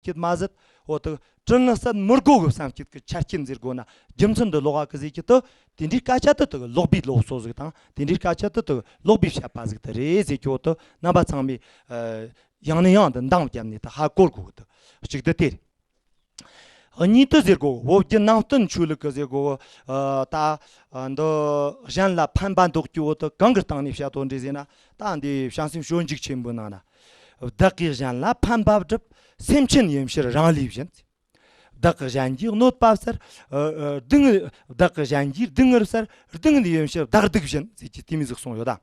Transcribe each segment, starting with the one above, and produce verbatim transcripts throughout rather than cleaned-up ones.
སྐྱིད་མ་ཟད། འོ་དུ་དྲི་ང་བསད་མི་དགོ་གི་བསམ་སྐྱིད་ཀྱི་ཆ་རྐྱེན་ཟེར་དགོ་ན། རྒྱུ་མཚན་འདི་ལོག་ག་གི་ཟེར་གྱི་དུ། དེ་འདྲའི་སྐད་ཆ་དུ་དུ་ལོག་པའི་སློབ་གསོ་ཟིག་དང་། དེ་འདྲའི་སྐད་ཆ་དུ་དུ་ལོག་པའི་བཤད་པ་ཟིག་དུ་རེད་ཟེར་གྱི། འོ་དུ་རྣམ་པ་ཚང་མས་ཡང་ནས་ཡང་དུ་འདང་བརྒྱབ་ནས་དུ་ཧ་གོ་དགོ་གི་དུ། གཅིག་དུ་དེ་རེད། གཉིས་དུ་ཟེར་གོ། བོད་བརྒྱུད་ནང་བསྟན་ཆོས་ལུགས་ཀྱི་ཟེར་གོ། ཨ། ད་ཨ་འདི་གཞན་ལ་ཕན་པ་འདོགས་རྒྱུ་བོ་དུ་གང་གི་སྟེང་ནས་བཤད་དོ་འདྲ་ཟེར་ན། ད་འདི་བྱང་སེམས་སྤྱོད་འཇུག་ཆེན་པོའི་ནང་ན། བདག་གིས་གཞན་ལ་ཕན་པ་བསྒྲུབ། སེམས་ཅན་ཡིན་ཕྱིར་རང་ལུས་བཞིན། བདག་གིས་གཞན་གྱི་གནོད་པ་བསལ། ཨ། ཨ། སྡུག་བདག་གིས་གཞན་གྱི་སྡུག་བསྔལ་བསལ། སྡུག་བསྔལ་ཡིན་ཕྱིར་བདག་སྡུག་བཞིན་ཟེར་གྱི་དེ་མོ་ཟིག་གསུངས་ཡོད་ད།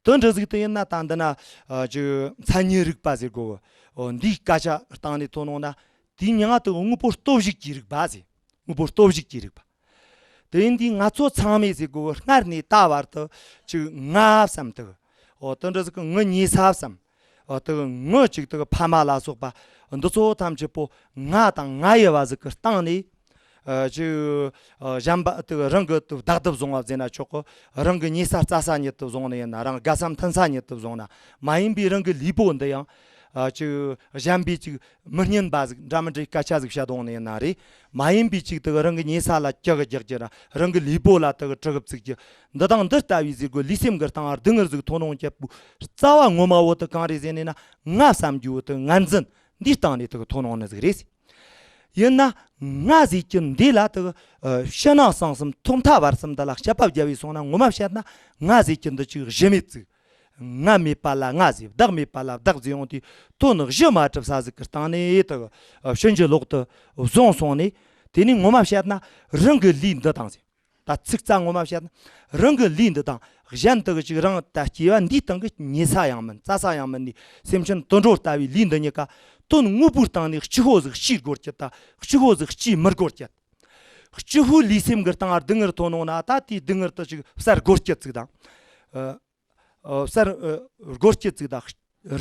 དོན་འདྲ་ཟིག་དུ་ཡིན་ན། ད་འདི་ན་ཨ་ཅིག་མཚན་ཉིད་རིག་པ་ཟེར་གོ། འོ་འདིའི་སྐད་ཆ་སྟེང་ནས་ཐོན་འོང་ན། དེའི་མིང་ང་དུ་དངོས་པོ་སྟོབས་ཞིག་གི་རིག་པ་ཟེར། དངོས་པོ་སྟོབས་ཞིག་གི་རིག་པ། དེ་ཡིན་དུས་ང་ཚོ་ཚང་མས་ཟེར་གོ། སྔར་ནས་ད་བར་དུ་ཅིག་ང་བསམ་དུ། འོ་དོན་འདྲ་ཟིག་གི་ངུ་ཉེ་ས་བསམ། འོ་དུ་ངུ་ཅིག་དུ་ཕ་མ་ལ་སོགས་པ་འདི་ཚོ་ཐམས་ཅད་པོ་ང་དང་ང་ཡི་བ་ཟིག་གི་སྟེང་ནས། ཨ་ཅིག་ཨ་གཞན་པ་དུ་རང་གི་དུ་བདག་སྡུབ་བཟུང་བ་ཟེར་ན་ཆོག་གི། རང་གི་ཉེ་ས་རྩ་ས་ཉིད་དུ་བཟུང་ནི་ཡིན་ན། རང་དགའ་ས་མཐུན་ས་ཉིད་དུ་བཟུང་ན། མ་ཡིན་པའི་རང་གི་ལུས་པོ་འདི་ཡང་ཨ་ཅིག་གཞན་པའི་ཅིག་མི་སྙན་པ་ཟིག་འདྲ་མི་འདྲའི་སྐད་ཆ་ཟིག་བཤད་འོང་ནི་ཡིན་ན་རེད། མ་ཡིན་པའི་ཅིག་དུ་རང་གི་ཉེ་ས་ལ་སྐྱི་གི་རྒྱག་རྒྱུ་ར། རང་གི་ལུས་པོ་ལ་དུ་གྲི་གུ་བཙུགས་རྒྱུ། འདི་དང་འདི་ལྟ་བུའི་ཟེར་གོ། ལུས་སེམས་གི་སྟེང་སྡུག་བསྔལ་ཟིག་ཐོན་འོང་རྒྱུ་བོ་རྩ་བ་ངོ་མ་བོ་དུ་གང་རེད་ཟེར་ནས་ན། ང་བསམ་རྒྱུ་བོ་དུ་ངར་འཛིན་འདིའི་སྟེང་ནས་དུ་ཐོན་འོང་ནི་ཟིག་རེད། ཡིན་ན་ང་ཟེར་གྱི་འདི་ལ་དུ་ཕྱི་ནང་གསང་གསུམ་ཐོག་མཐའ་བར་གསུམ་འདི་ལ་དཔྱད་པ་བརྒྱབ་པས་སོང་ན། ངོ་མ་བཤད་ན་ང་ཟེར་གྱི་འདི་ཅིག་གཞི་མེད་ཟིག་ང་མེད་པ་ལ་ང་ཟེར། བདག་མེད་པ་ལ་བདག་ཟེར་ཡོང་དུས། དོན་གཞི་མ་གྲུབ་ས་ཟིག་གི་སྟེང་ནས་དུ་ཕྱིན་ཅི་ལོག་ཏུ་བཟུང་སོང་ནས། དེ་ནས་ངོ་མ་བཤད་ན་རང་གི་ལུས་འདི་དང་ཟེར། ད་ཚིག་རྩ་ངོ་མ་བཤད་ན། རང་གི་ལུས་འདི་དང་གཞན་དུ་ཅིག་རང་ད་སྐྱེ་བ་འདིའི་སྟེང་གི་ཉེ་ས་ཡང་མིན། རྩ་ས་ཡང་མིན་ནི་སེམས་ཅན་དུད་འགྲོ་ལྟ་བུའི་ལུས་འདི་གཉིས་ཀ་དོན་དངོས་པོའི་སྟེང་ནས་གཅིག་པོ་ཟིག་སྐྱེ་དགོས་རྒྱུ་དང་གཅིག་པོ་ཟིག་སྐྱེ་མི་དགོས་རྒྱུ། གཅིག་པོ་ལུས་སེམས་གི་སྟེང་སྡུག་བསྔལ་ཐོན་འོང་ན། ད་དེའི་སྡུག་བསྔལ་དུ་ཅིག་བསལ་དགོས་རྒྱུ་ཟིག་དང་། ཨ། ཨ། བསལ་ཨ་དགོས་རྒྱུ་ཟིག་དང་།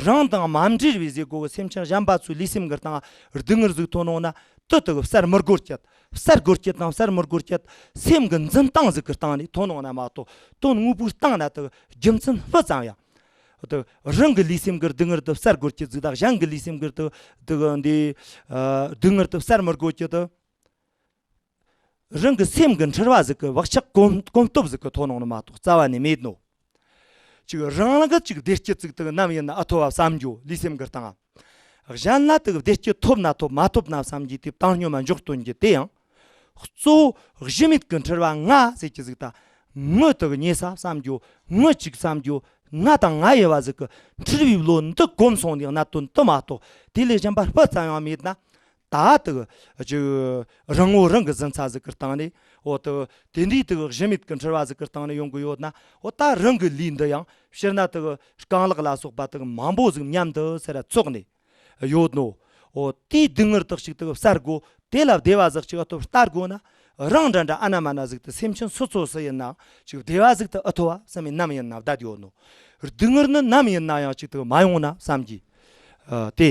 རང་དང་མ་འབྲེལ་བའི་ཟེར་གོ་གི་སེམས་ཅན་གཞན་པ་ཚོའི་ལུས་སེམས་གི་སྟེང་སྡུག་བསྔལ་ཟིག་ཐོན་འོང་ན། དེ་དག་བསལ་མི་དགོས་རྒྱུ། བསལ་དགོས་རྒྱུ་དང་བསལ་མི་དགོས་རྒྱུ། སེམས་ཀྱི་འཛིན་སྟངས་ཟིག་གི་སྟེང་ནས་ཐོན་འོང་ན་མ་གཏོགས། དོན་དངོས་པོའི་སྟེང་ན་དེ་རྒྱུ་མཚན་སྤུ་ཙམ་ཡང་། དེ་རང་གི་ལུས་སེམས་ཀྱི་སྡུག་བསྔལ་དེ་བསལ་དགོས་རྒྱུ་ཟིག་དང་། གཞན་གྱི་ལུས་སེམས་ཀྱི་དེ་དེ་འདི་ཨ་སྡུག་བསྔལ་དེ་བསལ་མི་དགོས་རྒྱུ་དེ། རང་གི་སེམས་ཀྱི་འཁྲུལ་བ་ཟིག་གི་བག་ཆགས་གོམས་གོམས་སྟོབས་ཟིག་གི་ཐོན་འོང་ནི་མ་གཏོགས་རྩ་བ་ནས་མེད་ནོ། ཅིག་རང་ལ་གི་ཅིག་བདེ་སྐྱིད་ཟིག་དེ་ནམ་ཡིན་ན་ཨེ་ཐོབ་བ་བསམ་རྒྱུ། ལུས་སེམས་ཀྱི་སྟེང་། གཞན་ལ་དེ་བདེ་སྐྱིད་ཐོབ་ན་ཐོབ་མ་ཐོབ་ན་བསམ་རྒྱུ་དེ་བཏང་སྙོམས་མ་འཇོག་སྟོན་རྒྱུ་དེ་ཡང་། གཙོ་བོ་གཞི་མེད་ཀྱི་འཁྲུལ་བ་ང་ཟེར་གྱི་ཟིག་དང་། ངུ་དེ་གི་ཉེ་ས་བསམ་རྒྱུ། ངུ་ཅིག་བསམ་རྒྱུ། ང་དང་ང་ཡི་བ་ཟིག་གི་འཁྲུལ་བའི་བློ་འདི་གོམས་སོང་ནི་གནད་དོན་དེ་མ་གཏོགས། དེ་ལས་གཞན་པ་སྤུ་ཙམ་ཡང་མེད་ན། ད་དེ་གི་ཅིག་རང་ངོ་རང་གི་འཛིན་ས་ཟིག་གི་སྟེང་ནས། འོ་དེ་དེ་འདྲའི་དེ་གི་གཞི་མེད་ཀྱི་འཁྲུལ་བ་ཟིག་གི་སྟེང་ནས་ཡོང་གི་ཡོད་ན། འོ་ད་རང་གི་ལུས་འདི་ཡང་། སྤྱིར་ན་དེ་གི་རྐང་ལག་ལ་སོགས་པ་དེ་གི་མང་པོ་ཟིག་མཉམ་དུ་ཟེར་ར་ཚོགས་ནས་ཡོད་ནོ། འོ་དེའི་སྡུག་བསྔལ་དག་ཅིག་དེ་གི་བསལ་དགོས། དེ་ལ་བདེ་བ་ཟིག་ཅིག་ཨེ་ཐོབ་ལྟ་དགོས་ན། རང་འདྲ་འདྲ་ཨ་ན་མ་ན་ཟིག་དེ་སེམས་ཅན་སོ་སོ་སུ་ཡིན་ན་ཅིག་བདེ་བ་ཟིག་དེ་ཨེ་ཐོབ་བ་བསམ་མི་ནམ་ཡིན་ན་བསྡད་ཡོད་ནོ། སྡུག་བསྔལ་ནི་ནམ་ཡིན་ན་ཡང་ཅིག་དེ་གི་མ་ཡོང་ན་བསམ་གྱི། ཨ། དེ།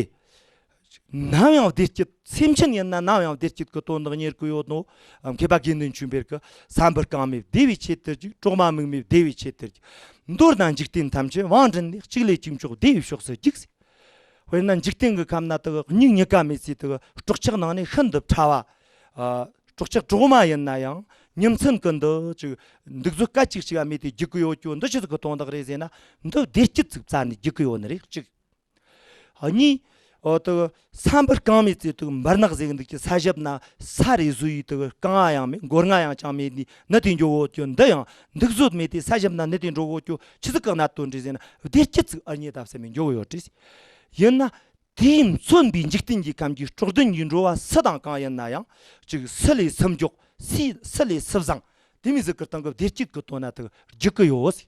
ནམ་ཡང་བདེ་སྐྱིད། སེམས་ཅན་ཡིན་ན་ནམ་ཡང་བདེ་སྐྱིད་ཀྱི་དོན་དག་གཉེར་གི་ཡོད་ནོ། མཁས་པ་དགེ་འདུན་ཆོས་འཕེལ་གྱིས། བསམ་པར་གང་མེད་བདེ་བའི་ཆེད་དུ་རྒྱུག། གྲོག་མ་མིག་མེད་བདེ་བའི་ཆེད་དུ་རྒྱུག། མདོར་ན་འཇིག་རྟེན་ཐམས་ཅད་དབང་བྲལ་ནས། གཅིག་ལས་གཅིག་མཆོག་བདེ་བའི་ཕྱོགས་སུ་རྒྱུག་ཟེར། དཔེར་ན་འཇིག་རྟེན་གྱི་ཁམས་ན་དེ་གི་མྱིག་གཉིས་ཀ་མེད་ཚེ་དེ་གི་སྲོག་ཆགས་ནང་ནས་ཤིན་ཏུ་ཕྲ་བ། ཨ། སྲོག་ཆགས་གྲོག་མ་ཡིན་ན་ཡང་ཉིན་མཚན་གི་འདི་ཅིག་འདུག་བཟོད་སྐད་ཅིག་ཅིག་ག་མེད་དེ་རྒྱུག་གི་ཡོད་རྒྱུ་འདི་ཆི་ཟིག་གི་དོན་དག་རེད་ཟེར་ན། འདི་བདེ་སྐྱིད་ཅིག་བཙལ་ནས་རྒྱུག་གི་ཡོད་ནི་རེད། གཅིག་གཉིས། འོ་དེ་བསམ་པར་གང་མེད་ཚེ་དེ་འབར་ནག་ཟེར་གི་འདུག་གི། ས་ཞབས་ན་ས་རེ་བཟོ་ཡི་དེ་རྐང་ང་ཡང་མེད། མགོ་རྔ་ཡང་ཅང་མེད་ནི་ནི་དེ་འགྱོ་གོ་རྒྱུ་འདི་ཡང་། འདུག་བཟོད་མེད་དེ་ས་ཞབས་ན་ནི་དེ་འགྲོ་གོ་རྒྱུ་ཆི་ཟིག་གི་གནད་དོན་རེད་ཟེར་ན། བདེ་སྐྱིད་ཅིག་ཨ་རྙེད་ད་བསམ་མི་འགྱོ་གི་ཡོད་རེད། ཡིན་ན་དེས་མཚོན་པའི་འཇིག་རྟེན་གྱི་ཁམས་ཀྱི་སྲོག་ལྡན་གྱི་འགྲོ་བ་སུ་དང་གང་ཡིན་ན་ཡང་། ཅིག་སུ་ལས་སུ་མགྱོགས། སུ་སུ་ལས་སུ་བཟང་། དེ་མོ་ཟིག་གི་སྟེང་གི་བདེ་སྐྱིད་ཀྱི་དོན་ན་དེ་རྒྱུག་གི་ཡོད།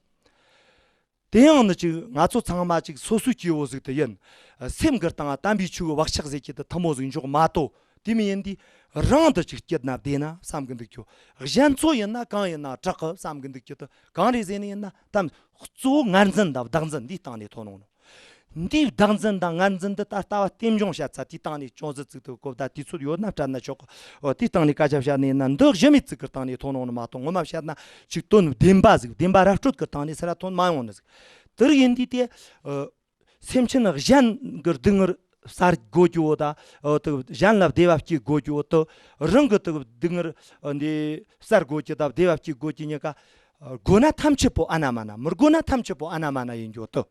དེ་ཡང་ནི་ཅིག་ང་ཚོ་ཚང་མ་ཅིག་སོ་སོའི་སྐྱེ་བོ་ཟིག་དེ་ཡིན། སེམས་ཀྱི་སྟེང་དམ་པའི་ཆོས་ཀྱི་བག་ཆགས་ཟེར་གྱི་དེ་ཐུན་མོང་ཟིག་འཇོག་མ་གཏོགས། དེ་མིན་ཡིན་དུས་རང་དེ་ཅིག་སྐྱིད་ན་བདེ་ན་བསམ་གི་འདུག་རྒྱུ། གཞན་ཚོ་ཡིན་ན་གང་ཡིན་ན་དྲག་གི་བསམ་གི་འདུག་རྒྱུ་དེ་གང་རེད་ཟེར་ནི་ཡིན་ན། དམ་གཙོ་བོ་ངར་འཛིན་དང་བདག་འཛིན་འདིའི་སྟེང་ནས་ཐོན་འོང་ནོ། འདིའི་བདག་འཛིན་དང་ངར་འཛིན་འདི་ད་ལྟ་བ་རྟེན་འབྱུང་བཤད་ཚ་དེའི་སྟེང་ནས་ཅུང་ཟད་ཙིག་ཏུ་གོ་བརྡ་དུས་ཚོད་ཡོད་ན་སྤྲད་ན་ཆོག་གི། འོ་དེའི་སྟེང་ནས་སྐད་ཆ་བཤད་ནི་ཡིན་ན། འདི་གཞི་མེད་ཙིག་གི་སྟེང་ནས་ཐོན་འོང་ནི་མ་གཏོགས། ངོ་མ་བཤད་ན་ཅིག་དོན་བདེན་པ་ཟིག་བདེན་པ་ར་སྤྲོད་ཀྱི་སྟེང་ནས་ཟེར་ར་ཐོན་མ་ཡོང་ནི་ཟིག་དེ་རིགས་ཡིན་དུས་དེ། ཨ། སེམས་ཅན་གཞན་གྱི་སྡུག་བསྔལ་ བསལ་དགོས་རྒྱུ་བོ་ད། ཨོ་དེ་གཞན་ལ་བདེ་བ་སྐྱེ་དགོས་རྒྱུ་བོ་དེ། རང་གི་དེ་སྡུག་བསྔལ་འདི་བསལ་དགོས་རྒྱུ་དང་བདེ་བ་སྐྱེ་དགོས་རྒྱུ་གཉིས་ཀ་དགོས་ན་ཐམས་ཅད་པོ་ཨ་ན་མ་ན། མི་དགོས་ན་ཐམས་ཅད་པོ་ཨ་ན་མ་ན་ཡིན་རྒྱུ་དེ།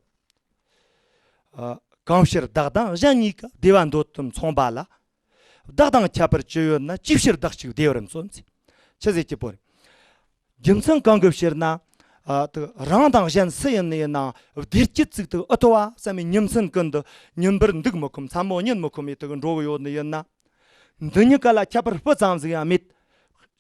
ཨ། གང་ཕྱིར་བདག་དང་གཞན་གཉིས་ཀ། བདེ་བ་འདོད་དུ་མཚུངས་པ་ལ། བདག་དང་ཁྱད་པར་ཅི་ཡོད་ན། ཅིའི་ཕྱིར་བདག་གཅིག་བདེ་བར་འཛིན། ཅེས་ཟེར་གྱི་བོ་རེད། རྒྱུ་མཚན་གང་གི་ཕྱིར་ན། ཨ། དེ་རང་དང་གཞན་སུ་ཡིན་ནི་ཡིན་ན་བདེ་སྐྱིད་ཅིག་དེ་ཨེ་ཐོབ་བ་བསམ་པའི་ཉིན་མཚན་ཀུན་ཏུ་ཉིན་པར་འདུག་མི་ཁོམ། མཚན་མོ་གཉིད་མི་ཁོམ་ཡི་དེ་འགྲོ་གི་ཡོད་ནི་ཡིན་ན། འདི་གཉིས་ཀ་ལ་ཁྱད་པར་སྤུ་ཙམ་ཟིག་ཡང་མེད།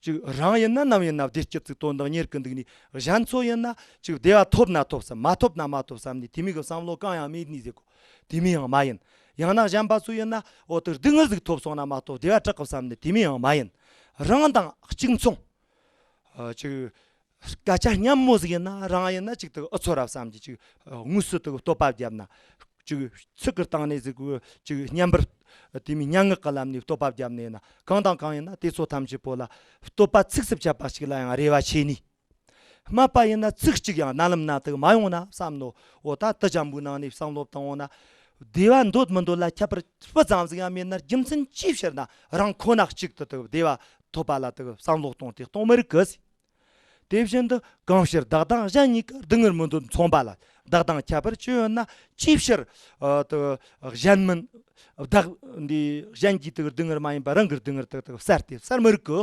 ཅིག་རང་ཡིན་ན་ནམ་ཡིན་ན་བདེ་སྐྱིད་ཅིག་དོན་དང་གཉེར་གི་འདུག་ནི། གཞན་ཚོ་ཡིན་ན་ཅིག་བདེ་བ་ཐོབ་ན་ཐོབ་བསམ། མ་ཐོབ་ན་མ་ཐོབ་བསམ་ནི་དེ་མོ་གི་བསམ་བློ་གང་ཡང་མེད་ནི་ཟེར་གོ། དེ་མོ་ཡང་མ་ཡིན། ཡང་ན་གཞན་པ་ཚོ་ཡིན་ན་འོ་དེ་སྡུག་བསྔལ་ཟིག་ཐོབ་སོང་ན་མ་གཏོགས་བདེ་བ་དྲག་གི་བསམ་ནི་དེ་མོ་ཡང་མ་ཡིན། རང་དང་གཅིག་མཚུངས། ཨ། ཅིག་སྐད་ཆ་སྙན་མོ་ཟིག་ཡིན་ན་རང་ཡིན་ན་ཅིག་དེ་ཨེ་ཚོར་ར་བསམ་གྱི། ཅིག་དངོས་སུ་དེ་བསྟོད་པ་བརྒྱབ་ན། ཅིག་ཚིག་གི་སྟེང་ནས་ཟིག་གོ། ཅིག་སྙན་པར་དེ་མོ་སྙན་ངག་གི་ལམ་ནས་བསྟོད་པ་བརྒྱབ་ནས་ཡིན་ན། གང་དང་གང་ཡིན་ན་དེ་ཚོ་ཐམས་ཅད་པོ་ལ་བསྟོད་པ་ཚིག་སུ་བཅད་པ་ཞིག་ལ་ཡང་རེ་བ་ཆེ་ནི། སྨད་པ་ཡིན་ན་ཚིག་གཅིག་ཡང་རྣ་ལམ་ན་དེ་མ་ཡོང་ན་བསམ་ནོ། འོ་ད་དེ་ཅན་པོའི་ནང་ནས་བསམ་བློ་བཏང་འོང་ན། བདེ་བ་འདོད་མི་འདོད་ལ་ཁྱད་པར་སྤུ་ཙམ་ཟིག་ཡང་མེད་ན། རྒྱུ་མཚན་ཅིའི་ཕྱིར་ན་རང་ཁོ་ན་གཅིག་ཏུ་དེ་བདེ་བ་ཐོབ་པ་ལ་དེ་བསམ་བློ་གཏོང་སྟེ་གཏོང་མི་རིགས་གི། དེ་བཞིན་དུ་གང་ཕྱིར་བདག་དང་གཞན་གཉིས་ཀ། སྡུག་བསྔལ་མི་འདོད་མཚུངས་པ་ལ། བདག་དང་ཁྱད་པར་ཅི་ཡོད་ན། ཅིའི་ཕྱིར། ཨ། དེ་གཞན་མིན་བདག་འདི་གཞན་གྱི་དེ་སྡུག་བསྔལ་མ་ཡིན་པ་རང་གི་སྡུག་བསྔལ་དེ་དེ་བསལ་ཏེ་བསལ་མི་རིགས་གི།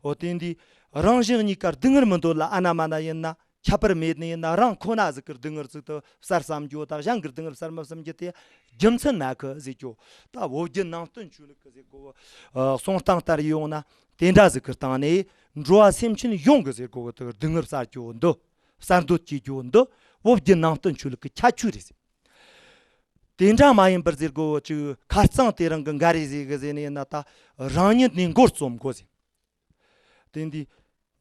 འོ་དེ་འདི་རང་གཞན་གཉིས་ཀ་སྡུག་བསྔལ་མི་འདོད་ལ་ཨ་ན་མ་ན་ཡིན་ན། ཁྱད་པར་མེད་ནི་ཡིན་ན། རང་ཁོ་ན་ཟིག་གི་སྡུག་བསྔལ་ཟིག་དེ་བསལ་བསམ་རྒྱུ་དང་། གཞན་གྱི་སྡུག་བསྔལ་བསལ་མི་བསམ་རྒྱུ་དེ་རྒྱུ་མཚན་མེད་གི་ཟེར་རྒྱུ། ད་བོད་བརྒྱུད་ནང་བསྟན་ཆོས་ལུགས་གི་ཟེར་གོ། ཨ། གསུང་སྟངས་ལྟར་ཡོང་ན་དེ་འདྲ་ཟིག་གི་སྟེང་ནས་འགྲོ་བ་སེམས་ཅན་ཡོངས་གི་ཟེར་གོ་གི་དེ་སྡུག་བསྔལ་བསལ་རྒྱུ་འདི། བསལ་འདོད་སྐྱེ་རྒྱུ་འདི་བོད་བརྒྱུད་ནང་བསྟན་ཆོས་ལུགས་གི་ཁྱད་ཆོས་རེད་ཟེར། དེ་འདྲ་མ་ཡིན་པར་ཟེར་གོ། ཅིག་ཁ་རྩང་དེ་རིང་གི་འགའ་རེ་ཟིག་གི་ཟེར་ནི་ཡིན་ན། ད་རང་ཉིད་ནས་མགོ་རྩོམ་དགོས་ཟེར། དེ་འདི་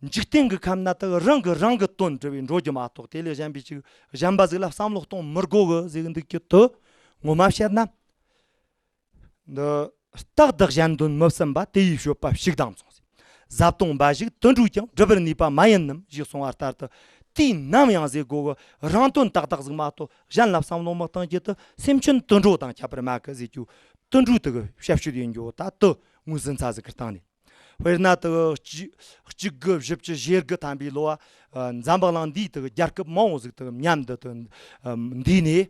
འཇིག་རྟེན་གྱི་ཁམས་ན་དག་རང་གིས་རང་གི་དོན་འགྲུབ་པའི་འགྲོ་རྒྱུ་མ་གཏོགས། དེ་ལས་གཞན་པའི་ཅིག་གཞན་པ་ཟིག་ལ་བསམ་བློ་གཏོང་མི་དགོས་གི་ཟེར་གི་འདུག་གི། དེ་ངོ་མ་བཤད་ན། འདི་རྟག་ཏུ་གཞན་དོན་མི་བསམ་པ། དེ་ཡི་སྤྱོད་པ་ཕྱུག་དང་མཚུངས། བཟའ་བཏུང་འབའ་ཞིག་དུད་འགྲོས་ཀྱང་། འགྲུབ་པར་ནུས་པ་མ་ཡིན་ནམ་ཞེས་གསུངས་པ་ལྟར་དུ། དུས་ནམ་ཡང་ཟེར་གོ་གི་རང་དོན་ཏག་ཏག་ཟིག་མ་གཏོགས་གཞན་ལ་བསམ་བློ་མི་གཏོང་རྒྱུ་དེ་སེམས་ཅན་དུད་འགྲོ་དང་ཁྱད་པར་མེད་གི་ཟེར་རྒྱུ། དུད་འགྲོ་དེ་གི་ཞབས་ཞུ་ཡིན་རྒྱུ་ད་དེ་ངོས་ཟིན་ཚ་ཟིག་གི་སྟེང་ནས། དཔེར་ན་དེ་གཅིག་གཅིག་དགུ་བཞི་བཅུ་ཞེ་དགུ་ཐམ་པའི་ལོ་བ། ཨ། འཛམ་བུ་གླིང་འདིའི་དེ་རྒྱལ་ཁབ་མང་བོ་ཟིག་དེ་མཉམ་དུ་དེ་འདུས་ནས།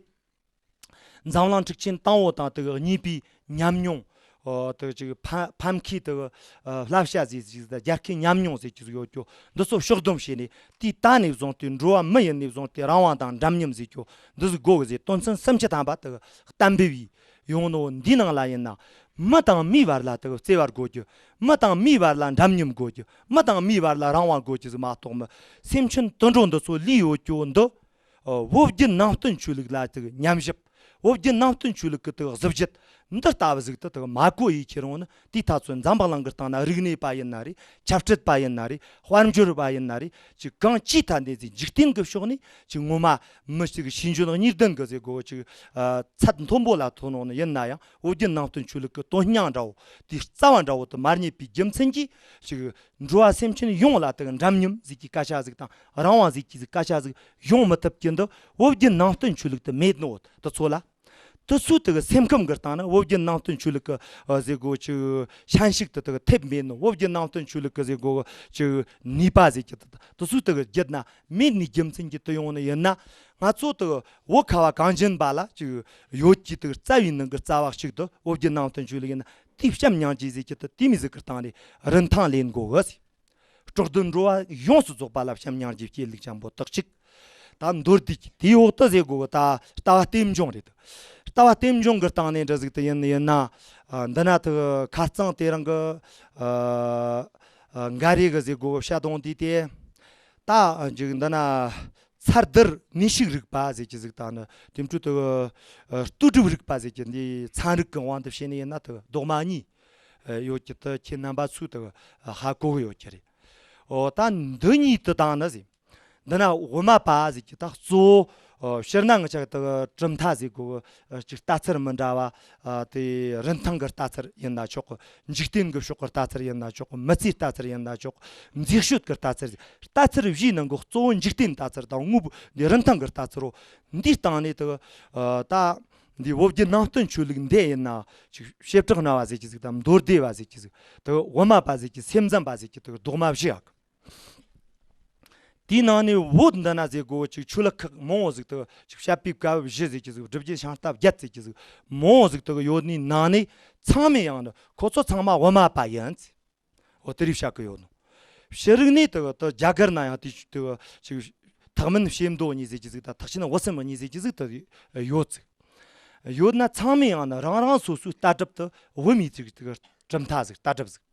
འཛམ་གླིང་འཁྲུག་ཆེན་དང་པོ་དང་དེ་གཉིས་པའི་ཉམས་མྱོང་། ཨོ། དེ་ཅིག་ཕ་ཕམ་ཁའི་དེ་ཨ་བསླབ་བྱ་ཟེར་ཟིག་དང་། རྒྱལ་ཁའི་ཉམས་མྱོང་ཟེར་རྒྱུ་ཟིག་ཡོད་རྒྱུ། འདི་ཚོ་ཕྱོགས་བསྡོམས་བྱས་ནས། དུས་ད་ནས་བཟུང་སྟེ་འགྲོ་བ་མི་ཡིན་ནས་བཟུང་སྟེ་རང་དབང་དང་འདྲ་མཉམ་ཟེར་རྒྱུ་འདི་ཟིག་དགོས་གི་ཟེར། དོན་ཚན་སུམ་ཅུ་ཐམ་པ་དེ་གཏན་འབེབས་ཡོང་ནོ། འདིའི་ནང་ལ་ཡིན་ན་མི་དང་མིའི་བར་ལ་དེ་བརྩེ་བ་དགོས་རྒྱུ། མི་དང་མིའི་བར་ལ་འདྲ་མཉམ་དགོས་རྒྱུ། མི་དང་མིའི་བར་ལ་རང་དབང་དགོས་རྒྱུ་ཟིག་མ་གཏོགས། མི་སེམས་ཅན་དུད་འགྲོ་འདི་ཚོ་ལུས་ཡོད་རྒྱུ་འདི། ཨོ། བོད་བརྒྱུད་ནང་བསྟན་ཆོས་ལུགས་ལ་དེ་ཉམས་ཞིབ། བོད་བརྒྱུད་ནང་བསྟན་ཆོས་ལུགས་ཀྱི་དེ་གཟི་བརྗིད་འདི་ལྟ་བུ་ཟིག་དེ་དེ་མ་གོ་ཡི་ཁྱེར་འོང་ན། དེའི་ཐ་ཚོད་འཛམ་བུ་གླིང་གི་སྟེང་ན་རིག་གནས་པ་ཡིན་ན་རེད། ཆབ་སྲིད་པ་ཡིན་ན་རེད། དཔལ་འབྱོར་པ་ཡིན་ན་རེད། ཅིག་གང་ཅིའི་ཐད་ནས་ཟིག་འཇིག་རྟེན་གྱི་ཕྱོགས་ནས་ཅིག་ངོ་མ་མི་ཞིག་ཤེས་འཇོན་གཉིས་ལྡན་གྱི་ཟེར་གོ། ཅིག་ཨ་ཚད་མཐོན་པོ་ལ་ཐོན་འོང་ནི་ཡིན་ན་ཡང་། བོད་བརྒྱུད་ནང་བསྟན་ཆོས་ལུགས་ཀྱི་དོན་སྙིང་འདྲ་བོ་དེ་རྩ་བ་འདྲ་བོ་དེ་མ་རྙེད་པའི་རྒྱུ་མཚན་གྱིས། ཅིག་འགྲོ་བ་སེམས་ཅན་ཡོངས་ལ་དེ་འདྲ་མཉམ་ཟིག་གི་སྐད་ཆ་ཟིག་དང་། རང་དབང་ཟིག་གི་ཟིག་སྐད་ཆ་ཟིག་ཡོང་མི་ཐུབ་ཀྱི་འདི་བོད་བརྒྱུད་ནང་བསྟན་ཆོས་ལུགས་དེ་མེད་ནོ། དེ་ཚོ་ལ། དེ་ཚོའི་དེ་གི་སེམས་ཁམས་གི་སྟེང་ན་བོད་བརྒྱུད་ནང་བསྟན་ཆོས་ལུགས་ཀྱི་ཨ་ཟེར་གོ། ཅིག་ཤན་ཤུགས་དེ་དེ་གི་ཐེབས་མེད་ནོ། བོད་བརྒྱུད་ནང་བསྟན་ཆོས་ལུགས་ཀྱི་ཟེར་གོ། ཅིག་ནུས་པ་ཟེར་གྱི་དེ་དེ་ཚོའི་དེ་གི་རྒྱུད་ན་མེད་ནི་རྒྱུ་མཚན་གྱིས་དེ་ཡོང་ནི་ཡིན་ན། ང་ཚོ་དེ་བོད་ཁ་བ་གངས་ཅན་པ་ལ་ཅིག་ཡོད་ཀྱི་དེ་གི་རྩ་བའི་ནང་གི་རྩ་བ་གཅིག་དེ་བོད་བརྒྱུད་ནང་བསྟན་ཆོས་ལུགས་ཡིན་ན། དེའི་བྱམས་སྙིང་རྗེ་ཟེར་གྱི་དེ་དེ་མོ་ཟིག་གི་སྟེང་ནས་རིན་ཐང་ལེན་དགོས་གི། སྲོག་བདུན་འགྲོ་བ་ཡོངས་སུ་རྫོགས་པ་ལ་བྱམས་སྙིང་རྗེ་སྐྱེ་ལུགས་ཅན་པོ་དག་ཅིག་ད་མདོར་བསྡུས་ཀྱི་དེའི་འོག་ཏུ་ཟེར་དགོས་གི། ད་ལྟ་བ་རྟེན་འབྱུང་རེད། ལྟ་བ་རྟེན་འབྱུང་གི་སྟེང་ནས་འདྲ་ཟིག་དེ་ཡིན་ཡིན་ན། ཨ་འདི་ན་དེ་ཁ་རྩང་དེ་རིང་གི་ཨ་ཨ་འགའ་རེ་གི་ཟེར་དགོས་གི་བཤད་སྟངས་དེ་དེ། ད་ཅིག་འདི་ན་ཚར་དུར་ནུས་ཤུགས་རིག་པ་ཟེར་གྱི་ཟིག་དང་ནི། དེ་འཕྲོ་དེ་ཨ་ལྟོས་གྲུབ་རིག་པ་ཟེར་གྱི། འདི་ཚན་རིག་གི་དབང་དུ་བྱས་ནས་ཡིན་ན་དེ་རྡོག་མ་གཉིས་ཡོད་ཀྱི། དེ་ཁྱེད་རྣམ་པ་ཚོས་དེ་ཧ་གོ་གི་ཡོད་ཀྱི་རེད། འོ་ད་འདི་གཉིས་དེ་དང་ནི་ཟེར། འདི་ན་དབུ་མ་པ་ཟེར་གྱི་ད་གཙོ་བོ། ཨ་སྤྱིར་ན་ང་ཅག་དེ་གྲུབ་མཐའ་ཟེར་གོ་གི། ཨ་ཅིག་ལྟ་ཚུལ་མི་འདྲ་བ། ཨ་དེ་རིན་ཐང་གི་ལྟ་ཚུལ་ཡིན་ན་ཆོག་གི། འཇིག་རྟེན་གྱི་ཕྱོགས་ཀྱི་ལྟ་ཚུལ་ཡིན་ན་ཆོག་གི། མི་ཚེའི་ལྟ་ཚུལ་ཡིན་ན་ཆོག་གི། མཛེས་དཔྱོད་ཀྱི་ལྟ་ཚུལ། ལྟ་ཚུལ་བཞིའི་ནང་གི་གཙོ་བོ་འཇིག་རྟེན་ལྟ་ཚུལ་དང་། དངོས་པོ་འདི་རིན་ཐང་གི་ལྟ་ཚུལ་རོ། འདིའི་སྟེང་ནས་དེ་ཨ་ད་ འདི་བོད་བརྒྱུད་ནང་བསྟན་ཆོས་ལུགས་འདི་ཡིན་ན་ཅིག་བྱེ་བྲག་སྨྲ་བ་ཟེར་གྱི་ཟིག་དང་མདོ་སྡེ་པ་ཟེར་གྱི་ཟིག་དེ་དབུ་མ་པ་ཟེར་གྱི་སེམས་ཙམ་པ་ཟེར་གྱི་དེ་རྡོག་མ་བཞི་ཡག་དེའི་ནང་ནས་བོད་འདི་ན་ཟེར་གོ་ཅིག་ཆོས་ལུགས་ཁག་མང་བོ་ཟིག་དེ་ཅིག་བཤད་པའི་བཀའ་བཞི་ཟེར་གྱི་ཟིག་སྒྲུབ་བརྒྱུད་ཤིང་རྟ་བརྒྱད་ཟེར་གྱི་ཟིག་མང་བོ་ཟིག་དེ་ཡོད་ནི་ནང་ནས་ཚང་མས་ཡང་ནི་ཁོ་ཚོ་ཚང་མ་དབུ་མ་པ་ཡིན་ཟེར། འོ་དེ་རིགས་བཤད་གི་ཡོད་ནོ། ཕྱི་རིགས་ནས་དེ་གི་དེ་རྒྱ་གར་ན་ཡང་དེ་དེ་གི་ཅིག་ཐེག་དམན་བཤད་མདོ་གཉིས་ཟེར་གྱི་ཟིག་དང་ཐེག་ཆེན་དབུ་སེམས་གཉིས་ཟེར་གྱི་ཟིག་དེ་ཡོད་ཟིག་ཡོད་ན་ཚང་མས་ཡང་ན་རང་རང་སོ་སོའི་ལྟ་གྲུབ་དེ་བུད་མེད་ཅིག་དེ་གི་གྲུབ་མཐའ་ཟིག་ལྟ་གྲུབ་ཟིག་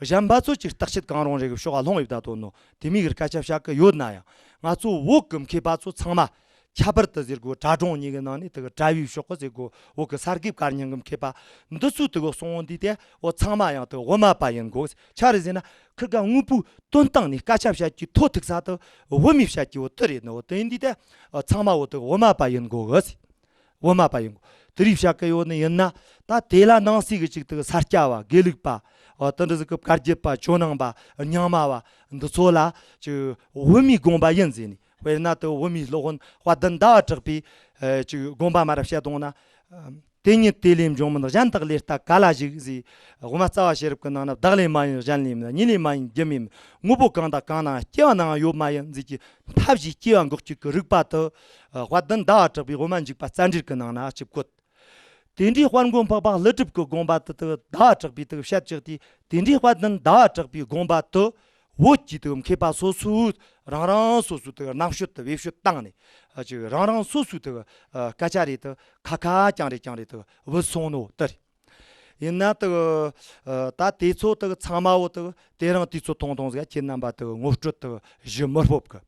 གཞན་པ་ཚོ་ཅིག་བརྟག་དཔྱད་གང་རུང་རེ་གི་ཕྱོགས་ལ་ལྷུང་ཡོད་ད་དོ་ནོ། དེ་མིག་གི་སྐད་ཆ་བཤད་གི་ཡོད་ན་ཡང་ང་ཚོ་བོད་གི་མཁས་པ་ཚོ་ཚང་མ་ཁྱད་པར་དུ་ཟེར་གོ་གྲྭ་གྲོང་གཉིས་ཀྱི་ནང་ནས་དེ་གི་གྲྭ་བའི་ཕྱོགས་གི་ཟེར་གོ་བོད་གི་ས་དགེ་བཀའ་རྙིང་གི་མཁས་པ་འདི་ཚོས་དེ་གི་གསུང་འདི་དེ་འོ་ཚང་མ་ཡང་དེ་གི་དབུ་མ་པ་ཡིན་དགོ། ཆ་རེ་ཟེར་ན་ཁིར་ག་དངོས་པོའི་དོན་སྟེང་ནས་སྐད་ཆ་བཤད་ཀྱི་ཐོ་ཐུག་ས་དེ་བུད་མེད་བཤད་ཀྱི་འོ་དེ་རེད་ནོ། དེ་ཡིན་དུས་དེ་ཚང་མ་འོ་དེ་གི་དབུ་མ་པ་ཡིན་དགོ་གི། དབུ་མ་པ་ཡིན་དགོ། དེ་རིགས་བཤད་གི་ཡོད་ནི་ཡིན་ན་ད་དེ་ལ་ནང་གསེས་ཀྱི་ཅིག་དེ་གི་ས་སྐྱ་བ་དགེ་ལུགས་པ་འོ་དེ་འདྲ་ཟིག་གི་བཀའ་བརྒྱུད་པ་ཇོ་ནང་པ་རྙིང་མ་བ་འདི་ཚོ་ལ་ཅིག་བུད་མེད་དགོངས་པ་ཡིན་ཟེར་ནས། དཔེར་ན་དེ་བུད་མེད་སློབ་དཔོན་དཔལ་ལྡན་ཟླ་བ་གྲགས་པས་ཨ་ཅིག་དགོངས་པ་མ་རབས་བཤད་བཏང་ན། ཨ་དེ་ཉིད་དེ་ལས་འབྱུང་མིན་གཞན་དག་ལས་ལྟ་ག་ལ་ཞིག་ཟེར། དབུ་མ་རྩ་བ་ཤེས་རབ་ཀྱི་ནང་ན་བདག་ལས་མ་ཡིན་གཞན་ལས་མིན། གཉིས་ལས་མ་ཡིན་རྒྱུ་མེད་མིན། དངོས་པོ་གང་དང་གང་ནའང་སྐྱེ་བ་ནའང་ཡོད་མ་ཡིན་ཟེར་གྱི་མཐའ་བཞིའི་སྐྱེ་བ་འགོག་བཅུག་གི་རིགས་པ་དེ་ཨ་དཔལ་ལྡན་ཟླ་བ་གྲགས་པས་དབུ་མ་འཇུག་པ་རྩ་འགྲེལ་གྱི་ནང་ན་ཅིག་བཀོད། དེ་འདྲའི་དཔལ་མགོན་འཕགས་པ་ཀླུ་སྒྲུབ་ཀྱི་དགོངས་པ་དེ་དེ་ཟླ་བ་གྲགས་པས་དེ་བཤད་བཅུག་སྟེ། དེ་འདྲའི་དཔལ་ལྡན་ཟླ་བ་གྲགས་པའི་དགོངས་པ་དེ་བོད་ཀྱི་དེ་མཁས་པ་སོ་སོའི་རང་རང་སོ་སོའི་དེ་རྣམ་དཔྱོད་དེ་བེད་སྤྱོད་བཏང་ནས་ཨ་ཅིག་རང་རང་སོ་སོའི་དེ་ཨ་སྐད་ཆ་རེ་དེ་ཁ་ཁ་རྐྱང་རེ་རྐྱང་རེ་དེ་བུད་སོང་ནོ་དེ་རེད། ཡིན་ན་དེ་ཨ་ད་དེ་ཚོ་དེ་ཚང་མ་བོ་དེ་དེ་རིང་དུས་ཚོད་ཐུང་ཐུང་ཟིག་ཁྱེད་རྣམ་པ་དེ་ངོ་སྤྲོད་དེ་ཞུ་མི་ཕོད་གི།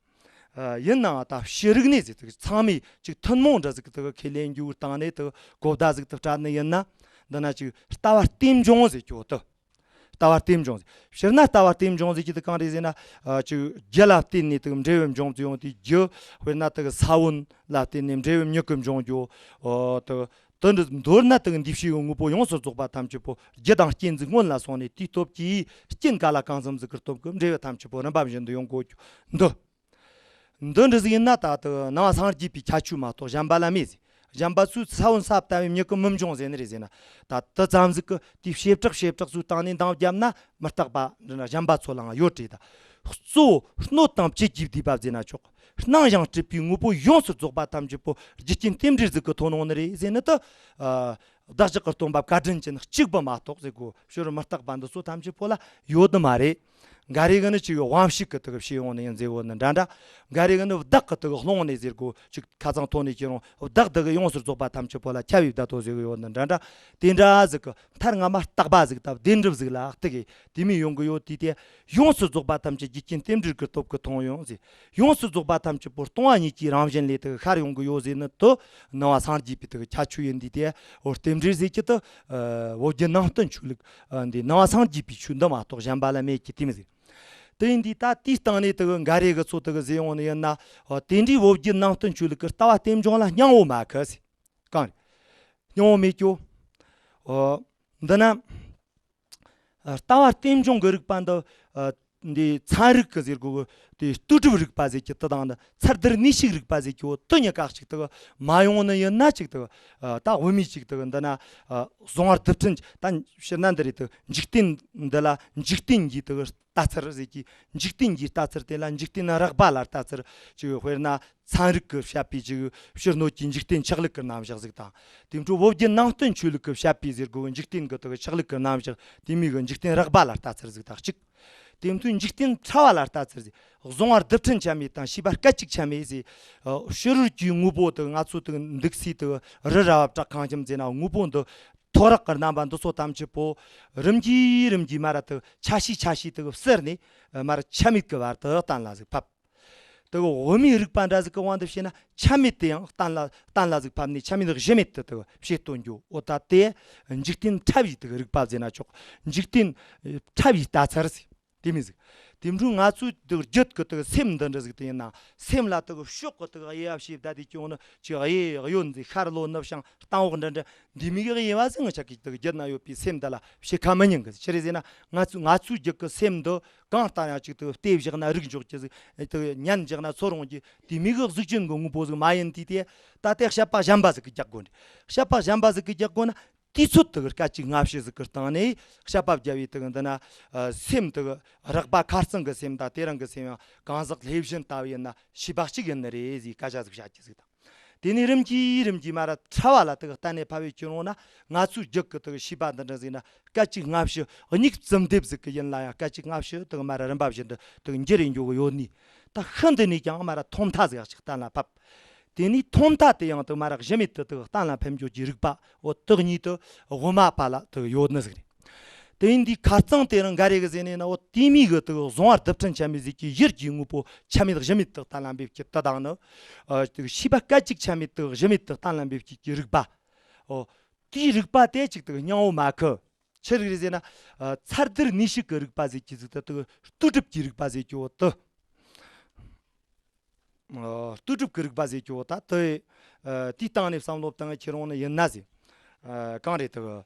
ཨ་ཡིན་ནའང་ད་ཕྱི་རིགས་ནས་ཟིག་དེ་ཚང་མས་ཅིག་ཐུན་མོང་འདྲ་ཟིག་དེ་ཁས་ལེན་རྒྱུའི་སྟེང་ནས་དེ་གོ་བརྡ་ཟིག་དེ་སྤྲད་ནི་ཡིན་ན། འདི་ན་ཅིག་ལྟ་བ་རྟེན་འབྱུང་ཟེར་གྱི་འོ་དེ། ལྟ་བ་རྟེན་འབྱུང་ཟེར། སྤྱིར་ན་ལྟ་བ་རྟེན་འབྱུང་ཟེར་གྱི་དེ་གང་རེད་ཟེར་ན། ཨ་ཅིག་རྒྱུ་ལ་བརྟེན་ནས་དེ་འབྲས་བུ་འབྱུང་ཚུལ་ཡོང་དུས་རྒྱུ། དཔེར་ན་དེ་གི་ས་བོན་ལ་བརྟེན་ནས་འབྲས་བུ་མྱུ་གུ་འབྱུང་རྒྱུ། འོ་དེ་དེ་འདྲ་མདོར་ན་དེ་གི་འདུས་བྱས་ཀྱི་དངོས་པོ་ཡོངས་སུ་རྫོགས་པ་ཐམས་ཅད་པོ་རྒྱུ་དང་རྐྱེན་གྱི་སྔོན་ལ་སོང་ནས་དེའི་སྟོབས་ཀྱིས་རྐྱེན་ག་ལ་གང་འཚམ་ཟིག་གི་སྟོབས་ཀྱིས་འབྲས་བུ་ཐམས་ཅད་པོ་རིམ་པ་བཞིན་དུ་ཡོང་དགོས་རྒྱུ་འདི། འདི་འདྲ་ཟིག་ཡིན་ན་ད་དེ་ནང་པ་སངས་རྒྱས་པའི་ཁྱད་ཆོས་མ་གཏོགས་གཞན་པ་ལ་མེད་ཟེར། གཞན་པ་ཚོས་ས་བོན་ས་བཏབ་པའི་མྱུ་གུ་མི་འབྱུང་ཟེར་ནི་རེད་ཟེར་ན། ད་དེ་ཙམ་ཟིག་གི་དེའི་བྱེ་བྲག་བྱེ་བྲག་ཚོའི་སྟེང་ནས་འདང་བརྒྱབ་ན་མི་རྟག་པ་འདྲ་ན་གཞན་པ་ཚོ་ལའང་ཡོད་རེད་ད། གཙོ་བོ་སྣོད་དང་བཅུད་ཀྱི་བསྡུས་པ་ཟེར་ན་ཆོག་སྣང་ཞིང་སྲིད་པའི་དངོས་པོ་ཡོངས་སུ་རྫོགས་པ་ཐམས་ཅད་པོ་རྒྱུ་རྐྱེན་རྟེན་འབྲེལ་ཟིག་གི་ཐོག་ནས་ཡོང་ནི་རེད་ཟེར་ནི་དེ། ཨ་བདག་ཅག་གི་སྟོན་པ་བཀའ་དྲིན་ཅན་གཅིག་པུ་མ་གཏོགས་ཟེར་གོ་ཕྱི་རོལ་མི་རྟག་པ་འདི་ཚོ་ཐམས་ཅད་པོ་ལ་ཡོད་ནི་མ་རེད། འགའ་རེ་གི་ནི་ཅིག་དབང་ཕྱུག་གི་དེ་གི་བྱས་ཡོང་ནི་ཡིན་ཟེར་བོ་ནི་འདྲ་འདྲ། འགའ་རེ་གི་ནི་བདག་གི་དེ་གི་སློང་ནས་ཟེར་གོ་ཅིག་ཁ་ཚང་ཐོག་ནས་ཁྱེད་རང་བདག་དེ་གི་ཡོངས་སུ་རྫོགས་པ་ཐམས་ཅད་པོ་ལ་ཁྱབ་པའི་བརྡ་དོ་ཟེར་གི་ཡོད་ནི་འདྲ་འདྲ། དེ་འདྲ་ཟིག་གི་མཐར་ང་མ་རྟག་པ་ཟིག་དང་བདེན་གྲུབ་ཟིག་ལ་བརྟག་གི་དེ་མི་ཡོང་གི་ཡོད་དུས་དེ། ཡོངས་སུ་རྫོགས་པ་ཐམས་ཅད་རྒྱུ་རྐྱེན་རྟེན་འབྲེལ་གྱི་སྟོབས་ཀྱིས་ཐོན་ཡོང་ཟེར། ཡོངས་སུ་རྫོགས་པ་ཐམས་ཅད་པོ་སྟོང་པ་ཉིད་ཀྱི་རང་བཞིན་ལས་དེ་གི་ཤར་ཡོང་གི་ཡོད་ཟེར་ནི་དེ་ནང་པ་སངས་རྒྱས་པའི་དེ་གི་ཁྱད་ཆོས་ཡིན་དུས་དེ། འོ་རྟེན་འབྲེལ་ཟེར་གྱི་དེ་ཨ་བོད་བརྒྱུད་ནང་བསྟན་ཆོས་ལུགས་ཨ་འདི་ནང་པ་སངས་རྒྱས་པའི་ཆོས་འདི་མ་གཏོགས་གཞན་པ་ལ་མེད་ཀྱི་དེ་མི་ཟེར། དེ་ཡིན་དུས་ད་དེའི་སྟེང་ནས་དེ་གི་འགའ་རེ་གི་ཚོ་དེ་གི་ཟེར་ཡོང་ནི་ཡིན་ན། འོ་དེ་འདྲའི་བོད་བརྒྱུད་ནང་བསྟན་ཆོས་ལུགས་ཀྱི་ལྟ་བ་རྟེན་འབྱུང་ལ་སྙིང་བོ་མ་ཁུ་ཟེར། གང་རེད། སྙིང་བོ་མེད་ཀྱོ། འོ་འདི་ན། ལྟ་བ་རྟེན་འབྱུང་གི་རིགས་པ་འདི། འདི་ཚན་རིག་གི་ཟེར་གོ་གི་དེ་ལྟོས་གྲུབ་རིག་པ་ཟེར་གྱི་དེ་དང་ནི་ཚད་བསྡུར་ནུས་ཤུགས་རིག་པ་ཟེར་གྱི་འོ་དེ་གཉིས་ཀ་ཅིག་དེ་མ་ཡོང་ནི་ཡིན་ན་ཅིག་དེ། ད་དབུ་མའི་ཅིག་དེ་འདི་ན། གཟུང་བ་རྡུལ་ཕྲན་ད་ཕྱིར་ན་འདི་རེད་དེ་འཇིག་རྟེན་འདི་ལ་འཇིག་རྟེན་གྱི་དེ་ལྟ་ཚུལ་ཟེར་གྱི་འཇིག་རྟེན་གྱི་ལྟ་ཚུལ་དེ་ལ་འཇིག་རྟེན་རགས་པ་ལ་ལྟ་ཚུལ་ཅིག་དཔེར་ན། ཚན་རིག་གི་བཤད་པའི་ཅིག་ཕྱི་སྣོད་ཀྱི་འཇིག་རྟེན་ཆགས་ལུགས་ཀྱི་རྣམ་གཞག་ཟིག་དང་། དེ་འཕྲོ་བོད་བརྒྱུད་ནང་བསྟན་ཆོས་ལུགས་ཀྱི་བཤད་པའི་ཟེར་གོ་འཇིག་རྟེན་གྱི་དག་ཆགས་ལུགས་ཀྱི་རྣམ་གཞག་དེ་མོ་གི་འཇིག་རྟེན་རགས་པ་ལ་ལྟ་ཚུལ་ཟིག་དང་གཅིག་དེ་འཕྲོ་འཇིག་རྟེན་ཕྲ་བ་ལ་ལྟ་ཚུལ་ཟིག་གཟུང་བ་རྡུལ་ཕྲན་ཆ་མེད་དང་ཤེས་པ་སྐད་ཅིག་ཆ་མེད་ཟིག་ཕྱི་རོལ་གྱི་དངོས་པོ་དག་ང་ཚོ་དག་འདུག་སའི་དག་རི་ར་བ་བྲག་ཁང་ཁྱིམ་ཟེར་ན་དངོས་པོ་འདི་ཐོ་རག་གི་རྣམ་པ་འདི་ཚོ་ཐམས་ཅད་པོ་རིམ་གྱིས་རིམ་གྱིས་མར་དག་ཆ་ཤས་ཆ་ཤས་དག་བསྲེས་ནས་མར་ཆ་མེད་ཀྱི་བར་དུ་གཏན་ལ་ཟིག་ཕབ། དེ་གི་དབུ་མའི་རིགས་པ་འདྲ་ཟིག་གི་དབང་དུ་བྱས་ན་ཆ་མེད་དེ་ཡང་གཏན་ལ་གཏན་ལ་ཟིག་ཕབ་ནས་ཆ་མེད་གཞི་མེད་དུ་དེ་གི་བྱེད་སྟོན་རྒྱུ་འོ་ད་དེ་འཇིག་རྟེན་ཕྲ་བའི་དེ་གི་རིགས་པ་ཟེར་ན་ཆོག་འཇིག་རྟེན་ཕྲ་བའི་ལྟ་ཚུལ་ཟིག་དེ་མོ་ཟིག་དེ་འཕྲོ་ང་ཚོའི་དུ་རྒྱུད་ཀྱི་དུ་སེམས་འདི་འདྲ་ཟིག་དུ་ཡིན་ན། སེམས་ལ་དུ་ཕྱོགས་ཀྱི་དུ་དབྱེ་བ་ཕྱེ་བསྡད་དེ་ཀྱང་ནི་ཅི་དབྱེ་གཡོ་འཛི་ཤར་ལྷོ་ནུབ་བྱང་སྟེང་འོག་འདྲ་འདྲ་འདི་མིག་གི་དབྱེ་བ་ཟིག་ང་ཅག་གི་དུ་རྒྱུད་ན་ཡོད་པའི་སེམས་འདི་ལ་ཕྱེ་ཁ་མི་ཉན་གི། ཅི་རེད་ཟེར་ན། ང་ཚོ་ང་ཚོའི་རྒྱུད་ཀྱི་སེམས་འདི་གང་ལྟར་ཡང་ཅིག་དུ་ལྟོས་བཞག་ན་རིག་འཇོག་གི་ཟིག་དུ་ཉན་བཞག་ན་ཚོར་འོང་གི་དེ་མིག་གི་གཟུགས་ཅན་གྱི་དངོས་པོ་ཟིག་མ་ཡིན་དུས་དེ། ད་ལྟའི་བཤད་པ་གཞན་པ་ཟིག་གི་རྒྱག་དགོས་ནི། བཤད་པ་གཞན་པ་ཟིག་གི་རྒྱག་དགོས་ན། དུས་ཚོད་དུ་སྐད་ཅིག་སྔ་ཕྱི་ཟིག་གི་སྟེང་ནས་བཤད་པ་བརྒྱབ་པའི་དུ་འདི་ན། ཨ། སེམས་དུ་རགས་པ་ཁ་རྩང་གི་སེམས་དང་དེ་རིང་གི་སེམས་ཡང་གང་ཟག་ལྷས་བཞིན་ལྟ་བུ་ཡིན་ན་ཤེས་པ་གཅིག་ཡིན་ནི་རེད་ཟེར་སྐད་ཆ་ཟིག་བཤད་ཀྱི་ཟིག་དང་། དེ་ནས་རིམ་གྱིས་རིམ་གྱིས་མ་ར་ཕྲ་བ་ལ་དུ་གཏན་ནས་ཕབ་པའི་ཁྱེར་འོང་ན། ང་ཚོའི་རྒྱུད་ཀྱི་དུ་ཤེས་པ་འདི་འདྲ་ཟིག་ན་སྐད་ཅིག་སྔ་ཕྱི་གཉིས་བཙུམ་སྡེབ་ཟིག་གི་ཡིན་ལ་ཡང་། སྐད་ཅིག་སྔ་ཕྱི་དུ་མ་ར་རིམ་པ་བཞིན་དུ་དུ་འགྱུར་རེ་འགྱོ་གི་ཡོད་ནི། ད་ཤིན་ཏུ་ནས་ཀྱང་མ་ར་ཐོག་མཐའ་ཟིག་ཅིག་གཏན་ལ་ཕབ། དེ་ནས་ཐོག་མཐའ་དེ་ཡང་དུ་མ་ར་གཞི་མེད་དུ་དུ་གཏན་ལ་ཕེབས་འགྱོ་གི་རིག་པ། འོ་དུ་གཉིས་དུ་དབུ་མ་པ་ལ་དུ་ཡོད་ནི་ཟིག་རེད། དེ་ཡིན་དུས་ཁ་རྩང་དེ་རིང་འགའ་རེ་གི་ཟེར་ནས་ན། འོ་དེ་མིན་གི་དུ་གཟུང་བ་རྡུལ་ཕྲན་ཆ་མེད་ཟིག་གི་ཡུལ་གྱི་དངོས་པོ་ཆ་མེད་གཞི་མེད་དུ་གཏན་ལ་འབེབས་ཀྱི་དུ་དང་ནི། ཨ། དུ་ཤེས་པ་སྐད་ཅིག་ཆ་མེད་དུ་གཞི་མེད་དུ་གཏན་ལ་འབེབས་ཀྱི་གི་རིག་པ། འོ་དེའི་རིག་པ་དེ་ཅིག་དུ་སྙིང་བོ་མ་ཁུ། ཆི་རིག་རེད་ཟེར་ན། ཨ། ཚད་རྡུལ་ནུས་ཤུགས་ཀྱི་རིག་པ་ཟེར་གྱི་ཟིག་དུ་དུ་ལྟོས་གྲུབ་ཀྱི་རིག་པ་ཟེར་གྱི་འོ་དུ། ཨ། ལྟོས་གྲུབ་ཀྱི་རིག་པ་ཟེར་གྱི་འོ་ད་དུ། ཨ། དེའི་སྟེང་ནས་བསམ་བློ་བཏང་ཁྱེར་འོང་ནི་ཡིན་ན་ཟེར། ཨ། གང་རེད་དུ།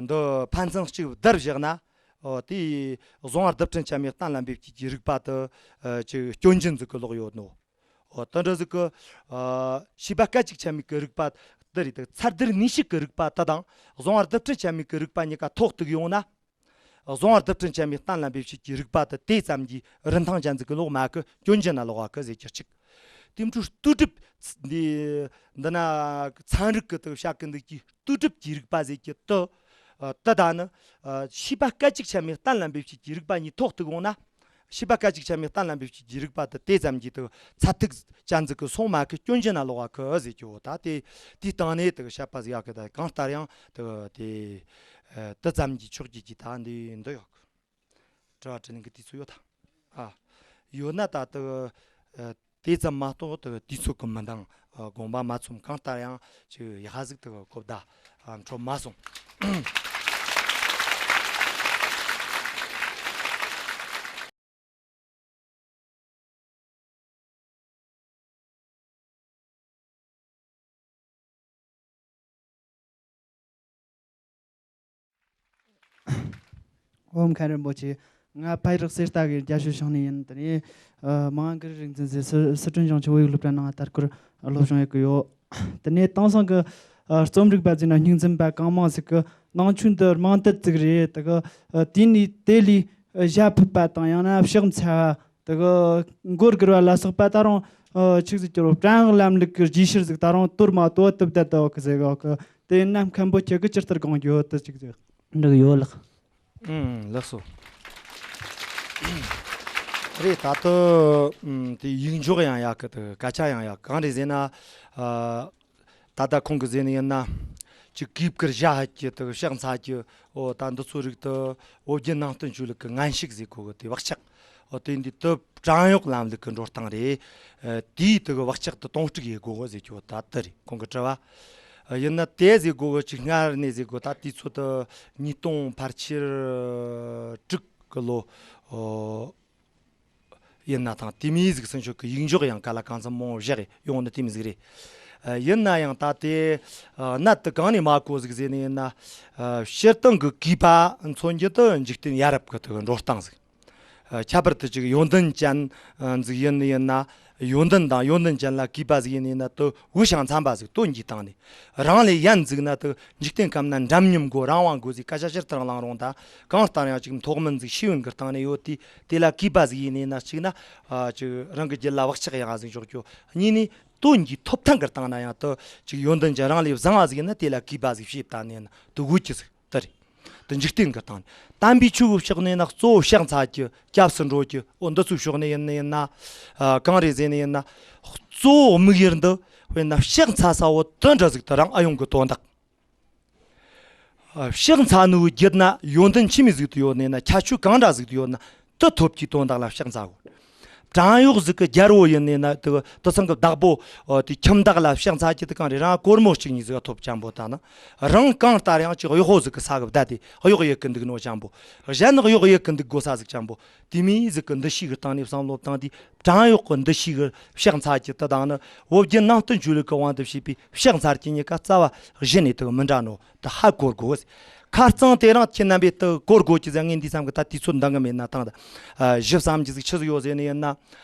འདི་ཕན་ཚུན་གཅིག་བསྡུར་བཞག་ན། འོ་དེའི་གཟུང་བ་རྡུལ་ཕྲན་ཆ་མེད་གཏན་ལ་འབེབས་ཀྱི་གི་རིག་པ་དུ། ཨ། ཅིག་སྐྱོན་ཅན་ཟིག་གི་ལོག་ཡོད་ནོ། འོ་དེ་འདྲ་ཟིག་གི། ཨ། ཤེས་པ་སྐད་ཅིག་ཆ་མེད་ཀྱི་རིག་པ་དེ་རེད། དེ་ཚད་རྡུལ་ནུས་ཤུགས་ཀྱི་རིག་པ་དེ་དང་གཟུང་བ་རྡུལ་ཕྲན་ཆ་མེད་ཀྱི་རིག་པ་གཉིས་ཀ་ཐོག་གཏུགས་ཡོང་ན། གཟུང་བ་རྡུལ་ཕྲན་ཆ་མེད་གཏན་ལ་འབེབས་བྱེད་ཀྱི་རིག་པ་དེ་དེ་ཙམ་གྱི་རིན་ཐང་ཅན་ཟིག་གི་ལོག་མ་གི། སྐྱོན་ཅན་ན་ལོག་ག་གི་ཟེར་གྱི་གཅིག་དེ་འཕྲོ་ལྟོས་གྲུབ་འདི། འདི་ན་ཚན་རིག་གི་དུ་བཤད་གི་འདུག་གི། ལྟོས་གྲུབ་ཀྱི་རིག་པ་ཟེར་གྱི་དུ། ཨ། དེ་དང་ནི། ཨ། ཤེས་པ་སྐད་ཅིག་ཆ་མེད་གཏན་ལ་འབེབས་བྱེད་ཀྱི་རིག་པ་གཉིས་ཐོག་གཏུགས་ཡོང་ན། ཤེས་པ་སྐད་ཅིག་ཆ་མེད་གཏན་ལ་འབེབས་བྱེད་ཀྱི་རིག་པ་དེ་དེ་ཙམ་གྱིས་དུ་ཚད་ཐིག་ཅན་ཟིག་གི་སོང་མ་གི། སྐྱོན་ཅན་ན་ལོག་ག་གི་ཟེར་གྱི་འོ་ད་དེ། དེའི་སྟེང་ནས་དུ་བཤད་པ་ཟིག་ཡག་གི། ད་གང་ལྟར་ཡང་དུ་དེ། ཨ། དེ་ཙམ་གྱིས་ཆོག་གི་གི་ད་འདི་འདི་ཡག་གི། དྲི་བ་དྲིས་ལན་གི་དུས་ཚོད་ཡོད་ད། ཨ། ཡོད་ན་ད་དུ། ཨ། དེ་ཙམ་མ་གཏོགས་དུ་དུས་ཚོད་གི་མི་འདང་། ཨ། དགོངས་པ་མ་ཚོམ། གང་ལྟར་ཡང་ཅིག་ཡག་ཟིག་དུ་གོ་བརྡ། ཨ། འཕྲོད་མ་སོང་། ཨོཾ་མཁན་རིན་པོ་ཆེ། ང་ཕ་ཡུལ་གསེར་རྟ་གི་རྒྱ་ཤོད་ཤང་ནས་ཡིན། དེ་ནས། ཨ། མང་གི་རིག་འཛིན་ཟེར་སི་སི་ཁྲོན་ཞིང་ཆེན་བོད་ཡིག་སློབ་གྲྭ་ནང་ལྟ་སྐོར་སློབ་སྦྱོང་ཡོད་གི་ཡོད། དེ་ནས་དེང་སང་གི། ཨ། རྩོམ་རིག་པ་ཟེར་ན་སྙིང་འཛིན་པ་གང་མང་ཟིག་གི་ནང་ཆོས་འདི་རྨོངས་དད་ཟིག་རེད། དེ་གི། ཨ། དེ་ནས་དེ་ལས་ཞྭ་ཕུད་པ་དང་ཡང་ན་ཕྱག་འཚལ་བ། དེ་གི་མགོ་སྒུར་བ་ལ་སོགས་པ་ད་རུང་། ཨ། ཆི་ཟིག་གི་རོ། བྲན་གཡོག་ལམ་ལུགས་ཀྱི་རྗེས་ཤུལ་ཟིག་ད་རུང་དོར་མ་དོར་བཏུབ་བསྡད་དོ་གི་ཟེར་གོ་གི། དེ་ཡིན་ན་མཁན་པོ་ཁྱེད་ཀྱིས་ཇི་ལྟར་དགོངས་ཡོད་དུ་ཅིག་ཟེར་འགྲིག་ཡོད་ལགས། ཨང་། ལགས་སོ། རེད། ད་ལྟ་དེ་ཡིག་འཇོག་ཡང་ཡག་གི། དེ་སྐད་ཆ་ཡང་ཡག་གི། གང་རེད་ཟེར་ན། ཨ། ད་ལྟ་ཁོང་གིས་ཟེར་ནི་ཡིན་ན། ཅིག་གུས་བཀུར་ཞྭ་ཕུད་ཀྱི། དེ་ཕྱག་འཚལ་གྱི། འོ་ད་འདི་ཚོ་རིགས་དེ་བོད་བརྒྱུད་ནང་བསྟན་ཆོས་ལུགས་ཀྱི་ངན་ཞུགས་ཟེར་གོ་གི། དེ་བག་ཆགས། འོ་དེ་འདི་དེ་བྲན་གཡོག་ལམ་ལུགས་ཀྱི་འགྲོ་སྟངས་རེད། ཨ། དེའི་དེ་གི་བག་ཆགས་དེ་དོང་སྤྲུགས་ཡེ་དགོས་གི་ཟེར་གྱི་འོ་ད་དེ་རེད་ཁོང་གི་དྲི་བ། ཨ། ཡིན་ན་དེ་ཟེར་དགོས་གི། ཅིག་སྔར་ནས་ཟེར་གོ། ད་དུས་ཚོད་དེ་ཉིས་སྟོང་ཕལ་ཆེར་དྲུག་གི་ལོ། ཨོ། ཡིན་ན་ཐང་དེ་མིན་ཟིག་སུན་ཆོད་ཀྱི་ཡིག་འཇོག་ཡང་ག་ལ་གང་འཚམ་མང་བོ་བཞག་ཡོང་ནི་དེ་མི་ཟིག་རེད། ཨ། ཡིན་ན་ཡང་ད་དེ། ཨ། གནད་དེ་གང་ནས་མ་གོ་ཟིག་ཟེར་ནི་ཡིན་ན། ཨ། སྤྱིར་བཏང་གི་གུས་པ་མཚོན་རྒྱུ་དེ་འཇིག་རྟེན་ཡ་རབས་ཀྱི་དེ་འགྲོ་སྟངས་ཟིག་ཨ། ཁྱད་པར་དུ་ཅིག་ཡོན་ཏན་ཅན་ཟིག་ཡིན་ནི་ཡིན་ན། ཡོན་ཏན་དང་ཡོན་ཏན་ཅན་ལ་གུས་པ་ཟིག་ཡིན་ནི་ཡིན་ན། དེ་དབུ་ཞྭ་མཚན་པ་ཟིག་དོན་གྱི་སྟེང་ནས། རང་ལས་ཡན་ཟིག་ན་དེ་འཇིག་རྟེན་ཁམས་ན་འདྲ་མཉམ་དགོས། རང་དབང་དགོས་ཟེར་སྐད་ཆ་སྤྱིར་བཏང་ལངས་རུང་། ད་གང་ལྟར་ཡང་ཅིག་མཐོ་དམན་ཟིག་ཤེས་ཡོན་གྱི་སྟེང་ནས་ཡོད་དེ། དེ་ལ་གུས་པ་ཟིག་ཡིན་ནི་ཡིན་ན། གཅིག་ན། ཨ། ཅིག་རང་གི་རྒྱུད་ལ་བག་ཆགས་ཡང་ཟིག་འཇོག་རྒྱུ། གཉིས་ནས་དོན་གྱི་ཐོབ་ཐང་གི་སྟེང་ན་ཡང་དེ་ཅིག་ཡོན་ཏན་ཅན་རང་ལས་བཟང་བ་ཟིག་ཡིན་ན། དེ་ལ་གུས་པ་ཟིག་བྱེད་བཏང་ནས་ན་དེ་དགོས་ཀྱི་ཟིག་དེ་རེད། དེ་འཇིག་རྟེན་གྱི་སྟེང་ནས། དམ་པའི་ཆོས་ཀྱི་ཕྱོགས་ནས་ན་གཙོ་བོ་ཕྱག་འཚལ་རྒྱུ། སྐྱབས་སུ་འགྲོ་རྒྱུ། འོ་འདི་ཚོའི་ཕྱོགས་ནས་ཡིན་ནི་ཡིན་ན། ཨ། གང་རེད་ཟེར་ནི་ཡིན་ན། གཙོ་བོ་དམིགས་ཡུལ་འདི་དཔེར་ན་ཕྱག་འཚལ་ས་བོ་དེ་འདྲ་ཟིག་དེ་རང་ཨ་ཡོང་གི་དོན་དག་ཕྱག་འཚལ་ནོ་བོའི་རྒྱུད་ན་ཡོན་ཏན་ཆི་མོ་ཟིག་དེ་ཡོད་ནི་ན། ཁྱད་ཆོས་གང་འདྲ་ཟིག་དེ་ཡོད་ན། དེ་ཐོབ་ཀྱི་དོན་དག་ལ་ཕྱག་འཚལ་དགོས། བྲན་གཡོག་ཟིག་གི་རྒྱལ་པོ་ཡིན་ནས་ན། དེ་དེ་ཚང་གི་བདག་པོ་དེ་ཁྱིམ་བདག་ལ་ཕྱག་འཚལ་རྒྱུ་དེ་གང་རེད། རང་སྒོར་མོ་གཅིག་གཉིས་ཟིག་ཐོབ་ཅང་པོ་ད་ན། རང་གང་ལྟར་ཡང་ཅིག་གཡོག་པོ་ཟིག་གི་ས་གི་བསྡད་དེ་གཡོག་ཡེད་གི་འདུག་ནོ་ཅང་པོ། གཞན་ནི་གཡོག་ཡེད་གི་འདུག་དགོས་ས་ཟིག་ཅང་པོ། དེ་མོ་ཟིག་གི་འདུ་ཤེས་གི་སྟེང་ནས་བསམ་བློ་བཏང་དུས། བྲན་གཡོག་གི་འདུ་ཤེས་གི་ཕྱག་འཚལ་རྒྱུ་དེ་དང་ནི། བོད་བརྒྱུད་ནང་བསྟན་ཆོས་ལུགས་གི་དབང་དུ་བྱས་པའི་ཕྱག་འཚལ་རྒྱུ་གཉིས་ཀ་རྩ་བ་གཞི་ནས་དེ་མི་འདྲ་ནོ། ད་ཧ་གོ་དགོས། ཁ་རྩང་དེ་རིང་ཁྱེད་རྣམ་པས་དེ་གོ་དགོས་ཀྱི་ཟེར། ངས་འདི་བསམ་གི། ད་དུས་ཚོད་འདང་གི་མེད་ན་ཐང་། ད་ཞིབ་བསམ་གྱི་ཟིག་ཆི་ཟིག་ཡོད་ཟེར་ནི་ཡིན་ན།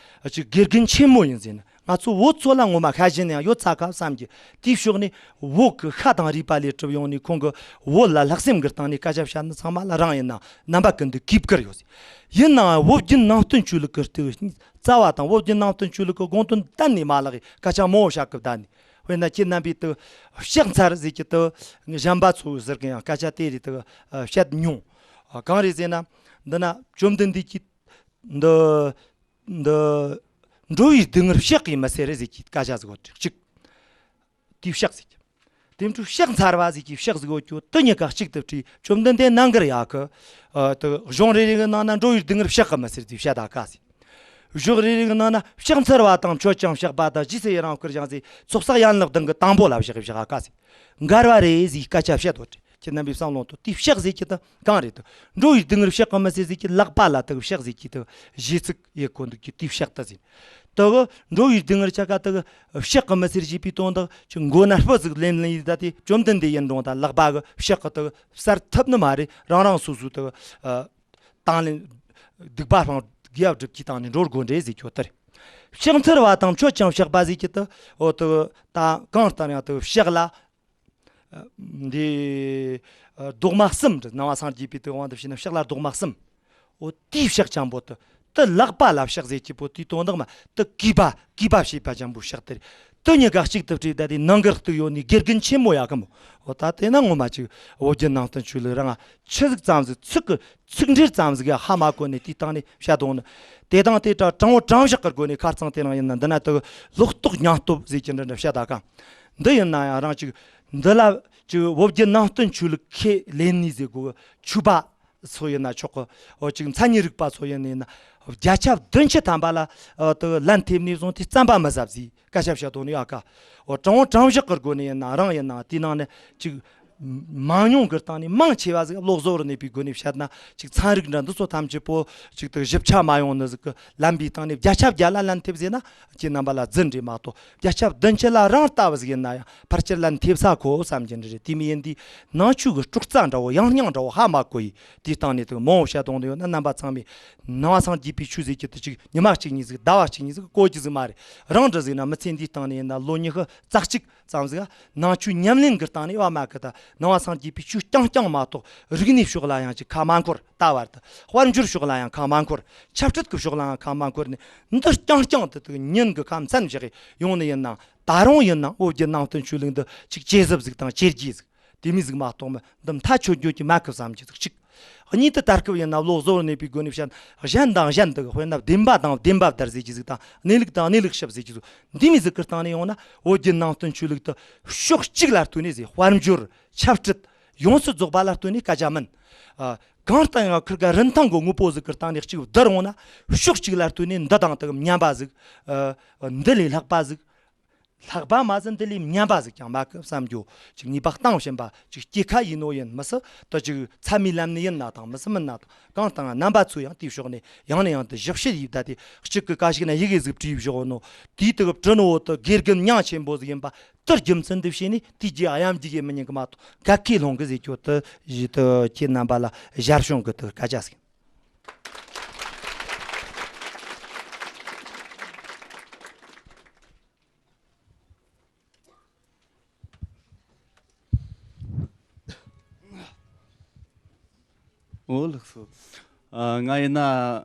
ཅིག་དགེ་རྒན་ཆེན་མོ་ཡིན་ཟེར་ན། ང་ཚོ་བོད་ཚོ་ལ་ངོ་མ་ཤ་ཞེན་ཡང་ཡོད་ཚ་ཁ་བསམ་གྱི། དེའི་ཕྱོགས་ནས་བོད་ཀྱི་ཤ་དང་རུས་པ་ལས་གྲུབ་ཡོང་ནས། ཁོང་གི་བོད་ལ་ལྷག་སེམས་ཀྱི་སྟེང་ནས་སྐད་ཆ་བཤད་ནི་ཚང་མ་ལ་རང་ཡིན་ན་རྣམ་པ་ཀུན་ཏུ་གུས་བཀུར་ཡོད་ཟེར། ཡིན་ནའང་བོད་བརྒྱུད་ནང་བསྟན་ཆོས་ལུགས་ཀྱི་རྩ་བ་དང་བོད་བརྒྱུད་ནང་བསྟན་ཆོས་ལུགས་ཀྱི་དགོངས་དོན་གཏན་ནས་མ་བརླག་གི་སྐད་ཆ་མང་བོ་བཤད་སྐབས་ད་ནི། དཔེར་ན་ཁྱེད་རྣམ་པས་དེ་ཕྱག་འཚལ་ཟེར་གྱི་དེ། གཞན་པ་ཚོ་ཟེར་གི་ཡང་སྐད་ཆ་དེ་རེད་དེ་བཤད་མྱོང་། གང་རེད་ཟེར་ན། འདི་ན་བཅོམ་ལྡན་འདས་ཀྱིས་འདི་འདི་འགྲོ་བའི་སྡུག་བསྔལ་བཤགས་ཀྱིས་མི་སེལ་ཟེར་གྱི་སྐད་ཆ་ཟིག་ཡོད་གཅིག་དེ་བཤགས་ཟེར་གྱི། དེ་འཕྲོ་ཕྱག་འཚལ་བ་ཟེར་གྱི་ཕྱག་ཟིག་ཡོད་ཀྱོ། དེ་གཉིས་ཀ་གཅིག་ཏུ་བྲིས། བཅོམ་ལྡན་འདས་གནང་གི་རེད་ཡ་གི། ཨ་དེ་གཞུང་རེ་རེ་གི་ནང་ན་འགྲོ་བའི་སྡུག་བསྔལ་བཤགས་ཀྱིས་མི་སེལ་ཟེར་བཤད་ད་ག་ཟེར། གཞུང་རེ་རེ་གི་ནང་ན་ཕྱག་འཚལ་བ་དང་མཆོད་ཅིང་བཤགས་པ་དང་། རྗེས་སུ་ཡི་རང་བསྐུལ་ཞིང་ཟེར། ཚོགས་བསགས་ཡན་ལག་བདུན་གྱི་དང་པོ་ལ་བཞག་བཞག་ག་ཟེར། འགལ་བ་རེད་ཟེར་སྐད་ཆ་བཤད་དོ། ཁྱེད་རྣམ་པས་བསམ་བློ་ཐོངས། དེ་ཕྱག་ཟེར་གྱི་དེ་གང་རེད་དེ། འགྲོ་བའི་སྡུག་བསྔལ་བཤགས་ཀྱིས་མི་སེལ་ཟེར་གྱི་ལག་པ་ལ་དེ་ཕྱག་ཟེར་གྱི་དེ་གཞས་ཚིག་ཡེད་གོ་འདུག་གི། དེ་ཕྱག་དེ་ཟེར། དེ་གི་འགྲོ་བའི་སྡུག་བསྔལ་ཆ་ག་དེ་གི་བཤགས་ཀྱིས་མི་སེལ་ཞེས་པའི་དོན་དག་ཅིག་མགོ་ན་སྤུ་ཟིག་ལེན་ལེན་ཡིན་ད། དེ་བཅོམ་ལྡན་འདས་ཡིན་རུང་ད་ལག་པ་གི་ཕྱག་གིས་དེ་གི་བསལ་ཐུབ་ནི་མ་རེད། རང་རང་སོ་སོའི་དེ་གི་ཨ་དང་ལེན། སྡིག་པ་སྤང་། དགེ་བ་སྒྲུབ་ཀྱི་སྟེང་ནས་འགྲོ་དགོས་རེད་ཟེར་གྱི་ཡོད་དེ་རེད། ཕྱག་འཚལ་བ་དང་མཆོད་ཅིང་བཤགས་པ་ཟེར་གྱི་དེ། འོ་དེ་གི་ད་གང་ལྟར་ཡང་དེ་གི་ཕྱག་ལ། འདི་རྡོག་མ་གསུམ་རེད། ནང་པ་སངས་རྒྱས་པའི་དེ་དབང་དུ་བྱས་ན་ཕྱག་ལ་རྡོག་མ་གསུམ། འོ་དེའི་ཕྱག་ཅང་པོ་དེ། དེ་ལག་པ་ལ་ཕྱག་ཟེར་གྱི་པོ་དེའི་དོན་དག་མ་དེ་གུས་པ་གུས་པ་བྱེད་པ་ཅང་པོའི་ཕྱག་དེ་རེད། དེ་གཉིས་ཀ་གཅིག་ཏུ་བྲིས་ད། དེ་ནང་གི་གཏུགས་ཡོད་ནི་དགེ་རྒན་ཆེན་མོ་ཡ་གི་མོ། འོ་ད་དེ་ན་ངོ་མ་ཅིག་བོད་བརྒྱུད་ནང་བསྟན་ཆོས་ལུགས་རང་ཆི་ཟིག་ཙམ་ཟིག་ཚིག་གི་ཚིག་འགྲེལ་ཙམ་ཟིག་ཡ་ཧ་མ་གོ་ནས་དེའི་སྟེང་ནས་བཤད་དོང་ནི། དེ་དང་དེ་འདྲ་དྲང་བོ་དྲང་བཞག་གི་སྒོ་ནས་ཁ་རྩང་དེ་རིང་ཡིན་ན་འདི་ན་དེ་ལོག་རྟོག་ཉམས་སྟོབས་ཟེར་གྱི་འདྲ་འདྲ་བཤད་ད་གང་། འདི་ཡིན་ན་ཡང་རང་ཅིག་འདི་ལ་ཅིག་བོད་བརྒྱུད་ནང་བསྟན་ཆོས་ལུགས་ཁས་ལེན་ནི་ཟེར་དགོས། ཆོས་པ་ཚོ་ཡིན་ན་ཆོག་གི། འོ་ཅིག་མཚན་ཉིད་རིག་པ་ཚོ་ཡིན་ནི་ཡིན་ན། བརྒྱ་ཆ་བདུན་ཅུ་ཐམ་པ་ལ་ཨ་དེ་ལན་ཐེབས་ནས་བཟུང་སྟེ་རྩམ་པ་མི་ཟ་བཟས། སྐད་ཆ་བཤད་དོ་ནི་ཡ་ཀ། འོ་དྲང་བོ་དྲང་བཞག་གི་སྒོ་ནས་ཡིན་ན་རང་ཡིན་ན་དེའི་ནང་ནས་ཅིག་མང་ཉུང་གི་སྟེང་ནས་མང་ཆེ་བ་ཟིག་བློ་གཟུ་བོར་གནས་པའི་སྒོ་ནས་བཤད་ན། ཅིག་ཚན་རིག་འདྲ་འདི་ཚོ་ཐམས་ཅད་པོ་ཅིག་ཏུ་ཞིབ་ཆ་མ་ཡོང་ནི་ཟིག་གི་ལན་པའི་སྟེང་ནས་བརྒྱ་ཆ་བརྒྱ་ལ་ལན་ཐེབས་ཟེར་ན་ཁྱེད་རྣམ་པ་ལ་རྫུན་རེད་མ་གཏོགས། བརྒྱ་ཆ་བདུན་ཅུ་ལ་རང་ལྟ་བུ་ཟིག་ཡིན་ན་ཡང་ཕལ་ཆེར་ལན་ཐེབས་ས་ཁོ་བསམ་གྱི་འདྲ་རེད། དེ་མི་ཡིན་དུས་ནང་ཆོས་ཀྱི་སྲོག་རྩ་འདྲ་བོ་ཡང་སྙིང་འདྲ་བོ་ཧ་མ་གོ་ཡི། དེའི་སྟེང་ནས་དུ་མང་བོ་བཤད་དོང་དུ་ཡོད་ན། རྣམ་པ་ཚང་མས་ནང་པ་སངས་རྒྱས་པའི་ཆོས་ཟེར་གྱི་དུ་ཅིག་ཉི་མ་གཅིག་གཉིས་ཟིག་ཟླ་བ་གཅིག་གཉིས་ཟིག་གོ་རྒྱུ་ཟིག་མ་རེད། རང་འདྲ་ཟིག་ན་མི་ཚེ་འདིའི་སྟེང་ནས་ཡིན་ན་ལོ་ཉི་ཤུ་རྩ་གཅིག་ཙམ་ཟིག་ནང་ཆོས་ཉམས་ལེན་གྱི་སྟེང་ནས་བ་མ་གི་ད་ནང་པ་སངས་རྒྱས་པའི་ཆོས་རྐྱང་རྐྱང་མ་གཏོགས་རིག་གནས་ཕྱོགས་ལ་ཡང་ཅིག་ཁ་མ་འཁོར། ད་བར་དུ་དཔལ་འབྱོར་ཕྱོགས་ལ་ཡང་ཁ་མ་འཁོར། ཆབ་སྲིད་ཀྱི་ཕྱོགས་ལ་ཡང་ཁ་མ་འཁོར་ནས་འདི་རྐྱང་རྐྱང་དུ་དུ་ཉིན་གྱི་ཁ་མཚན་བཞག་ཡོང་ནི་ཡིན་ན། ད་རུང་ཡིན་ན་བོད་བརྒྱུད་ནང་བསྟན་ཆོས་ལུགས་འདི་ཅིག་བཅོས་ཟིབ་ཟིག་དང་བཅོས་རྒྱས་ཟིག་དེ་མི་ཟིག་མ་གཏོགས་མི་འདི་མཐའ་ཆོད་རྒྱུ་གི་མ་ཁུ་བསམ་གྱི་ཟིག་གཅིག་གཉིས་དུ་ད་སྐབས་ཡིན་ན་བློ་གཟུ་བོར་གནས་པའི་སྒོ་ནས་བཤད་ན། གཞན་དང་གཞན་དུ་དཔེར་ན་བདེན་པ་དང་བདེན་པ་བདར་ཟེར་གྱི་ཟིག་དང་། གནས་ལུགས་དང་གནས་ལུགས་ཞིབ་ཟེར་གྱི་ཟིག་འདི་མི་ཟིག་གི་སྟེང་ནས་ཡོང་ན། བོད་བརྒྱུད་ནང་བསྟན་ཆོས་ལུགས་དུ་ཕྱོགས་གཅིག་ལ་ལྟོས་ནས་ཟེར། དཔལ་འབྱོར། ཆབ་སྲིད། ཡོངས་སུ་རྫོགས་པ་ལ་ལྟོས་ནས་སྐད་ཆ་མིན། ཨ། གང་ལྟར་ཡང་ཁིར་ག་རིན་ཐང་གི་དངོས་པོ་ཟིག་གི་སྟེང་ནས་གཅིག་བསྡུར་འོང་ན། ཕྱོགས་གཅིག་ལ་ལྟོས་ནས་འདི་དང་དུ་མཉམ་པ་ཟིག་ཨ། འདི་ལས་ལྷག་པ་ཟིག་ལྷག་པ་མ་ཟད་འདི་ལས་ཉམས་པ་ཟིག་ཀྱང་མ་གི་བསམ་རྒྱུ། ཅིག་ངེས་པ་གཏིང་ཕྱིན་པ་ཅིག་སྐྱེ་ཁ་ཡིན་ནོ་ཡིན་མི་སྲིད། དེ་ཅིག་ཚད་མའི་ལམ་ནས་ཡིན་ན་དང་མི་སྲིད་མིན་ན་དང་། གང་ལྟར་རྣམ་པ་ཚོས་ཡང་དེའི་ཕྱོགས་ནས་ཡང་ནས་ཡང་དུ་ཞིབ་བཤེར་ཡེད་ད། དེ་གཅིག་གི་ག་ཞིག་ན་ཡི་གེ་ཟིག་བྲིས་བཞག་ནོ། དེའི་དུ་བྲི་ནོ་དུ་དགེ་རྒན་མྱིང་ཆེན་པོ་ཟིག་ཡིན་པ་དེར་རྒྱུ་མཚན་དུ་བྱས་ནས། དེའི་རྗེས་གཡམ་རྒྱུག་ཡེད་མི་ཉན་གི་མ་གཏོགས་དགའ་ཁས་ལོངས་གི་ཟེར་རྒྱུ་དུ་ཞིག་ཏུ་ཁྱེད་རྣམ་པ་ལ་ཞར་བྱུང་གི་དུ་སྐད་ཆ་ཟིག་འོ་ལགས་སོ། ཨ། ང་ཡིན་ན་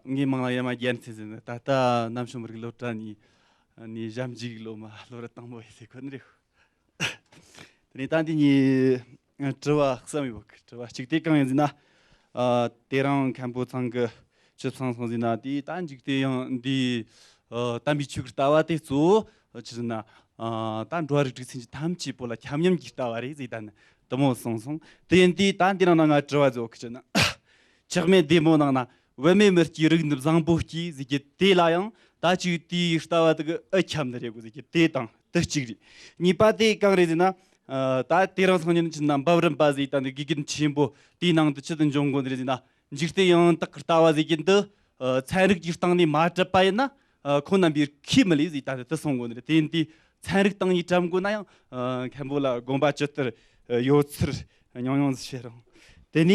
ངའི་མིང་ལ་ཡ་མ་རྒྱལ་མཚན་ཟེར་ནས། ད་ལྟ་གནམ་གཤིས་མི་རིགས་སློབ་གྲྭ་ནས་ནས་གཡམ་རྒྱུག་སློབ་མ་སློབ་ར་དང་པོ་ཡིན་ཟེར་གོ་ནི་རེད། དེ་ནས་ད་འདི་གཉིས་དྲི་བ་གསུམ་ཡོད་གི། དྲི་བ་གཅིག་དེ་གང་ཡིན་ཟེར་ན། ཨ། དེ་རིང་མཁན་པོ་ཚང་གི་ཆུ་ཚང་སོང་ཟེར་ན། དེ་ད་འཇིག་རྟེན་ཡང་འདི་ཨ། དམ་པའི་ཆོས་ཀྱི་ལྟ་བ་དེ་གཙོ་བོ་ཆི་ཟེར་ན། ཨ། ད་འགྲོ་བ་རིགས་དྲུག་སེམས་ཅན་ཐམས་ཅད་པོ་ལ་ཁྱབ་མཉམ་གྱི་ལྟ་བ་རེད་ཟེར། ད་ནི་དེ་མོ་གསུངས་སོང་། དེ་ཡིན་དུས་ད་འདི་རང་ན་ང་དྲི་བ་ཟིག་ཡོད་གི། ཆི་ན། ཆགས་མེད་བདེ་མོ་ནང་ན། བུད་མེད་མི་སྐྱེ་རིགས་ནི་བཟང་པོ་སྐྱེ་ཟེར་གྱི་དེ་ལ་ཡང་ ད་ཅིག་དེའི་ལྟ་བ་དེ་གི་ཨེ་ཁྱབ་ནི་རེད་གོ་ཟེར་གི། དེ་དང་དེ་གཅིག་རེད། གཉིས་པ་དེ་གང་རེད་ཟེར་ན། ཨ། ད་དེ་རིང་སང་ཉིན་ཕྱིན་ན་འབུམ་རམས་པ་ཟེར་ད་འདི་དགེ་རྒན་ཆེན་པོ་དེའི་ནང་དུ་ཅི་ལྟར་འབྱུང་དགོས་ནི་རེད་ཟེར་ན། འཇིག་རྟེན་ཡང་དག་གི་ལྟ་བ་ཟེར་གི་འདི། ཨ། ཚན་རིག་གི་སྟེང་ནས་མ་གྲུབ་པ་ཡིན་ན། ཨ། ཁོང་རྣམ་པས་ཁས་མི་ལེན་ཟེར་ད་འདི་དེ་གསུང་དགོས་ནི་རེད། དེ་ཡིན་དུས་ཚན་རིག་སྟེང་ནས་གྲུབ་དགོས་ན་ཡང་། ཨ། མཁན་པོ་ལ་དགོངས་པ་ཇི་ལྟར་ཡོད་ཚུལ་ཉུང་ཉུང་ཟིག་བཤད་རོགས། དེ་ནས་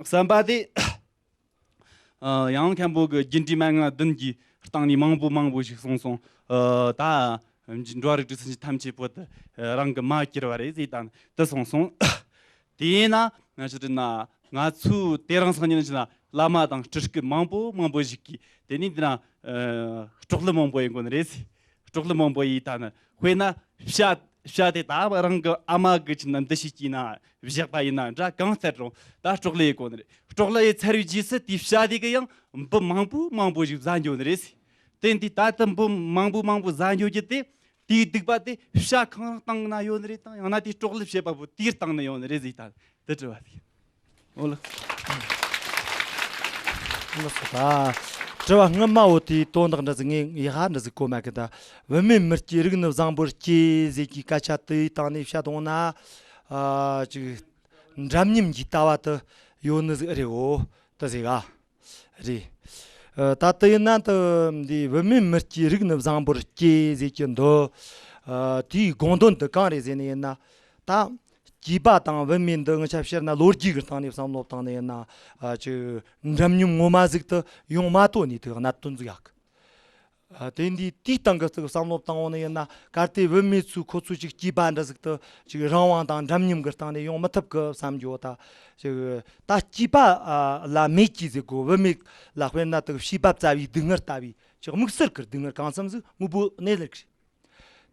གསུམ་པ་དེ། ཨ། ཡང་མཁན་པོ་གི་རྒྱུ་འབྲས་མན་ངག་བདུན་གྱི་སྟེང་ནས་མང་པོ་མང་པོ་ཞིག་གསུངས་སོང་། ཨ། ད་འགྲོ་བ་རིགས་དྲུག་སེམས་ཅན་ཐམས་ཅད་པོ་དེ་རང་གི་མ་གྱུར་པ་རེད་ཟེར་ད་དེ་གསུངས་སོང་། དེས་ན་ང་ཚོ་དེ་ན་ང་ཚོའི་དེ་རིང་སང་ཉིན་ཕྱིན་ན་བླ་མ་དང་སྤྲུལ་སྐུ་མང་པོ་མང་པོ་ཞིག་གིས་དེ་ནས་དེ་ན། ཨ། སྲོག་བླུ་མང་པོ་ཡིན་དགོས་ནི་རེད་ཟེར། སྲོག་བླུ་མང་པོ་ཡིས་ད་ནི་དཔེར་ན་བྱ། བྱ་དེ་ད་རང་གི་ཨ་མ་གི་ཆེད་ན་འདི་ཞིག་གྱིས་ན་བཞག་པ་ཡིན་ན་འདྲ། གང་ལྟར་རུང་ད་སྲོག་བླུ་ཡེ་གོ་ནི་རེད། སྲོག་བླུ་ཡེ་ཚར་བའི་རྗེས་སུ་དེའི་བྱ་དེ་གི་ཡང་འབུ་མང་པོ་མང་པོ་ཞིག་བཟའ་འགྱོ་ནི་རེད། དེ་འདི་ད་ལྟ་འབུ་མང་པོ་མང་པོ་བཟའ་འགྱོ་རྒྱུ་དེ། དེའི་སྡིག་པ་དེ་བྱ་གང་སྟེང་ན་ཡོད་ནི་རེད་དང་། ཡང་ན་དེའི་སྲོག་བླུ་བྱེད་པ་པོ་དེའི་སྟེང་ན་ཡོད་ནི་རེད་ཟེར་ད་དེ་དྲི་བ་དེ། འོ་ལགས། ལགས་སོ། ད་དྲི་བ་སྔ་མ་བོ་དེའི་དོན་དག་འདྲ་ཟིག་ངས་ཡག་པ་འདྲ་ཟིག་གོ་མ་གི། ད་བུད་མེད་མི་སྐྱེ་རིགས་ནི་བཟང་པོར་སྐྱེ་ཟེར་གྱི་སྐད་ཆ་དེའི་སྟེང་ནས་བཤད་འོང་ན། ཨ། ཅིག་འདྲ་མཉམ་གྱི་ལྟ་བ་དེ་ཡོད་ནི་ཟིག་རེད་འོ། དེ་ཟིག་ག་རེད། ཨ། ད་དེ་ཡིན་ན་དེ་འདི་བུད་མེད་མི་སྐྱེ་རིགས་ནི་བཟང་པོར་སྐྱེ་ཟེར་གྱི་འདི། ཨ། དེའི་དགོངས་དོན་དེ་གང་རེད་ཟེར་ནི་ཡིན་ན། ད་སྐྱེས་པ་དང་བུད་མེད་འདི་ང་ཆ་བཤད་ན་ལོ་རྒྱུས་ཀྱི་སྟེང་ནས་བསམ་བློ་བཏང་ནི་ཡིན་ན། ཨ། ཅིག་འདྲ་མཉམ་ངོ་མ་ཟིག་ཏུ་ཡོང་མ་ཐུབ་ནི་དེ་གནད་དོན་ཟིག་ཡག་གི། ཨ། དེ་འདི་དེའི་སྟེང་གི་ཅིག་བསམ་བློ་བཏང་འོང་ནི་ཡིན་ན། གལ་ཏེ་བུད་མེད་ཚོས་ཁོ་ཚོ་ཅིག་སྐྱེས་པ་འདྲ་ཟིག་ཏུ་ཅིག་རང་དབང་དང་འདྲ་མཉམ་གྱི་སྟེང་ནས་ཡོང་མི་ཐུབ་གི་བསམ་རྒྱུ། ད་ཅིག་ད་སྐྱེས་པ། ཨ། ལ་མེད་ཀྱི་ཟེར་གོ། བུད་མེད་ལ་དཔེར་ན་དེ་བྱིས་པ་བཙའ་བའི་སྡུག་བསྔལ་ལྟ་བུའི་ཅིག་དམིགས་བསལ་གྱི་སྡུག་བསྔལ་གང་འཚམ་ཟིག་དངོས་པོ་གནས་ལུགས་རེད།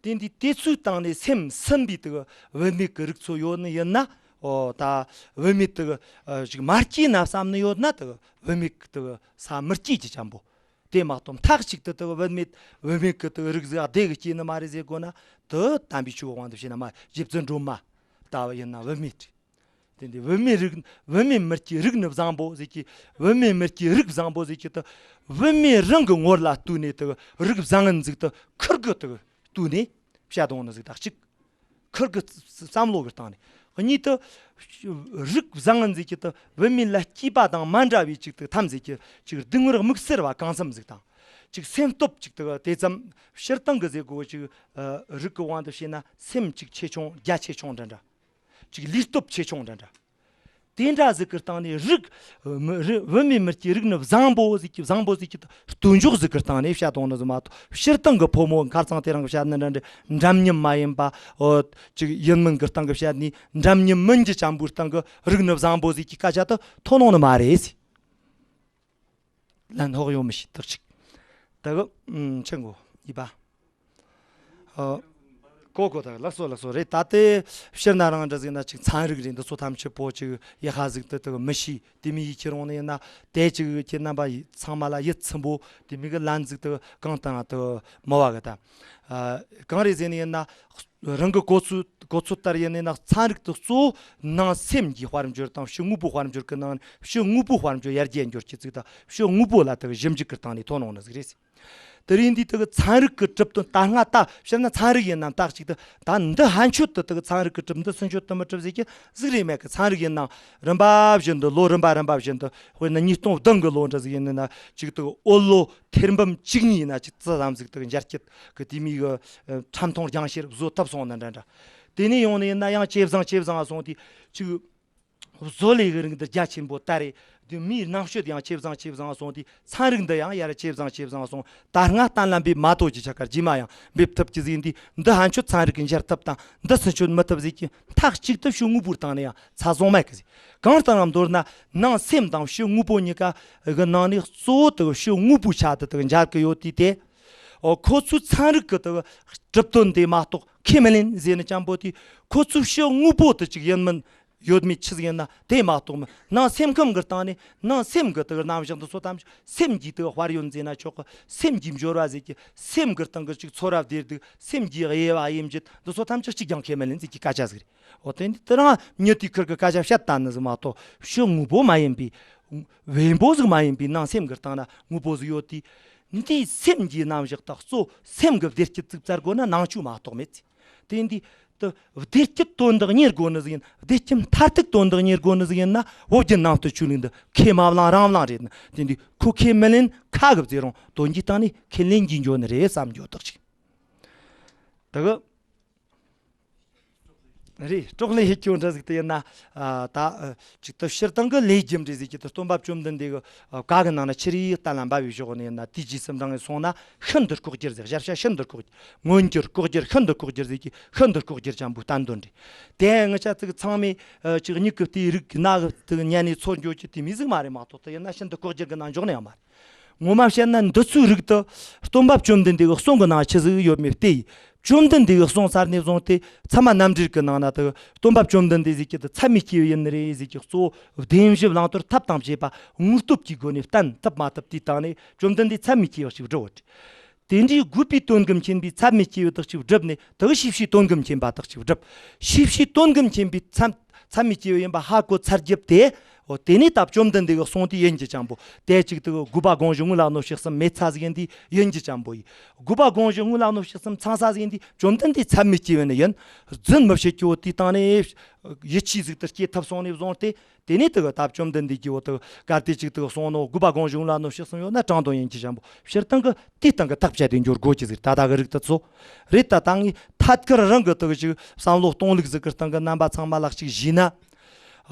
དེ་འདི་དེ་ཚོའི་སྟེང་ནས་སེམས་ཟིན་པའི་དེ་བུད་མེད་ཀྱི་རིགས་ཚོ་ཡོད་ནི་ཡིན་ན། ཨོ། ད་བུད་མེད་དེ། ཨ། ཅིག་མ་སྐྱེས་ན་བསམ་ནི་ཡོད་ན། དེ་བུད་མེད་ཀྱི་དེ་ས་མི་སྐྱེས་ཀྱི་ཅན་པོ། དེ་མ་གཏོགས་མཐའ་གཅིག་ཏུ་དེ་བུད་མེད་བུད་མེད་ཀྱི་དེ་རིགས་ཟིག་སྡེ་གི་སྐྱེས་ནི་མ་རེད་ཟེར་དགོས་ན། དེ་དམ་པའི་ཆོས་དབང་དུ་བྱས་ན་མ་རྗེ་བཙུན་སྒྲོལ་མ་ལྟ་བུ་ཡིན་ན་བུད་མེད་རེད། དེ་འདི་བུད་མེད་རིགས། བུད་མེད་མི་སྐྱེ་རིགས་ནི་བཟང་པོ་ཟེར་གྱི། བུད་མེད་མི་སྐྱེ་རིགས་བཟང་པོ་ཟེར་གྱི་དེ་བུད་མེད་རང་གི་ངོར་ལ་ལྟོས་ནས་དེ་རིགས་བཟང་ངན་ཟིག་དེ་ཁུར་གི་དེ་ལྟོས་ནས་བཤད་འོང་ནི་ཟིག་དང་གཅིག་ཁུར་གི་བསམ་བློ་གི་སྟེང་ནས། གཉིས་དེ་རིགས་བཟང་ངན་ཟེར་གྱི་དེ་བུད་མེད་ལ་སྐྱེས་པ་དང་མ་འདྲ་བའི་ཅིག་དེ་ཐམས་ཅད་ཀྱི་ཅིག་སྡུག་བསྔལ་དམིགས་བསལ་བ་གང་འཚམ་ཟིག་དང་། ཅིག་སེམས་སྟོབས་ཅིག་དེ་དེ་ཙམ་སྤྱིར་བཏང་གི་ཟེར་དགོས། ཅིག་ཨ། རིགས་ཀྱི་དབང་དུ་བྱས་ན་སེམས་ཅིག་ཆེ་ཆུང་རྒྱ་ཆེ་ཆུང་འདྲ་འདྲ། ཅིག་ལུས་སྟོབས་ཆེ་ཆུང་འདྲ་འདྲ། དེ་འདྲ་ཟིག་གི་སྟེང་ནས་རིགས། མི་རིགས། བུད་མེད་མི་སྐྱེ་རིགས་ནི་བཟང་པོ་ཟིག་གི། བཟང་པོ་ཟིག་གི་སྟོན་ཕྱོགས་ཟིག་གི་སྟེང་ནས་བཤད་འོང་ནི་ཟིག་མ་གཏོགས། སྤྱིར་བཏང་གི་ཕོ་མོ་ཁ་རྩང་དེ་རིང་གི་བཤད་ནི་འདྲ་འདྲ་འདྲ་མཉམ་མ་ཡིན་པ། ཨོ། ཅིག་ཡིན་མིན་གི་སྟེང་གི་བཤད་ནི་འདྲ་མཉམ་མིན་གྱི་ཅན་པོའི་སྟེང་གི་རིགས་ནི་བཟང་པོ་ཟིག་གི་སྐད་ཆ་དེ་ཐོན་འོང་ནི་མ་རེད། ལན་ཧོག་ཡོང་མི་ཤེས། ཐག་ཆིག་ད་གི་ཨུམ་ཆེན་གོ་ཡིན་པ། ཨ། གོ་གོ། ད་ལགས་སོ་ལགས་སོ། རེད། ད་དེ་ཕྱིར་ན་རང་འདྲ་ཟིག་ན་ཅིག་ཚན་རིག་རེད། འདི་ཚོ་ཐམས་ཅད་པོ་ཅིག་ཡག་པ་ཟིག་ཏུ་དེ་གི་མི་ཤེས། དེ་མི་ཡིད་ཁྱེར་འོང་ནི་ཡིན་ན། དེ་ཅིག་ཁྱེད་རྣམ་པ་ཚང་མ་ལ་ཡིད་ཚིམ་པོ་དེ་མི་གི་ལན་ཟིག་དེ་གི་གང་བཏང་དེ་གི་མི་བ་གི་ད། ཨ། གང་རེད་ཟེར་ནི་ཡིན་ན། རང་གི་གོ་ཚོད་གོ་ཚོད་ལྟར་ཡིན་ནི་ན། ཚན་རིག་དེ་གཙོ་བོ་ནང་སེམས་ཀྱི་དཔལ་འབྱོར་དང་ཕྱི་དངོས་པོའི་དཔལ་འབྱོར་གི་ནང་ནས་ཕྱི་དངོས་པོའི་དཔལ་འབྱོར་ཡར་རྒྱས་འགྱུར་གྱི་ཚིག་དང་། ཕྱི་དངོས་པོ་ལ་དེ་གི་ཞིབ་འཇུག་གི་སྟེང་ནས་ཐོན་འོང་ནི་ཟིག་རེད། དེ་རིང་འདི་དེ་གི་ཚན་རིག་གི་གྲུབ་དོན་ད་སྔ་ད་བཤད་ན་ཚན་རིག་ཡིན་ནམ། ད་གཅིག་ཏུ་ད་འདི་ཕན་ཆོད་དུ་དེ་གི་ཚན་རིག་གི་གྲུབ། འདི་ཚུན་ཆོད་དུ་མི་གྲུབ་ཟེར་གྱི་ཟིག་རེད་མེད་གི། ཚན་རིག་ཡིན་ནམ་རིམ་པ་བཞིན་དུ་ལོ་རིམ་པ་རིམ་པ་བཞིན་དུ། དཔེར་ན་ཉིས་སྟོང་བདུན་གི་ལོ་འདྲ་ཟིག་ཡིན་ནི་ན། གཅིག་ཏུ་དབུལ་ལོ་ཐེར་འབུམ་གཅིག་གཉིས་ན་ཅིག་ཙི་ཙམ་ཟིག་དེ་གི་འཇར་སྐྱིད་གི་དེ་མི་གི་ཨ་ཁྲམ་ཐོང་རྒྱང་ཤེལ་བཟོ་ཐུབ་སོང་ནི་འདྲ་འདྲ། དེ་ནས་ཡོང་ནི་ཡིན་ན་ཡང་ཇེ་བཟང་ཇེ་བཟང་སོང་དུས་ཅིག་བཟོ་ལས་ཀྱི་རིགས་འདི་རྒྱ་ཆེན་པོ་ད་རེད། དེ་མིའི་རྣམ་དཔྱོད་ཡང་ཇེ་བཟང་ཇེ་བཟང་སོང་དུས་ཚན་རིག་འདི་ཡང་ཡར་ཇེ་བཟང་ཇེ་བཟང་སོང་། ད་སྔ་གཏན་ལ་འབེབས་མ་ཐུབ་ཀྱི་ཆ་ཁར་རྗེས་མ་ཡང་འབེབས་ཐུབ་ཀྱི་ཟིག་ཡིན་དུས། འདི་ཕན་ཆོད་ཚན་རིག་གི་འཇར་ཐུབ་དང་། འདི་ཚུན་ཆོད་མི་ཐུབ་ཟིག་གི། མཐའ་གཅིག་ཏུ་ཕྱི་དངོས་པོའི་སྟེང་ནས་ཡང་ཚ་བཟུང་མེད་གི་ཟིག་གང་ལྟར་ན་མདོར་ན་ནང་སེམས་དང་ཕྱི་དངོས་པོ་གཉིས་ཀ་གི་ནང་ནས་གཙོ་བོ་དེ་ཕྱི་དངོས་པོའི་ཆ་དེ་དེ་འཇར་གི་ཡོད་དུས་དེ། ཨོ། ཁོ་ཚོའི་ཚན་རིག་གི་དེ་གྲུབ་དོན་དེ་མ་གཏོགས་ཁས་མི་ལེན་ཟེར་ནི་ཅན་པོ་དེ། ཁོ་ཚོའི་ཕྱི་དངོས་པོ་དེ་ཅིག་ཡིན་མིན་ཡོད་མེད་ཆི་ཟིག་ཡིན་ན་དེ་མ་གཏོགས་མི། ནང་སེམས་ཁམས་ཀྱི་སྟེང་ནས་ནང་སེམས་ཀྱི་དེ་རྣམ་གཞག་འདི་ཚོ་ཐམས་ཅད། སེམས་ཀྱི་དེ་དཔལ་ཡོན་ཟེར་ན་ཆོག་གི། སེམས་ཀྱི་འབྱོར་བ་ཟེར་གྱི། སེམས་ཀྱི་སྟེང་གི་ཅིག་ཚོར་བ་བདེ་སྡུག་སེམས་ཀྱི་དབྱེ་བ་དབྱེ་འབྱེད་འདི་ཚོ་ཐམས་ཅད་གཅིག་ཀྱང་ཁས་མི་ལེན་ཟེར་གྱི་སྐད་ཆ་ཟིག་རེད། འོ། དེ་འདི་དེ་རང་ཉིད་དེའི་ཁུར་གི་སྐད་ཆ་བཤད་ད་ནི་ཟིག་མ་གཏོགས། ཕྱི་དངོས་པོ་མ་ཡིན་པའི། བེམ་པོ་ཟིག་མ་ཡིན་པའི་ནང་སེམས་ཀྱི་སྟེང་ན་དངོས་པོ་ཟིག་ཡོད་དུས། འདིའི་སེམས་ཀྱི་རྣམ་གཞག་དང་གཙོ་སེམས་ཀྱི་བདེ་སྐྱིད་ཙིག་བཙལ་དགོས་ན་ནང་ཆོས་མ་གཏོགས་མེད། དེ་འདི་དུ་བདེ་སྐྱིད་དོན་དག་གཉེར་དགོས་ནི་ཟིག་ཡིན། བདེ་སྐྱིད་མཐར་ཐུག་དོན་དག་གཉེར་དགོས་ནི་ཟིག་ཡིན་ན། བོད་བརྒྱུད་ནང་བསྟན་ཆོས་ལུགས་འདི་ཁས་མ་བླངས་རང་བླངས་རེད། དེ་འདི་ཁོ་ཁས་མི་ལེན་ཁ་གི་བརྩེ་རུང་དོན་གྱི་སྟེང་ནས་ཁས་ལེན་གྱི་འགྱོ་ནི་རེད་བསམ་འགྱོ་དག་ཅིག་དེ་གི་རེད། སྲོག་ལ་ཡི་སྐྱོན་འདྲ་ཟིག་དེ་ཡིན་ན། ཨ། ད་ཨ། ཅིག་ཏུ་སྤྱིར་བཏང་གི་ལས་རྒྱུ་འབྲས་ཟིག་གི་དུ་སྟོན་པ་བཅོམ་ལྡན་འདས་གི་ཨ། བཀའ་གི་ནང་ན་ཆི་རིགས་གཏན་ལ་འབབ་པའི་ཕྱོགས་ནས་ཡིན་ན། དེའི་རྗེས་སུ་འབྲང་ངེ་སོང་ན་ཤིན་ཏུ་ལྐོག་གྱུར་ཟིག་གཞལ་བྱ་ཤིན་ཏུ་ལྐོག་གྱུར། མངོན་གྱུར་ལྐོག་གྱུར་ཤིན་ཏུ་ལྐོག་གྱུར་ཟིག་གི་ཤིན་ཏུ་ལྐོག་གྱུར་ཅན་པོའི་བསྟན་དོན་རེད། དེ་ངི་ཆ་ཙིག་ཚང་མས་ཨ། ཅིག་མྱིག་གི་བལྟས་རིག་གི་རྣ་གི་དུ་ཉན་ནས་ཚོར་འགྱོ་རྒྱུ་དེ་མི་ཟིག་མ་རེད་མ་གཏོགས། དེ་ཡིན་ན་ཤིན་ཏུ་ལྐོག་གྱུར་གི་ནང་འཇོག་ནས་ཡང་མ་རེད། ངོ་མ་བཤད་ན་འདི་ཚོའི་རིགས་དུ་སྟོན་པ་བཅོམ་ལྡན་འདས་ཀྱི་གསུང་གི་ནང་ཆི་ཟིག་ཡོད་མེད་བལྟས་ཡིན། བཅོམ་ལྡན་འདས་ཀྱི་གསུང་ཚར་ནས་བཟུང་སྟེ་ཚད་མ་རྣམ་འགྲེལ་གྱི་ནང་ན་དུ་སྟོན་པ་བཅོམ་ལྡན་འདས་ཟིག་གི་དུ་ཚད་མའི་སྐྱེས་བུ་ཡིན་ནི་རེད་ཟིག་གི་གཙོ་བོ་བདེན་བཞི་བླང་དོར་ཐབས་དང་བཅས་པ་དངོས་སྟོབས་ཀྱི་སྒོ་ནས་བསྟན་ཐུབ་མ་ཐུབ་དེའི་སྟེང་ནས་བཅོམ་ལྡན་འདས་ཚད་མའི་སྐྱེས་བུ་ཞིག་བསྒྲུབས་ཡོད། དེ་འདྲའི་དགོས་པའི་དོན་གྱི་མཁྱེན་པའི་ཚད་མའི་སྐྱེས་བུ་དག་ཅིག་བསྒྲུབས་ནས། དག་ཤེས་བྱའི་དོན་གྱི་མཁྱེན་པ་དག་ཅིག་བསྒྲུབས། ཤེས་བྱའི་དོན་གྱི་མཁྱེན་པའི་ཚད་ཚད་མའི་སྐྱེས་བུ་ཡིན་པ་ཧ་གོ་ཚར་རྒྱུ་དེ། འོ། དེ་ནས་ད་བཅོམ་ལྡན་འདས་ཀྱི་གསུང་དེ་ཡིན་གྱི་ཅན་པོ། དེ་ཅིག་ཏུ་དགོས་པ་དགོངས་གཞི་དངོས་ལ་གནོད་བྱེད་གསུམ་མེད་ཚ་ཟིག་ཡིན་དེ་ཡིན་གྱི་ཅན་པོ་ཡིན། དགོས་པ་དགོངས་གཞི་དངོས་ལ་གནོད་བྱེད་གསུམ་ཚང་ས་ཟིག་ཡིན་དེ་བཅོམ་ལྡན་འདས་ཚད་མའི་སྐྱེས་བུ་ནི་ཡིན། རྫུན་མི་བཤད་རྒྱུ་བོ་དེའི་སྟེང་ནས་ཡིད་ཆེས་ཟིག་ཏུ་སྐྱེ་ཐུབ་སོང་ནས་བཟུང་སྟེ། དེ་ནས་དུ་ད་བཅོམ་ལྡན་འདས་ཀྱིས་འོ་དུ་གལ་ཏེ་ཅིག་དུ་གསུངས་ནོ། དགོས་པ་དགོངས་གཞི་དངོས་ལ་གནོད་བྱེད་གསུམ་ཡོད་ན་དྲང་དོན་ཡིན་གྱི་ཅན་པོ། སྤྱིར་བཏང་གི་དེའི་སྟེང་གི་ཐག་བཅད་དེ་འགྱོ་དགོས་ཀྱི་ཟིག་ད་ལྟ་གི་རིགས་དུ་ཚོ་རེད། ད་ད་ངས་ཐད་ཀར་རང་གི་དུ་ཅིག་བསམ་བློ་གཏོང་ལུགས་ཟིག་གི་སྟེང་གི་རྣམ་པ་ཚང་མ་ལ་ཅིག་གཞིགས་ན།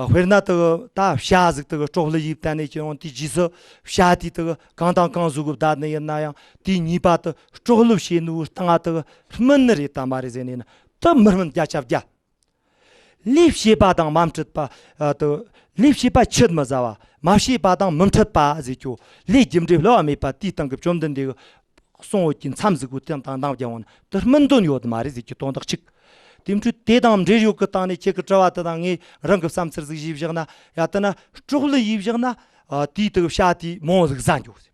དཔེར་ན་དུ་ད་བྱ་ཟིག་དུ་སྲོག་ལ་ཡིབ་བསྡད་ནས་ཀྱི་ཡོང་དེའི་རྗེས་སུ་བྱ་དེ་དུ་གང་དང་གང་ཟིག་གི་བསྡད་ནས་ཡིན་ན་ཡང་། དེའི་ཉེས་པ་དུ་སྲོག་ལ་བྱས་ནོ་སྟེང་ང་དུ་སྨིན་ནི་རེད་དམ་མ་རེད་ཟེར་ནས་ན། དུ་མི་སྨིན་བརྒྱ་ཆ་བརྒྱ། ལས་བྱེད་པ་དང་མ་འཕྲད་པ། ཨ། དུ། ལས་བྱེད་པ་ཆད་མི་ཟ་བ། མ་བྱེད་པ་དང་མི་འཕྲད་པ་ཟེར་རྒྱུ། ལས་རྒྱུ་འབྲས་བསླུ་བ་མེད་པ་དེའི་སྟེང་གི་བཅོམ་ལྡན་འདས་ཀྱི་གསུང་འོད་ཀྱི་མཚམས་ཟིག་གོ་དེ་དང་འདང་རྒྱག་འོང་ན་དུ་སྨིན་དོན་ཡོད་མ་རེད་ཟེར་རྒྱུ་དོན་དག་གཅིག་དེ་འཕྲོས་དེ་དང་འབྲེལ་ཡོད་ཀྱི་སྟེང་ནས་ཁྱེད་ཀྱི་དྲི་བ་དེ་དང་ངས་རང་གི་བསམ་ཚུལ་ཟིག་ཞིབ་བཞག་ན། ཡ་དེ་ན་སྲོག་ལ་ཡིབ་བཞག་ན། ཨ། དེའི་དུ་བྱ་དེའི་མོ་ཟིག་ཟ་འགྱོ་ཟེར།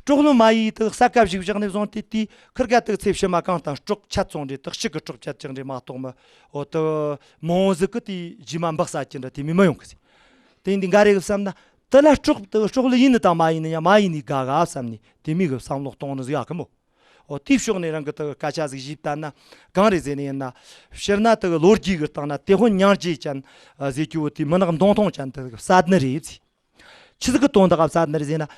སྲོག་ལ་མ་ཡིས་དག་ས་ཀ་བཞུགས་བཞག་ནས་བཟུང་སྟེ་དེའི་ཁུར་ག་དག་ཚེ་ཕྱི་མ་གང་དང་སྲོག་ཆད་སོང་རེད། དག་ཤིག་གི་སྲོག་ཆད་ཅིག་རེད་མ་གཏོགས་མི། འོ་དུ་མོ་ཟིག་གི་དེའི་རྗེས་མ་འབག་ས་ཅི་འདྲ་དེ་མི་མི་ཡོང་གི་ཟེར། དེ་འདི་འགའ་རེ་གི་བསམ་ན་དེ་ལ་སྲོག་དུ་སྲོག་ལ་ཡིན་ནི་དང་མ་ཡིན་ནི་ཡང་མ་ཡིན་ནི་དགའ་ག་བསམ་ནས་དེ་མི་གི་བསམ་བློ་གཏོང་ནི་ཟིག་ཡག་གི་མོ། འོ་དེའི་ཕྱོགས་ནས་རང་གི་དུ་སྐད་ཆ་ཟིག་ཞིབ་བལྟས་ན་གང་རེད་ཟེར་ནི་ཡིན་ན། སྤྱིར་ན་དུ་ལོ་རྒྱུས་གི་སྟེང་ན་དེ་ཧོན་སྙིང་རྗེ་ཅན་ཟེར་རྒྱུ་བོ་དེ་མི་ནག་མདུང་ཐུང་ཅན་དུ་བསད་ནི་རེད་ཟེར། ཆི་ཟིག་གི་དོན་དག་ག་བསད་ནི་རེད་ཟེར་ན།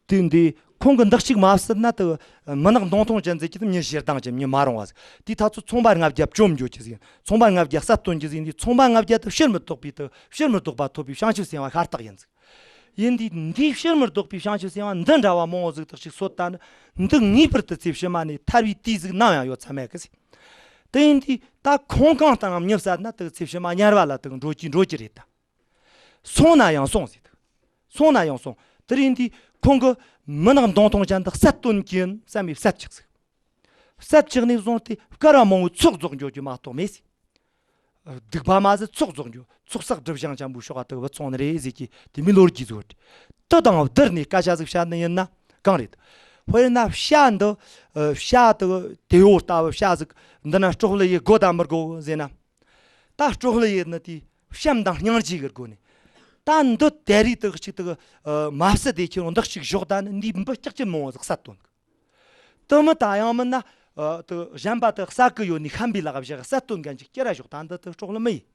དེ་འདི་ཁོང་གི་འདི་གཅིག་མ་བསད་ན་དུ་མི་ནག་མདུང་ཐུང་ཅན་ཟེར་གྱི་དུ་མྱི་ཞེ་སྡང་ཅན་མྱི་མ་རུང་བ་ཟིག་དེ་ཐག་ཚོ་ཚོང་པ་ལྔ་བརྒྱ་བཅོམ་འགྱོ་ཀྱི་ཟིག་ཚོང་པ་ལྔ་བརྒྱ་བསད་གཏོང་ཀྱི་ཟིག་འདི་ཚོང་པ་ལྔ་བརྒྱ་དུ་ཕྱིར་མི་ལྡོག་པའི་དུ་ཕྱིར་མི་ལྡོག་པ་ཐོབ་པའི་བྱང་ཆུབ་སེམས་དཔའ་ཤ་སྟག་ཡིན་ཟིག་ཡིན་དུས་འདིའི་ཕྱིར་མི་ལྡོག་པའི་བྱང་ཆུབ་སེམས་དཔའ་འདི་འདྲ་བ་མང་བོ་ཟིག་དག་ཅིག་གསོད་ད་ནི་འདི་ངེས་པར་དུ་ཚེ་ཕྱི་མ་ནས་ཐར་བའི་དུས་ཟིག་ནམ་ཡང་ཡོད་ས་མེད་གི་ཟིག་དེ་ཡིན་དུས་ད་ཁོང་གང་ལྟར་ཡང་མྱི་བསད་ན་དུ་ཚེ་ཕྱི་མ་དམྱལ་བ་ལ་དུ་འགྲོ་གི་འགྲོ་གི་རེད་ད། སོང་ན་ཡང་སོང་ཟེར་དུ། སོང་ན་ཡང་སོང་། དེ་རིང་འདི་ཁོང་གི་མི་ནག་མདུང་ཐུང་ཅན་དུ་བསད་དོན་གྱིན་བསམ་པའི་བསད་ཅིག་ཟིག་བསད་ཅིག་ནས་བཟུང་སྟེ་སྐར་བ་མང་བོའི་ཚོགས་རྫོགས་འགྱོ་རྒྱུ་མ་གཏོགས་མེད་ཟེར། སྡིག་པ་མ་ཟད་ཚོགས་རྫོགས་འགྱོ་ཚོགས་བསགས་སྒྲིབ་སྦྱང་ཅན་པོའི་ཤོག་ཨ་དུ་བུད་སོང་ནི་རེད་ཟེར་གྱི་དེ་མི་ལོ་རྒྱུས་བཟོ་སྟེ། དེ་དང་བསྡུར་ནས་སྐད་ཆ་ཟིག་བཤད་ནི་ཡིན་ན་གང་རེད། དཔེར་ན་བྱ་འདི། བྱ་དུ་དེ་བོ་ལྟ་བུ་བྱ་ཟིག་འདི་ན་སྲོག་ལ་ཡི་དགོས་དང་མི་དགོས་ཟེར་ན། ད་སྲོག་ལ་ཡིན་ནི་དེ་བྱམས་དང་སྙིང་རྗེ་གི་སྒོ་ནས། ད་འདི་དེ་རིགས་དག་ཅིག་དག་མ་བསད་དེ་ཁྱེད་རང་འདི་ཅིག་ཞོག་ད་ནི་འདིའི་འབུ་ལྕགས་ཀྱི་མང་བོ་ཟིག་བསད་དོན་གི། དུ་མི་ད་ཡང་མིན་ན། དུ་གཞན་པ་དག་ས་གི་ཡོད་ནི་ཤམ་པའི་ལག་བཞག་བསད་དོན་གན་ཅིག་སྐྱེ་ར་ཞོག་ད་འདི་དག་སྲོག་ལ་མི་ཡིན།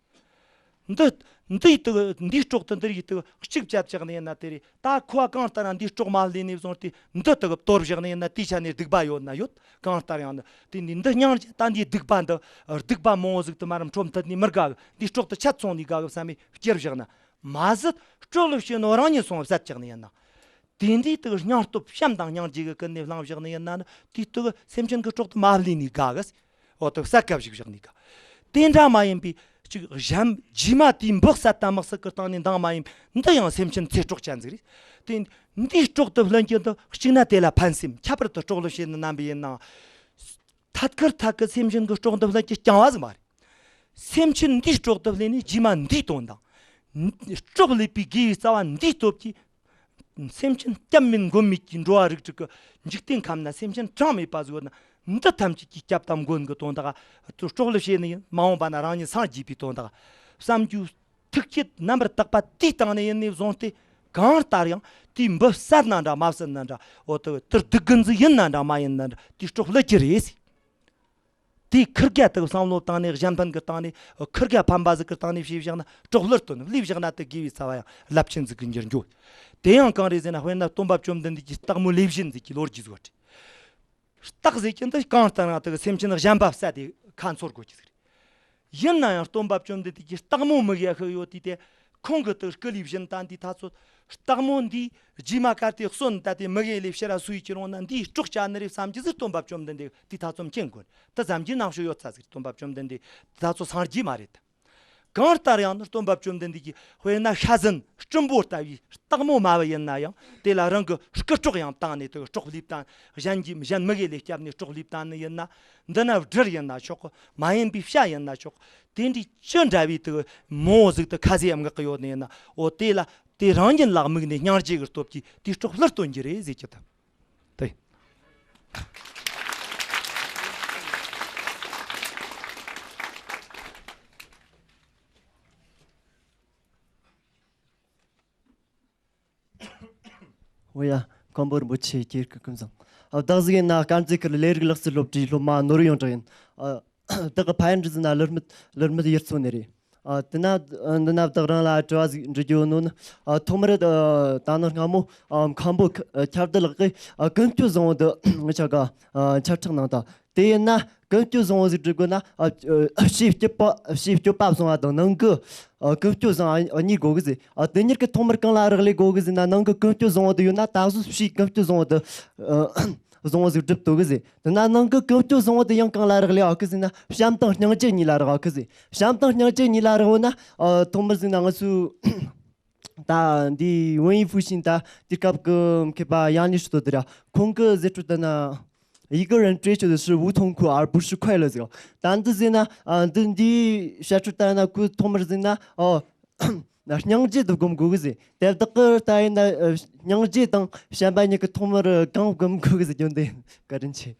འདི། འདིའི་དུ་འདིའི་སྲོག་ཏུ་འདི་རིགས་དུ་གཅིག་བཅད་བཅག་ནས་ཡིན་ན་དེ་རེད། ད་ཁོ་བ་གང་ལྟར་ན་འདིའི་སྲོག་མ་ལུས་ནས་བཟུང་སྟེ་འདི་དུ་གཏོར་བཞག་ནས་ཡིན་ན་དེའི་ཆ་ནས་སྡིག་པ་ཡོད་ན་ཡོད། གང་ལྟར་ཡང་ནི་དེ་ནི་འདི་སྙིང་རྗེ་ད་འདིའི་སྡིག་པ་འདི་སྡིག་པ་མང་བོ་ཟིག་དུ་མ་རམ་ཁྲོམ་ཐད་ནས་མི་དགའ་གི། འདིའི་སྲོག་ཏུ་ཆད་སོང་ནས་དགའ་གི་བསམ་མེད་བསྐྱུར་བཞག་ན་མ་ཟད་སྲོག་ལ་ཞེན་ནོ་རང་ཉིད་སོང་བསད་བཅག་ནས་ཡིན་ན། དེ་འདྲའི་དུ་སྙིང་སྟོབས་བྱམས་དང་སྙིང་རྗེ་གི་ཀུན་ནས་བསླངས་བཞག་ནས་ཡིན་ན་ནི་དེའི་དུ་སེམས་ཅན་གྱི་སྲོག་ཏུ་མ་ལུས་ནས་དགའ་གི། འོ་དུ་བསད་དགའ་བཞག་བཞག་ནས་དགའ། དེ་འདྲ་མ་ཡིན་པའི་ཅིག་གཞན་རྗེས་མ་དེའི་འབུ་བསད་དང་མི་བསད་ཀྱི་སྟེང་ནས་འདང་མ་ཡིན། འདི་ཡང་སེམས་ཅན་ཚེ་སྲོག་ཅན་ཟིག་རེད། དེ་འདིའི་སྲོག་ཏུ་ལྷུན་གྱི་འདི་གཅིག་ན་དེ་ལ་ཕན་སེམས་ཁྱད་པར་དུ་སྲོག་ལ་ཞེན་ནི་རྣམ་པ་ཡིན་ནའང་། ཐད་ཀར་ཐད་ཀར་སེམས་ཅན་གྱི་སྲོག་འདི་ལྷུན་གྱི་རྐྱང་བ་ཟིག་མ་རེད། སེམས་ཅན་འདིའི་སྲོག་ཏུ་ལྷུན་ནས་རྗེས་མ་འདིའི་དོན་དང་། སྲོག་ལས་པའི་དགེ་བའི་རྩ་བ་འདིའི་སྟོབས་ཀྱིས། སེམས་ཅན་སྐྱབས་མེད་མགོན་མེད་ཀྱི་འགྲོ་བ་རིགས་དྲུག་གི་འཇིག་རྟེན་ཁམས་ན་སེམས་ཅན་གྲངས་མེད་པ་ཟིག་ཡོད་ན། འདི་ཐམས་ཅད་ཀྱི་སྐྱབས་དང་མགོན་གྱི་དོན་དག་ཏུ་སྲོག་ལ་ཞེན་ནི་ཡིན། མ་འོངས་པ་ན་རང་ཉིད་སངས་རྒྱས་པའི་དོན་དག་བསམ་རྒྱུ་ཐུགས་བསྐྱེད་རྣམ་པར་དག་པ་དེའི་སྟེང་ནས་ཡིན་ནས་བཟུང་སྟེ། གང་ལྟར་ཡང་དེའི་འབུ་བསད་ན་འདྲ་མ་བསད་ན་འདྲ། འོ་དེ་དེར་སྡུག་གི་འཛི་ཡིན་ན་འདྲ་མ་ཡིན་ན་འདྲ། དེའི་སྲོག་བླུ་རྒྱུ་རེད་ཟེར། དེའི་ཁུར་གེ་དེ་བསམ་བློ་བཏང་ནས་གཞན་ཕན་གི་སྟེང་ནས། ཁུར་གེ་ཕན་པ་ཟིག་གི་སྟེང་ནས་བྱས་བཞག་ན་སྲོག་བླུར་དོན་བླུས་བཞག་ན་དེ་དགེ་བའི་རྩ་བ་ཡང་རླབས་ཆེན་ཟིག་གི་འགྱུར་འགྱོ། དེ་ཡང་གང་རེད་ཟེར་ན། དཔེར་ན་སྟོན་པ་བཅོམ་ལྡན་འདས་ཀྱི་སྟག་མོ་ལེབ་བཞིན་ཟིག་གི་ལོ་རྒྱུས་ཟིག་བ་རེད། སྟག་ཟེར་གྱི་འདི་གང་ལྟར་ན་དེ་གི་སེམས་ཅན་གཞན་པ་བསད་དེ་ཁ་འཚོར་དགོས་ཀྱི་ཟིག་རེད། ཡིན་ན་ཡང་སྟོན་པ་བཅོམ་ལྡན་འདས་ཀྱིས་སྟག་མོ་མི་གེ་ཤི་ཡོད་དུས་དེ། ཁོང་གི་དེ་སྐུ་ལུས་བཞིན་ད་འདི་ད་ཚོ་སྟག་མོ་འདིས་རྗེས་མ་གལ་ཏེ་གསོན་ད་དེ་མི་གེ་ལས་ཕྱིར་ར་སོས་ཀྱི་རུང་ན་འདིའི་སྲོག་བཅད་ནི་རེད་བསམ་གྱི་ཟིག་སྟོན་པ་བཅོམ་ལྡན་འདས་དེ་ད་ཚོ་མཁྱེན་དགོས། དེ་ཙམ་གྱི་རྣམ་དཔྱོད་ཡོད་ཚ་ཟིག་སྟོན་པ་བཅོམ་ལྡན་འདས་དེ་ད་ཚོ་སངས་རྒྱས་མ་རེད། གང་ལྟར་ཡང་ན་སྟོན་པ་བཅོམ་ལྡན་འདས་ཀྱིས་དཔེར་ན་ཤ་ཟན་སྲིན་པོ་ལྟ་བུའི་སྟག་མོ་མ་བུ་ཡིན་ན་ཡང་དེ་ལ་རང་གི་སྐུ་སྲོག་ཡང་བཏང་ནས་དེ་སྲོག་བློས་བཏང་། གཞན་གྱི་གཞན་མི་གེ་ལས་བསྐྱབས་ནས་སྲོག་བློས་བཏང་ནི་ཡིན་ན། འདི་ན་སྦྲུལ་ཡིན་ན་ཆོག་གི། མ་ཡིན་པའི་བྱ་ཡིན་ན་ཆོག་གི། དེ་འདྲའི་ཅི་འདྲ་བའི་དེ་མོ་ཟིག་དེ་ཁ་ཟས་མངགས་གི་ཡོད་ནི་ཡིན་ན། འོ་དེ་ལ་དེ་རང་ཉིད་ལ་དམིགས་ནས་སྙིང་རྗེ་གི་སྟོབས་ཀྱིས་དེའི་སྲོག་བླུར་བཏོན་རྒྱུ་རེད་ཟེར་གྱི་འདུག་དེ། འོ་ཡ། མཁན་པོ་རིན་པོ་ཆེ་ཁྱེད་སྐུ་ཁམས་བཟང་། ཨ། བདག་ཟིག་ཡིན་ན་དཀར་མཛེས་ཁུལ་ལས་རིགས་ལག་རྩལ་སློབ་གྲྭའི་སློབ་མ་ནོར་བུ་ཡོངས་གྲགས་ཡིན། ཨ། བདག་གི་ཕ་ཡུལ་འདྲ་ཟིག་ན་ལུ་སྨད། ལུ་སྨད་ཡུལ་ཚོ་ནས་རེད། ཨ། དེ་ན་འདི་ན་བདག་རང་ལ་དྲི་བ་ཟིག་འདྲི་རྒྱུ་ནོ་ནི། ཨ། ཐོག་མར་ད་ནངས་སྔ་མོ། ཨ། མཁན་པོ་ཁ་ཁྱབ་བརྡལ་ལགས་ཀྱིས། ཨ། ཀུན་སྤྱོད་བཟང་བོ་འདི་ང་ཆ་ག་ཨ། ཁྱབ་བསྒྲགས་གནང་དང་། དེ་ཡིན་ན་ཀུན་སྤྱོད་བཟང་བོ་ཟིག་སྒྲུབ་དགོས་ན། ཨ། ཨ། ཕྱིའི་སྤྱོད་པ། ཕྱིའི་སྤྱོད་པ་བཟང་བ་དང་ནང་གི། ཨ། ཀུན་སྤྱོད་བཟང་བ་གཉིས་དགོས་གི་ཟེར། ཨ། དེ་གཉིས་ཀྱི་ཐོག་མར་གང་ལ་རག་ལས་དགོས་གི་ཟེར་ན། ནང་གི་ཀུན་སྤྱོད་བཟང་བོ་དེ་ཡོད་ན་ད་གཟོད་ཕྱིའི་ཀུན་སྤྱོད་བཟང་བོ་དེ། ཨ། བཟང་བོ་ཟིག་སྒྲུབ་ཐུབ་གི་ཟེར། དེ་ན་ནང་གི་ཀུན་སྤྱོད་བཟང་བོ་དེ་ཡང་གང་ལ་རག་ལས་ཨ་གི་ཟེར་ན། བྱམས་དང་སྙིང་རྗེ་གཉིས་ལ་རག་ཨ་གི་ཟེར། བྱམས་དང་སྙིང་རྗེ་གཉིས་ལ་རག་འོ་ན། ཨ། ཐོག་མར་ཟེར་ན་ང་ཚོས། ད་འདི་文艺复兴ད་དུས་སྐབས་ཀྱི་མཁས་པ་杨律师དེ་ར། ཁོང་གི་ཟེར་སྲོལ་ལྟར་ན། 一个人追求的是无痛苦而不是快乐ཟེར། ད་འདི་ཟེར་ན། ཨ། འདི་འདིའི་བཤད་སྲོལ་ལྟར་ན་ཁོས་ཐོག་མར་ཟེར་ན། ཨོ། སྙིང་རྗེ་དེ་སྒོམ་དགོས་གི་ཟེར། དེ་བདག་གི་ལྟ་ཡིན་ན། ཨ། སྙིང་རྗེ་དང་བྱམས་པ་གཉིས་ཀྱི་ཐོག་མར་གང་སྒོམ་དགོས་གི་ཟེར་རྒྱུ་འདི་ཡིན། བཀའ་དྲིན་ཆེ།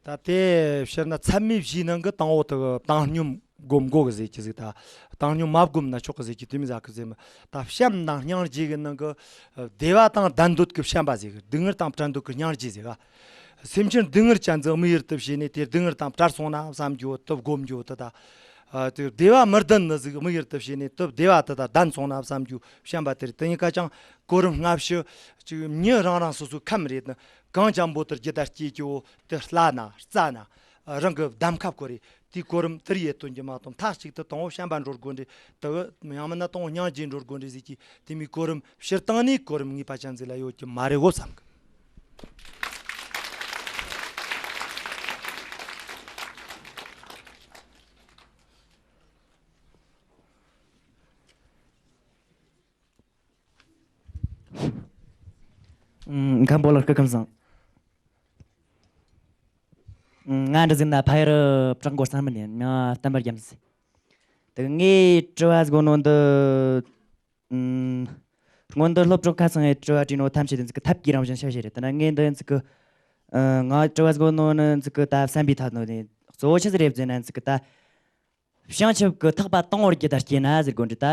ད་དེ་ཕྱིར་ན་ཚད་མའི་གཞིའི་ནང་གི་དང་པོ་དེ་གི་བཏང་སྙོམས་སྒོམ་དགོས་གི་ཟེར་གྱི་ཟིག་ད་བཏང་སྙོམས་མ་བསྒོམ་ན་ཆོག་གི་ཟེར་གྱི་དེ་མི་ཟ་གི་ཟེར་མི། ད་བྱམས་དང་སྙིང་རྗེ་གི་ནང་གི་བདེ་བ་དང་ལྡན་འདོད་ཀྱི་བྱམས་པ་ཟེར་གི། སྡུག་བསྔལ་དང་བྲལ་འདོད་ཀྱི་སྙིང་རྗེ་ཟེར་ག། སེམས་ཅན་སྡུག་བསྔལ་ཅན་ཟིག་དམིགས་ཡུལ་དུ་བྱས་ནས་དེ་སྡུག་བསྔལ་དང་བྲལ་སོང་ན་བསམ་རྒྱུ་དེ་སྒོམ་རྒྱུ་དེ་ད། ཨ། དེ་བདེ་བ་མི་ལྡན་ནི་ཟིག་དམིགས་ཡུལ་དུ་བྱས་ནས་དེ་བདེ་བ་དེ་ད་ལྡན་སོང་ན་བསམ་རྒྱུ་བྱམས་པ་དེ་རེད། དེ་གཉིས་ཀ་ཅང་གོ་རིམ་སྔ་ཕྱི་ཅིག་མྱི་རང་རང་སོ་སོའི་ཁམས་རེད་ནི། གང་འཇམ་པོ་དེ་རྒྱུད་ད་སྐྱེས་ཀྱི་འོ་དེ་བླ་ན་རྩ་ན་རང་གི་གདམ་ཁ་བསྐོར་རེད། དེའི་གོ་རིམ་དེར་ཡེ་སྟོན་གྱི་མ་གཏོགས། མཐའ་གཅིག་ཏུ་དང་པོ་བྱམས་པ་འགྲོ་དགོས་རེད། དེ་ཡང་མིན་ན་དང་པོ་སྙིང་རྗེ་འགྲོ་དགོས་རེད་ཟེར་གྱི་དེ་མོའི་གོ་རིམ་སྤྱིར་བཏང་ནས་གོ་རིམ་ངེས་པ་ཅན་ཟིག་ལ་ཡོད་ཀྱི་མ་རེད་འོ་བསམ་གི། ཨུམ། མཁན་པོ་ལགས་སྐུ་ཁམས་བཟང་། ཨུམ། ང་འདྲ་ཟིག་ན་ཕ་ཡུལ་བྲག་མགོ་བསམ་མི་ནས་མྱ་བསྟན་པ་རྒྱམ་ཟིག་དེ་ངས་དྲི་བ་ཟིག་གོ་ནོ་འདི། ཨུམ། སྔོན་འདི་སློབ་གྲོགས་ཁ་ཚང་ངས་དྲི་བ་དྲིས་ནོ་ཐམས་ཅད་དེ་ཚིག་གི་ཐབས་ཀྱི་རང་བཞིན་ཤ་ཤེ་རེད། དེ་ན་ངས་འདི་ཚིག་གི། ཨ། ང་དྲི་བ་ཟིག་གོ་ནོ་ནི་ཚིག་གི་ད་བསམ་པའི་ཐད་ནོ་ནི་གཙོ་བོ་ཆི་ཟིག་རེད་ཟེར་ན། ཚིག་གི་ད། བྱང་ཆུབ་ཀྱི་ཐེག་པ་དང་པོར་རྒྱུད་ལ་སྐྱེས་ན་ཟེར་གོ་འདྲི་ད།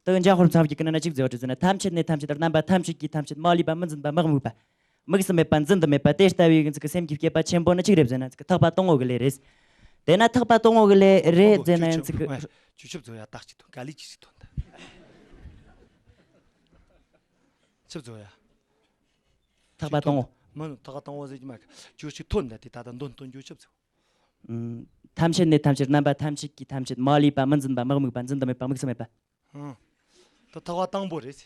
དེ་འཇམ་དཔལ་མཚོ་རྒྱལ་གྱི་ནང་ན་གཅིག་ཟེར་བ་ཟེར་ན། ཐམས་ཅད་ནས་ཐམས་ཅད་རྣམ་པ་ཐམས་ཅད་ཀྱི་ཐམས་ཅད་མ་ལུས་པ་མི་འཛིན་པ་མི་དམིགས་པ། དམིགས་སུ་མེད་པ་འཛིན་དུ་མེད་པ་དེ་ལྟ་བུའི་ཚིག་གི་སེམས་ཀྱི་བསྐྱེད་པ་ཆེན་པོ་ནི་གཅིག་རེད་ཟེར་ན། ཚིག་གི་ཐེག་པ་དང་པོ་གི་ལས་རེད། དེ་ན་ཐེག་པ་དང་པོ་གི་ལས་རེད་ཟེར་ན། ཡང་ཚིག་གི་ཁྱོད་ཆུབ་བཟོ་ཡ་ཏག་ཅིག་ཐོན། ག་ལི་ཅིག་ཅིག་ཐོན་ད། ཆུབ་བཟོ་ཡ། ཐེག་པ་དང་པོ། མིན། ཐེག་པ་དང་པོ་ཟེར་གྱི་མ། ཁྱོད་ཅིག་ཐོན་ད། དེ་ད་ལྟ་འདོན་འདོན་རྒྱུ་ཆུབ་བཟོ། ཨུམ། ཐམས་ཅད་ནས་ཐམས་ཅད་རྣམ་པ་ཐམས་ཅད་ཀྱི་ཐམས་ཅད་མ་ལུས་པ་མི་འཛིན་པ་མི་དམིགས་པ་འཛིན་དུ་མེད་པ་དམིགས་སུ་མེད་པ། ཨང་། དེ་ཐེག་པ་དང་པོ་རེད།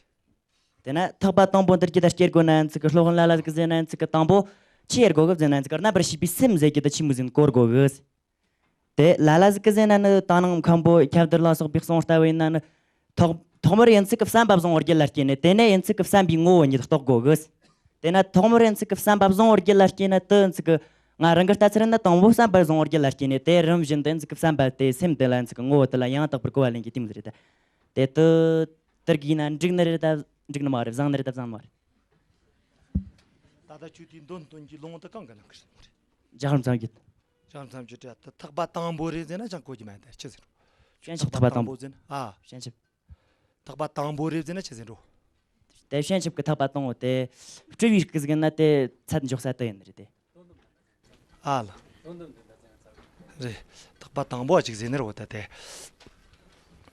དེ་ན་ཐེག་པ་དང་པོ་འདི་རྒྱུད་ལ་སྐྱེ་དགོས་ན་ཚིག་གི་སློབ་དཔོན་ལ་ལ་ཟིག་གིས་ཟེར་ན། ཚིག་གི་དང་པོ་ཆི་ཡེ་དགོས་གི་ཟེར་ན། ཚིག་གི་རྣམ་པར་ཤེས་པའི་སེམས་ཟེར་གྱི་དེ་ཆི་མོ་ཟིག་གོ་དགོས་གི། དེ་ལ་ལ་ཟིག་གིས་ཟེར་ན་ནི། ད་ནངས་མཁན་པོ་ཁྱབ་བརྡལ་ལ་སོགས་པའི་གསུང་ལྟ་བུ་ཡིན་ན་ནི། ཐོག་ཐོག་མར་ཡིན་ཚིག་གི་བསམ་པ་བཟང་བོ་རྒྱུད་ལ་སྐྱེས་ནས། དེ་ནས་ཡིན་ཚིག་གི་བསམ་པའི་ངོ་བོ་ཉིད་རྟོགས་དགོས་གི། དེ་ན་ཐོག་མར་ཡིན་ཚིག་གི་བསམ་པ་བཟང་བོ་རྒྱུད་ལ་སྐྱེས་ན། དེ་ཚིག་གི་ང་རང་གི་ལྟ་ཚུལ་ན་དང་པོ་བསམ་པ་བཟང་བོ་རྒྱུད་ལ་སྐྱེས་ནས། དེ་རིམ་བཞིན་དུ་ཚིག་གི་བསམ་པ་དེ་སེམས་དེ་ལ་ཚིག་གི་ངོ་བོ་དེ་ལ་ཡང་དག་པར་གོ་བ་ལེན་གྱི་དེ་མོ་ཟིག་རེད་ད། དེ་དེ་དེར་གྱིས་ན་འགྲིག་ནི་རེད་ད། འགྲིག་ནི་མ་རེད། བཟང་ནི་རེད་ད། བཟང་ནི་མ་རེད། ད་ལྟ་ཁྱོད་དེའི་འདོན་སྟོན་གྱི་ལུང་དུ་གང་གི་ནང་གི་རེད། རྒྱ་གར་མཚམས་བརྒྱད། ཅང་མཚམས་ཀྱི་བྲིས་ད་ཐག་པ་དང་པོ་རེད་ཟེར་ན་ཅང་གོ་གི་མ་ཡིན་ད་ཆི་ཟེར། བྱང་ཆུབ་ཐག་པ་དང་པོ་ཟེར་ན་ཨ། བྱང་ཆུབ། ཐག་པ་དང་པོ་རེད་ཟེར་ན་ཆི་ཟེར་འགྲོ། དེ་བྱང་ཆུབ་ཀྱི་ཐག་པ་དང་པོ་དེ། སྤྲུལ་པའི་སྐུ་གཟུགས་ཡིན་ན་དེ་ཚད་འཇོག་ས་དེ་ཡིན་རེད་དེ། ཨ་ལ། རེད། ཐག་པ་དང་པོ་ཅིག་ཟེར་ནི་རེད་བ་ད་དེ།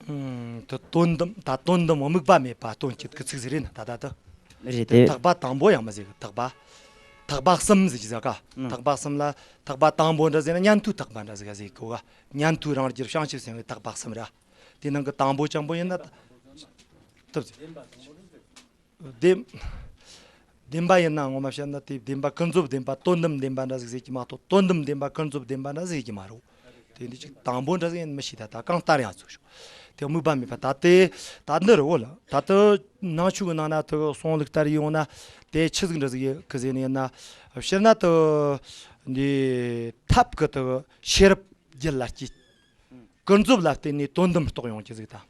ཨུམ། དེ་དོན་དམ་ད་དོན་དམ་དམིགས་པ་མེད་པ་སྟོན་སྤྱད་ཀྱི་ཚིག་ཟིག་རེད་ན་ད་ད་དེ། རེད་དེ། ཐག་པ་དང་པོ་ཡང་མི་ཟེར་གི་ཐག་པ། ཐག་པ་གསུམ་ཟེར་གྱི་ཟེར་ག་ཨང་། ཐག་པ་གསུམ་ལ་ཐག་པ་དང་པོ་འདྲ་ཟེར་ན་ཉན་ཐོས་ཐག་པ་འདྲ་ཟེར་ག་ཟེར་གོ་ག་ཉན་ཐོས་རང་རྒྱལ་བྱང་ཆུབ་སེམས་དཔའི་ཐག་པ་གསུམ་ར། དེ་ནང་གི་དང་པོ་ཅང་པོ་ཡིན་ན། ཐུབ་ཟེར། བདེན། བདེན་པ་ཡིན་ན་ངོ་མ་བཤད་ན་དེ་བདེན་པ་ཀུན་རྫོབ་བདེན་པ་དོན་དམ་བདེན་པ་འདྲ་ཟིག་ཟེར་གྱི་མ་གཏོགས་དོན་དམ་བདེན་པ་ཀུན་རྫོབ་བདེན་པ་འདྲ་ཟེར་གྱི་མ་རེད། དེ་འདི་ཅིག་དང་པོ་འདྲ་ཟིག་ཡིན་མི་ཤེས་ད་ད་གང་ལྟར་ཡང་ཚོ་ཤོག་དེ་དམིགས་པ་མེད་པ་ད་དེ་ད་འདི་རེད་འོ་ལ་ད་དུ་ནང་ཆོས་ཀྱི་ནང་ན་དུ་གསུང་ལུགས་ལྟར་ཡོང་ན་དེ་ཆི་ཟིག་འདྲ་ཟིག་ཡོད་གི་ཟེར་ནས་ཡིན་ན་ཕྱིར་ན་དུ་འདི་ཐབས་ཀྱི་དུ་ཤེས་རབ་རྒྱུད་ལ་སྐྱེས། ཀུན་རྫོབ་ལ་བརྟེན་ནས་དོན་དམ་རྟོགས་ཡོང་གི་ཟིག་དང་།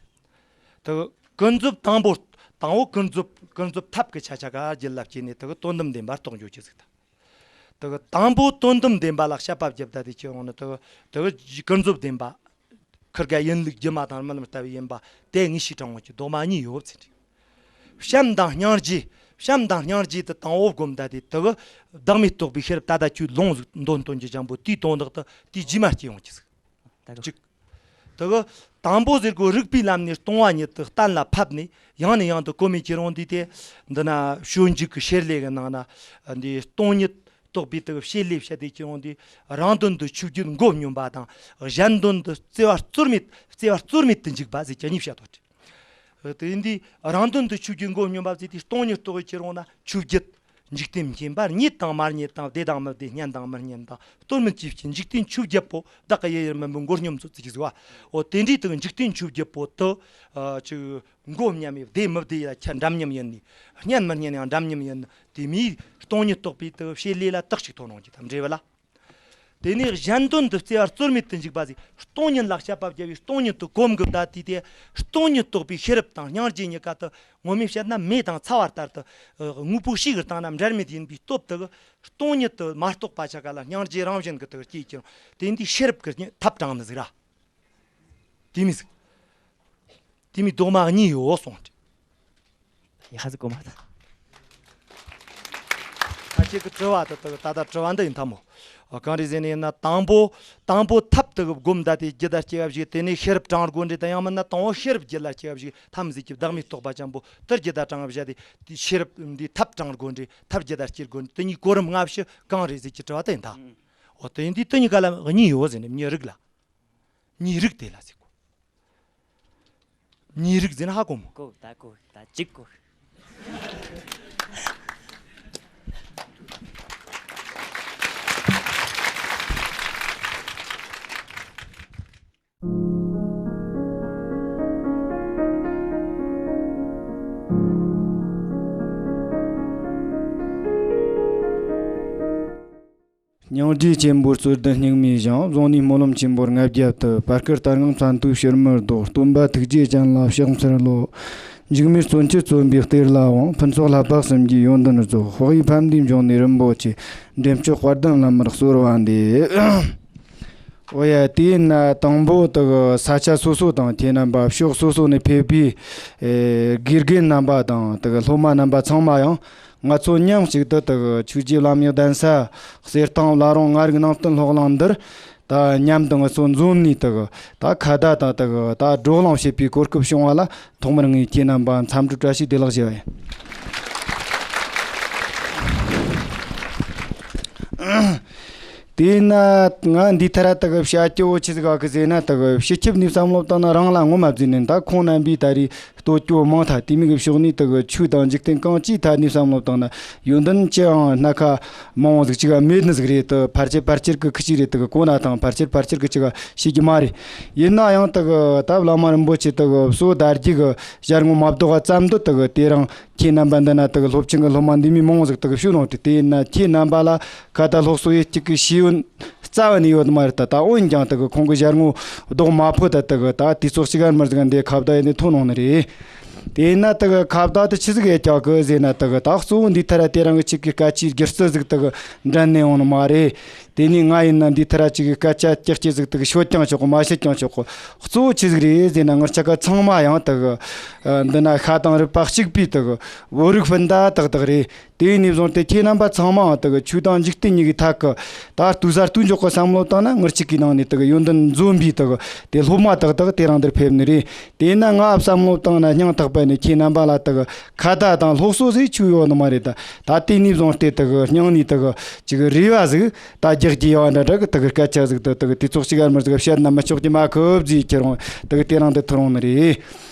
དེ་ཀུན་རྫོབ་དང་པོ། དང་པོ་ཀུན་རྫོབ་ཀུན་རྫོབ་ཐབས་ཀྱི་ཆ་ཆ་ག་རྒྱུད་ལ་སྐྱེས་ནས་དེ་གི་དོན་དམ་བདེན་པ་རྟོགས་འགྱོ་གི་ཟིག་དང་། དེ་གི་དང་པོ་དོན་དམ་བདེན་པ་ལ་དཔྱད་པ་བརྒྱབ་ད་དེ་ཁྱེད་འོང་ན་དེ་གི་དེ་གི་ཀུན་རྫོབ་བདེན་པ། ཁིར་ག་ཡིན་ལུགས་སྒྱུ་མ་དང་རྨི་ལམ་ལྟ་བུ་ཡིན་པ་དེ་ངེས་ཤེས་དྲང་བོ་གི་དོགས་མ་གཉིས་ཡོད་ཟེར་གི། བྱམས་དང་སྙིང་རྗེ། བྱམས་དང་སྙིང་རྗེ་དེ་དང་པོ་བསྒོམ་ད་དེ་དེ་གི་བདག་མེད་རྟོགས་པའི་ཤེས་རབ་ད་ལྟ་ཁྱོད་ལུང་ཟིག་འདོན་འདོན་གྱི་ཅང་པོ་དེའི་དོན་དག་དེ་དེའི་རྗེས་མ་སྐྱེ་ཡོང་གི་ཟིག་ད་གི་གཅིག་དེ་གི་དང་པོ་ཟེར་གོ་རིག་པའི་ལམ་ནས་སྟོང་པ་ཉིད་དུ་གཏན་ལ་ཕབ་ནས་ཡང་ནས་ཡང་དུ་གོམས་མེད་ཀྱི་རུང་འདི་དེ་འདི་ན་སྤྱོད་འཇུག་གི་བྱེད་ལས་ཀྱི་ནང་ན་འདི་སྟོང་ཉིད་རྟོགས་པའི་དེ་གི་བྱེད་ལས་བཤད་དེ་ཀྱི་རུང་འདི་རང་དོན་དུ་ཆོས་བརྒྱད་མགོ་སྙོམས་པ་དང་གཞན་དོན་དུ་བརྩེ་བ་རྩོལ་མེད་བརྩེ་བ་རྩོལ་མེད་དུ་འཇུག་པ་ཟེར་གྱི་གཉིས་བཤད་དོ། དེ་ཡིན་དུས་རང་དོན་དུ་ཆོས་བརྒྱད་མགོ་སྙོམས་པ་ཟེར་དུས་སྟོང་ཉིད་རྟོགས་ཀྱི་རུང་ན་ཆོས་བརྒྱད། འཇིག་རྟེན་མཁྱེན་པ་རྙེད་དང་མ་རྙེད་དང་བདེ་དང་མི་བདེ་སྙན་དང་མི་སྙན་དང་སྟོར་མིན་གྱི་ཕྱིར་འཇིག་རྟེན་ཆོས་བརྒྱད་པོ་བདག་གི་ཡིད་ཡུལ་མིན་པའི་མགོ་སྙོམས་སུ་བརྩི་གི་ཟིག་བ། འོ་དེ་འདྲའི་དུ་འཇིག་རྟེན་ཆོས་བརྒྱད་པོ་དུ་ཅིག་མགོ་མཉམ་ཡི་བདེ་མི་བདེ་ཡ་ཆ་འདྲ་མཉམ་ཡིན་ནི། སྙན་མི་སྙན་ཡང་འདྲ་མཉམ་ཡིན་ནི་དེ་མིའི་སྟོང་ཉིད་རྟོགས་པའི་དུ་བྱེད་ལས་ལ་དག་ཅིག་ཐོན་འོང་གི་དམ་འབྲས་བུ་ལ། དེ་ནས་གཞན་དོན་དུ་བརྩེ་བ་རྩོལ་མེད་དུ་འཇུག་པ་ཟིག་སྟོང་ཉིད་ལ་དཔྱད་པ་བརྒྱབ་པའི་སྟོང་ཉིད་དུ་གོམས་དགོས་ད་དེ་དེ་སྟོང་ཉིད་རྟོགས་པའི་ཤེས་རབ་དང་སྙིང་རྗེ་གཉིས་ཀ་དུ་ངོ་མས་བཤད་ན་མེ་དང་ཚ་བ་ལྟར་དུ་དངོས་པོ་གཤིས་ཀྱི་སྟེང་ན་འབྲལ་མེད་ཡིན་པའི་སྟོབས་དུ་སྟོང་ཉིད་དུ་མ་རྟོགས་པ་ཆ་ག་ལ་སྙིང་རྗེ་རང་བཞིན་གྱི་དུ་སྐྱེས་ཀྱང་དེ་འདི་ཤེས་རབ་ཀྱི་ཐབས་དྲངས་ནི་ཟིག་ར། དེ་མི་ཟིག་དེ་མི་རྡོག་མ་གཉིས་ཡོད་སོང་། ཡ་ཧ་ཟི་གོ་མ་ཐ། ད་ཁྱེད་ཀྱི་དྲི་བ་དེ་དག་ད་ལྟ་དྲི་བ་འདི་ཡིན་ཐ་མོ། གང་རེད་ཟེར་ནས་ན་དང་པོ། དང་པོ་ཐབས་དེ་གི་བསྒོམ་ད་དེ་རྒྱུད་ལ་སྐྱེ་བ་བཞིག་དེ་ནས་ཤེས་རབ་དྲང་དགོས་འདྲེ་དང་ཡང་མིན་ན་དང་པོ་ཤེས་རབ་རྒྱུད་ལ་སྐྱེ་བ་བཞིག་ཐམས་ཅད་ཀྱི་བདག་མེད་རྟོགས་པ་ཅན་པོ་དེ་རྒྱུད་ལ་དྲང་བ་བཞག་དེ་དེ་ཤེས་རབ་འདི་ཐབས་དྲང་དགོས་འདྲེ་ཐབས་རྒྱུད་ལ་སྐྱེ་དགོས་འདྲེ་དེ་གཉིས་གོ་རིམ་སྔ་ཕྱི་གང་རེད་ཟེར་གྱི་དྲི་བ་དེ་ཡིན་ད། འོ་དེ་ཡིན་དུས་དེ་གཉིས་ཀ་ལ་གཉིས་ཡོད་ཟེར་ནས་མྱི་རིགས་ལ། མྱི་རིགས་དེ་ལ་ཟེར་གོ། མྱི་རིགས་ཟེར་ན་ཧ་གོ་མོ། གོ་ད་གོ་ད་ཅིག་གོ། སྙིང་རྗེ་ཆེན་པོའི་རྩོད་ལྡན་སྙིགས་མའི་ཞིང་། བཟུང་ནས་སྨོན་ལམ་ཆེན་པོར་ལྔ་བརྒྱ་བཏུ། བར་སྐབས་ལྟར་ངང་མཚན་ཐོས་ཕྱིར་མི་ལྡོག་སྟོན་པ་ཐུགས་རྗེ་ཅན་ལ་ཕྱག་འཚལ་ལོ། འཇིགས་མེད་བརྩོན་གྱིས་བརྩོན་པའི་གཏེར་ལ་དབང་། ཕུན་ཚོགས་ལྷ་བབས་གསུམ་གྱི་ཡོན་ཏན་རྫོགས། དཔག་ཡས་ཕན་བདེའི་འབྱུང་གནས་རིན་པོ་ཆེ། འདྲེན་མཆོག་དཔལ་ལྡན་བླ་མར་གསོལ་བ་འདེབས། འོ་ཡ། དེས་ན་དང་པོ་དག་ས་ཆ་སོ་སོ་དང་ཁྱེད་རྣམ་པ་ཕྱོགས་སོ་སོ་ནས་ཕེབས་པའི་ཨེ་དགེ་རྒན་རྣམ་པ་དང་དག་སློབ་མ་རྣམ་པ་ཚང་མ་ཡང་ང་ཚོ་མཉམ་གཅིག་ཏུ་དག་ཆོས་རྗེ་བླ་མའི་གདན་ས་གསེར་ཐང་བླ་རུང་ལྔ་རིག་ནང་བསྟན་སློབ་གླིང་འདིར་ད་མཉམ་དུ་ང་ཚོ་འཛོམས་ནས་དག་ད་ཁ་བརྡ་དང་དག་ད་བགྲོ་གླེང་བྱེད་པའི་གོ་སྐབས་བྱུང་བ་ལ་ཐོག་མར་ངས་ཁྱེད་རྣམ་པ་འཚམས་འདྲི་བཀྲ་ཤིས་བདེ་ལེགས་ཞུ་བ་ཡིན། དེས་ན་ང་འདི་ཐ་ར་དག་བྱ་སྐྱོ་བོ་ཆི་ཟིག་ག་གི་ཟེར་ན་དག་སྤྱི་ཁྱབ་ནས་བསམ་བློ་བཏང་ན་རང་ལ་ངོ་མ་བརྫིས་ནས་ད་ཁོང་རྣམ་པའི་ད་རེས་ལྟོ་སྐྱོ་མང་ཐལ། དེ་མིན་གི་ཕྱོགས་ནས་དག་ཆོས་དང་འཇིག་རྟེན་གང་ཅིའི་ཐད་ནས་བསམ་བློ་བཏང་ན་ཡོན་ཏན་ཅི་ཡང་སྣ་ཁ་མང་བོ་ཟིག་ཅིག་མེད་ནི་ཟིག་རེད། དུ་ཕལ་ཆེར་ཕལ་ཆེར་གི་ཁི་ཅིག་རེད། དག་གོ་ན་དང་ཕལ་ཆེར་ཕལ་ཆེར་གི་ཅིག་ཤེས་ཀྱི་མ་རེད། ཡིན་ན་ཡང་དག་ད་བླ་མ་རིན་པོ་ཆེ་དག་གསོལ་དར་རྒྱུ་གི་ཞལ་ངོ་མ་བདོག་ག་ཙམ་དུ་དག་དེ་རང་། ཁྱེད་རྣམ་པ་འདི་ན་དག་སློབ་ཆེན་གྱི་སློབ་མ་འདི་མི་མང་ཟིག་དག་ཞུ་རུང་དེ་དེ་ཡིན་ན་ཁྱེད་རྣམ་པ་ལ་ཁ་ད་སློབ་གསོ་ཡེ་གཅིག་གི་ཤེས་ཡོན་རྩ་བ་ནས་ཡོད་མ་རེད། ད་ད་འོན་ཀྱང་དག་ཁོང་གི་ཞལ་ངོ་ལྡོག་མ་ཕོད་ད་དག་ད་དུས་ཚོད་གཅིག་ཨར་མར་ཟིག་འདི་ཁ་བརྡ་ཡེ་ནས་ཐོན་ཡོང་ནི་རེད། དེ་ཡིན་ན་དག་ཁ་བརྡ་དེ་ཆི་ཟིག་ཡེ་རྒྱག་གི་ཟེར་ན་དག་ད་གཙོ་བོ་འདི་ཐ་ར་དེ་རང་གི་གཅིག་གི་སྐད་ཆའི་སྒྱུ་རྩལ་ཟིག་དག་འགྲན་ནས་ཡོང་ནི་མ་རེད། དེ་ནས་ང་ཡིན་ན་འདི་ཐ་ར་གཅིག་གི་སྐད་ཆ་ཀྱག་ཀྱག་ཟིག་དག་ཤོད་ཀྱང་ཆོག་གི། མ་བཤད་ཀྱང་ཆོག་གི། གཙོ་བོ་ཆི་ཟིག་རེད་ཟེར་ན་ང་ཆ་ག་ཚང་མ་ཡང་དག་འདི་ན་ཤ་དང་རུས་པ་གཅིག་པའི་དག་བོད་རིགས་སྤུན་ཟླ་དག་དག་རེད། དེ་ནས་བཟུང་སྟེ་ཁྱེད་རྣམ་པ་ཚང་མ་དག་ཆོས་དང་འཇིག་རྟེན་གཉིས་ཀྱི་ཐད་ཀྱི་ད་ལྟོས་ས་ལྟོས་འཇོག་གི་བསམ་བློ་བཏང་ན་ངར་གཅིག་གི་ནང་ནས་དག་ཡོན་ཏན་འཛོམས་པའི་དག་དེ་སློབ་མ་དག་དག་དེ་རང་འདིར་ཕེབས་ནི་རེད། དེས་ན་ང་བསམ་བློ་བཏང་ན་སྙིང་ཐག་པ་ནས་ཁྱེད་རྣམ་པ་ལ་དག་ཁ་བརྡ་དང་སློབ་གསོ་ཟིག་ཆུ་ཡོད་ནི་མ་རེད། ད་ད་དེ་ནས་བཟུང་སྟེ་དག་སྙིང་ནས་དག་ཅིག་རེ་བ་ཟིག་ད་རྒྱག་རྒྱུ་ཡོད་འདྲ་འདྲ་གི་དག་སྐད་ཆ་ཟིག་ད་དག་དུས་ཚོད་གཅིག་ཨར་མར་ཟིག་བཤད་ན་མི་ཆོག་གི་མ་ཁུབ་ཟིག་ཁྱེད་རང་དག་དེ་རང་འདི་ཐོན་ཡོང་ནི་རེད།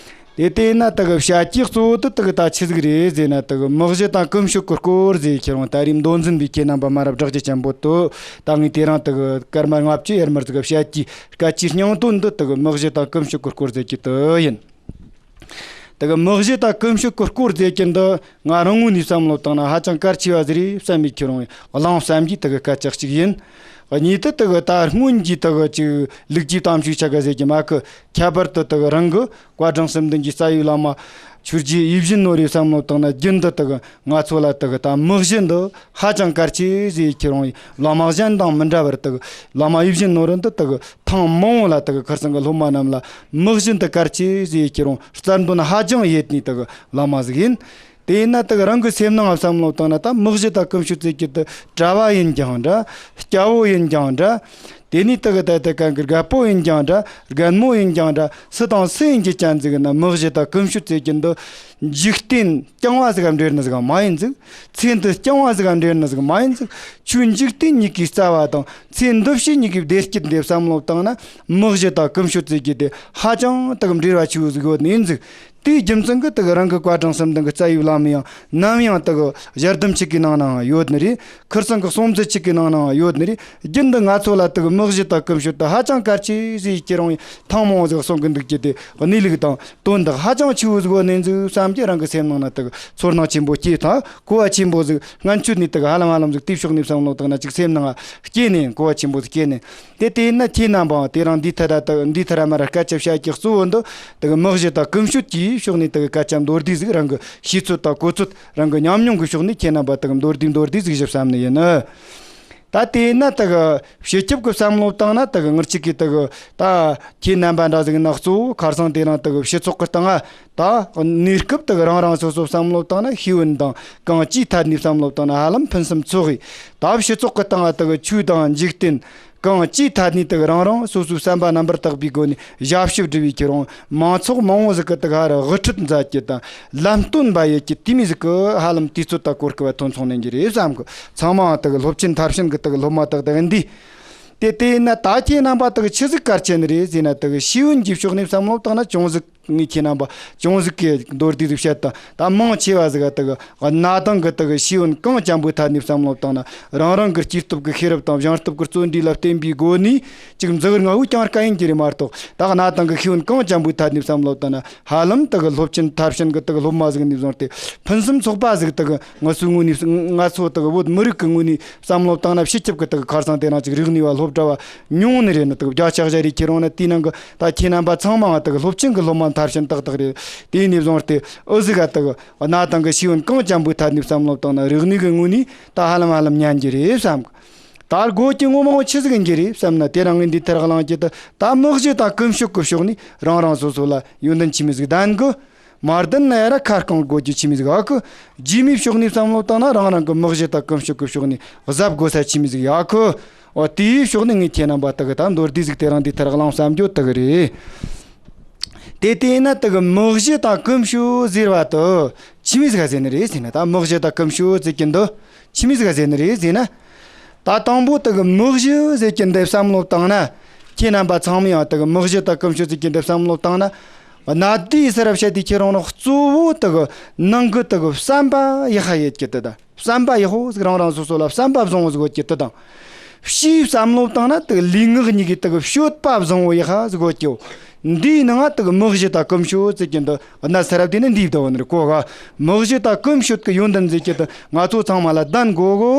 དེ་དེ་ན་དག་བཤད་རྒྱུ་གཙོ་བོ་དེ་དག་ད་ཆི་ཟིག་རེད་ཟེར་ན་དག་མི་གཞི་དང་ཀུན་སྤྱོད་ཀྱི་སྐོར་ཟིག་ཁྱེད་རང་ད་རེས་མདོ་འཛིན་པའི་ཁྱེད་རྣམ་པ་མ་རབས་གྲགས་རྒྱུ་ཆེན་པོ་དེ་ད་ངས་དེ་རིང་དག་སྐར་མ་ལྔ་བཅུ་ཡར་མར་ཟིག་བཤད་རྒྱུའི་སྐད་ཆའི་སྙིང་དོན་འདི་དག་མི་གཞི་དང་ཀུན་སྤྱོད་ཀྱི་སྐོར་ཟེར་རྒྱུ་དེ་ཡིན། དག་མི་གཞི་དང་ཀུན་སྤྱོད་ཀྱི་སྐོར་ཟེར་རྒྱུ་འདི་ང་རང་ངོས་ནས་བསམ་བློ་བཏང་ན་ཧ་ཅང་གལ་ཆེ་བ་ཟིག་རེད་བསམ་པའི་ཁྱེད་རང་གླེང་བསམ་གྱི་དག་སྐད་ཆ་གཅིག་ཡིན། གཉིས་དེ་དག་ད་སྔོན་གྱི་དག་ཅིག་ལུགས་ཀྱི་གཏམ་ཤུགས་ཆ་ག་ཟེར་རྒྱུ་མ་གི། ཁྱད་པར་དུ་དག་རང་གི་བཀའ་དྲིན་གསུམ་ལྡན་གྱི་རྩ་བའི་བླ་མ་ཆོས་རྗེ་ཡིད་བཞིན་ནོར་བུའི་བསམ་བློ་བཏང་ན་རྒྱུན་དུ་དག་ང་ཚོ་ལ་དག་ད་མི་གཞི་འདི་ཧ་ཅང་གལ་ཆེ་ཟེར་ཁྱེད་རང་བླ་མ་གཞན་དང་མི་འདྲ་བར་དག་བླ་མ་ཡིད་བཞིན་ནོར་བུ་འདི་དག་ཐེངས་མང་བོ་ལ་དག་ཁིར་ཚང་གི་སློབ་མ་རྣམས་ལ་མི་གཞི་འདི་གལ་ཆེ་ཟེར་ཁྱེད་རང་རྩལ་འདོན་ཧ་ཅང་ཡོད་ནི་དག་བླ་མ་ཟིག་ཡིན། དེས་ན་དག་རང་གི་སེམས་ནང་བསམ་བློ་བཏང་ན་ད་མི་གཞི་དང་ཀུན་སྤྱོད་ཟེར་རྒྱུ་དེ་གྲྭ་བ་ཡིན་ཀྱང་འདྲ། སྐྱ་བོ་ཡིན་ཀྱང་འདྲ། དེ་ནས་དག་ད་ལྟ་གང་གི་རྒད་པོ་ཡིན་ཀྱང་འདྲ། རྒན་མོ་ཡིན་ཀྱང་འདྲ། སུ་དང་སུ་ཡིན་གྱི་ཅན་ཟིག་ན་མི་གཞི་དང་ཀུན་སྤྱོད་ཟེར་རྒྱུ་འདི་འཇིག་རྟེན་རྐྱང་བ་ཟིག་ག་འབྲེལ་ནི་ཟིག་མ་ཡིན་ཟིག་ཚེ་འདི་རྐྱང་བ་ཟིག་ག་འབྲེལ་ནི་ཟིག་མ་ཡིན་ཟིག་ཆོས་འཇིག་རྟེན་གཉིས་ཀའི་རྩ་བ་དང་ཚེ་འདི་ཕྱི་གཉིས་ཀའི་བདེ་སྐྱིད་འདི་བསམ་བློ་བཏང་ན་མི་གཞི་དང་ཀུན་སྤྱོད་ཟེར་རྒྱུ་དེ་ཧ་ཅང་དག་འབྲེལ་བ་ཆེ་བོ་ཟིག་ཡོད་ནི་ཡིན་ཟིག་དེའི་རྒྱུ་མཚན་གྱིས་དག་རང་གི་བཀའ་དྲིན་གསུམ་ལྡན་གྱི་རྩ་བའི་བླ་མ་ཡང་ནམ་ཡང་དག་ཞལ་གདམས་ཆེ་གི་ནང་ནའང་ཡོད་ནི་རེད། ཁིར་ཚང་གི་གསུང་ཚུལ་ཆེ་གི་ནང་ནའང་ཡོད་ནི་རེད། རྒྱུན་དུ་ང་ཚོ་ལ་དག་མི་གཞི་དང་ཀུན་སྤྱོད་དེ་ཧ་ཅང་གལ་ཆེ་ཟེར་ཁྱེད་རང་ཐེངས་མང་ཟིག་གསུང་གི་འདུག་རྒྱུ་དེ་གནས་ལུགས་དང་དོན་དག་ཧ་ཅང་ཆེ་བོ་ཟིག་ཡོད་ནི་ཟིག་བསམ་གྱི་རང་གི་སེམས་ནང་ན་དག་ཚོར་སྣང་ཆེན་པོ་སྐྱེས་དང་གོ་བ་ཆེན་པོ་ཟིག་སྔན་ཆད་ནས་དག་ཧ་ལམ་ཧ་ལམ་ཟིག་དེའི་ཕྱོགས་ནས་བསམ་བློ་བཏང་ན་ཅིག་སེམས་ནང་སྐྱེས་ནས་གོ་བ་ཆེན་པོ་ཟིག་སྐྱེས་ནས། དེ་དེ་ཡིན་ན་ཁྱེད་རྣམ་པའང་དེ་རིང་འདི་ཐད་ར་དག་འདི་ཐད་ར་མར་ར་སྐད་ཆ་བཤད་ཀྱི་གཙོ་བོ་འདི་དག་མི་གཞི་དང་ཀུན་སྤྱོད་ཀྱི་ཕྱོགས་ནས་དག་སྐད་ཆ་མདོར་བསྡུས་ཟིག་རང་གི་ཤེས་ཚོད་དང་གོ་ཚོད་རང་གི་ཉམས་མྱོང་གི་ཕྱོགས་ནས་ཁྱེད་རྣམ་པ་དག་མདོར་བསྡུས་མདོར་བསྡུས་ཟིག་ཞུ་བསམ་ནི་ཡིན། ད་དེ་ཡིན་ན་དག་སྤྱི་ཁྱབ་ཀྱི་བསམ་བློ་བཏང་ན་དག་ངར་གཅིག་གིས་དག་ད་ཁྱེད་རྣམ་པ་འདྲ་ཟིག་ན་གཙོ་བོ་ཁ་སང་དེ་རིང་དག་སྤྱི་ཚོགས་ཀྱི་སྟེང་ང་ད་གནས་སྐབས་དག་རང་རང་སོ་སོ་བསམ་བློ་བཏང་ན་ཤེས་ཡོན་དང་གང་ཅིའི་ཐད་ནས་བསམ་བློ་བཏང་ན་ཧ་ལམ་ཕུན་སུམ་ཚོགས་ཡིན། ད་སྤྱི་ཚོགས་ཀྱི་སྟེང་ང་དག་ཆོས་དང་འཇིག་རྟེན་གང་ཅིའི་ཐད་ནས་དག་རང་རང་སོ་སོའི་བསམ་པ་རྣམ་པར་དག་པའི་སྒོ་ནས་ཞབས་ཞུ་སྒྲུབ་པའི་ཁྱེད་རང་མང་ཚོགས་མང་བོ་ཟིག་གི་དག་ཧ་ར་དབུ་ཁྲིད་མཛད་རྒྱུ་དང་ལམ་སྟོན་པ་ཡོད་ཀྱི་དེ་མོ་ཟིག་གི་ཧ་ལམ་དུས་ཚོད་དང་གོ་སྐབས་ཐོན་སོང་ནས་ཀྱི་རེད་བསམ་གི། ཚང་མ་དག་སློབ་ཆེན་མཐར་ཕྱིན་གི་དག་སློབ་མ་དག་དག་འདི། དེ་དེ་ཡིན་ན་ད་ཁྱེད་རྣམ་པ་དག་ཆི་ཟིག་གལ་ཆེ་ནི་རེད་ཟེར་ན་དག་ཤེས་ཡོན་གྱི་ཕྱོགས་ནས་བསམ་བློ་བཏང་ན་ཅུང་ཟིག་ངས་ཁྱེད་རྣམ་པ་ཅུང་ཟིག་གི་མདོར་བསྡུས་ཟིག་བཤད་དང་ད་མང་ཆེ་བ་ཟིག་ག་དག་གནའ་དེང་གི་དག་ཤེས་ཡོན་གང་ཅན་པོའི་ཐད་ནས་བསམ་བློ་བཏང་ན་རང་རང་གི་སྐྱེས་སྟོབས་ཀྱི་ཤེས་རབ་དང་སྦྱངས་སྟོབས་ཀྱི་བརྩོན་འགྲུས་ལ་བརྟེན་པའི་སྒོ་ནས་ཅིག་འཛུགས་ང་བོའི་ཀྱང་དཀའ་ཡིན་གྱི་རེད་མ་གཏོགས་ད་གནའ་དེང་གི་ཤེས་ཡོན་གང་ཅན་པོའི་ཐད་ནས་བསམ་བློ་བཏང་ན་ཧ་ལམ་དག་སློབ་ཆེན་མཐར་ཕྱིན་གི་དག་སློབ་མ་ཟིག་ནས་བཟུང་སྟེ་ཕུན་སུམ་ཚོགས་པ་ཟིག་དག་ང་ཚོའི་ངོས་ནས་ང་ཚོ་དག་བོད་མི་རིགས་ཀྱི་ངོས་ནས་བསམ་བློ་བཏང་ན་སྤྱི་ཁྱབ་ཀྱི་དག་ཁ་སང་དེ་རིང་ཅིག་རིག་གནས་པ་སློབ་གྲྭ་བ་ཉུང་ནི་རེད་ནི་དག་བརྒྱ་ཆ་བཞག་རེད། ཁྱེད་རང་ནི་དེའི་ནང་གི་ད་ཁྱེད་རྣམ་པ་ཚང་མ་དག་སློབ་ཆེན་གྱི་སློབ་མ་མཐར་ཕྱིན་ཏག་ཏག་རེད། དེ་ནས་བཟུང་སྟེ་ཨུ་ཟིག་ག་དག་གནའ་དེང་གི་ཤེས་ཡོན་གང་ཅན་པོའི་ཐད་ནས་བསམ་བློ་བཏང་ན་རིག་གནས་ཀྱི་ངོས་ནས་ད་ཧ་ལམ་ཧ་ལམ་ཉན་གྱི་རེད་བསམ་གི། ད་དགོས་ཀྱི་ངོ་མ་ཆི་ཟིག་ཡིན་གྱི་རེད་བསམ་ན་དེ་རིང་ངས་འདི་ཐད་གླེང་རྒྱུ་དེ་ད་མི་གཞི་དང་ཀུན་སྤྱོད་ཀྱི་ཕྱོགས་ནས་རང་རང་སོ་སོ་ལ་ཡོན་ཏན་ཆི་མོ་ཟིག་ལྡན་གི། མ་ལྡན་ན་ཡ་ར་ཁ་སྐོང་དགོས་རྒྱུ་ཆི་མོ་ཟིག་ཡོད་གི། རྗེས་མའི་ཕྱོགས་ནས་བསམ་བློ་བཏང་ན་རང་རང་གི་མི་གཞི་དང་ཀུན་སྤྱོད་ཀྱི་ཕྱོགས་ནས་གཟབ་དགོས་ས་ཆི་མོ་ཟིག་ཡོད་གི། འོ་དེའི་ཕྱོགས་ནས་ངས་ཁྱེད་རྣམ་པ་དག་གི་ད་མདོར་བསྡུས་ཟིག་དེ་རིང་འདི་ཐད་གླེང་བསམ་རྒྱུ་དག་རེད། དེ་དེ་ན་དག་གི་མི་གཞི་དང་ཀུན་སྤྱོད་ཟེར་བ་དུ་ཆི་མོ་ཟིག་ག་ཟེར་ནི་རེད་ཟེར་ན། ད་མི་གཞི་དང་ཀུན་སྤྱོད་ཟེར་གྱི་འདི་ཆི་མོ་ཟིག་ག་ཟེར་ནི་རེད་ཟེར་ན། ད་དང་པོ་དག་གི་མི་གཞི་ཟེར་གྱི་འདི་བསམ་བློ་བཏང་ན། ཁྱེད་རྣམ་པ་ཚང་མ་ཡང་དག་གི་མི་གཞི་དང་ཀུན་སྤྱོད་ཟེར་གྱི་འདི་བསམ་བློ་བཏང་ན། གནའ་དུས་ཟེར་ར་བཤད་དུས་ཁྱེད་རང་རང་གཙོ་བོ་དག་གི་ནང་གི་དག་གི་བསམ་པ་ཡག་ཤ་ཡོད་ཀྱི་དུ་ད། བསམ་པ་ཡག་པོ་ཟིག་རང་རང་སོ་སོ་ལ་བསམ་པ་བཟང་བོ་ཟིག་ཡོད་ཀྱི་དུ་དང་། ཕྱིའི་བསམ་བློ་བཏང་ན་དག་ལུས་ངག་གཉིས་ཀྱི་དག་གི་སྤྱོད་པ་བཟང་བོ་ཡག་ཤ་ཟིག་ཡོད་ཀྱི། འདིའི་ནང་ང་དག་མི་གཞི་དང་ཀུན་སྤྱོད་ཟེར་གྱི་འདི་གནའ་ས་རབ་དེ་ནི་འདིའི་བསྡུ་བ་ནི་གོ་ག་མི་གཞི་དང་ཀུན་སྤྱོད་ཀྱི་ཡོན་ཏན་ཟེར་གྱི་འདི་ང་ཚོ་ཚང་མ་ལ་ལྡན་དགོས་གོ་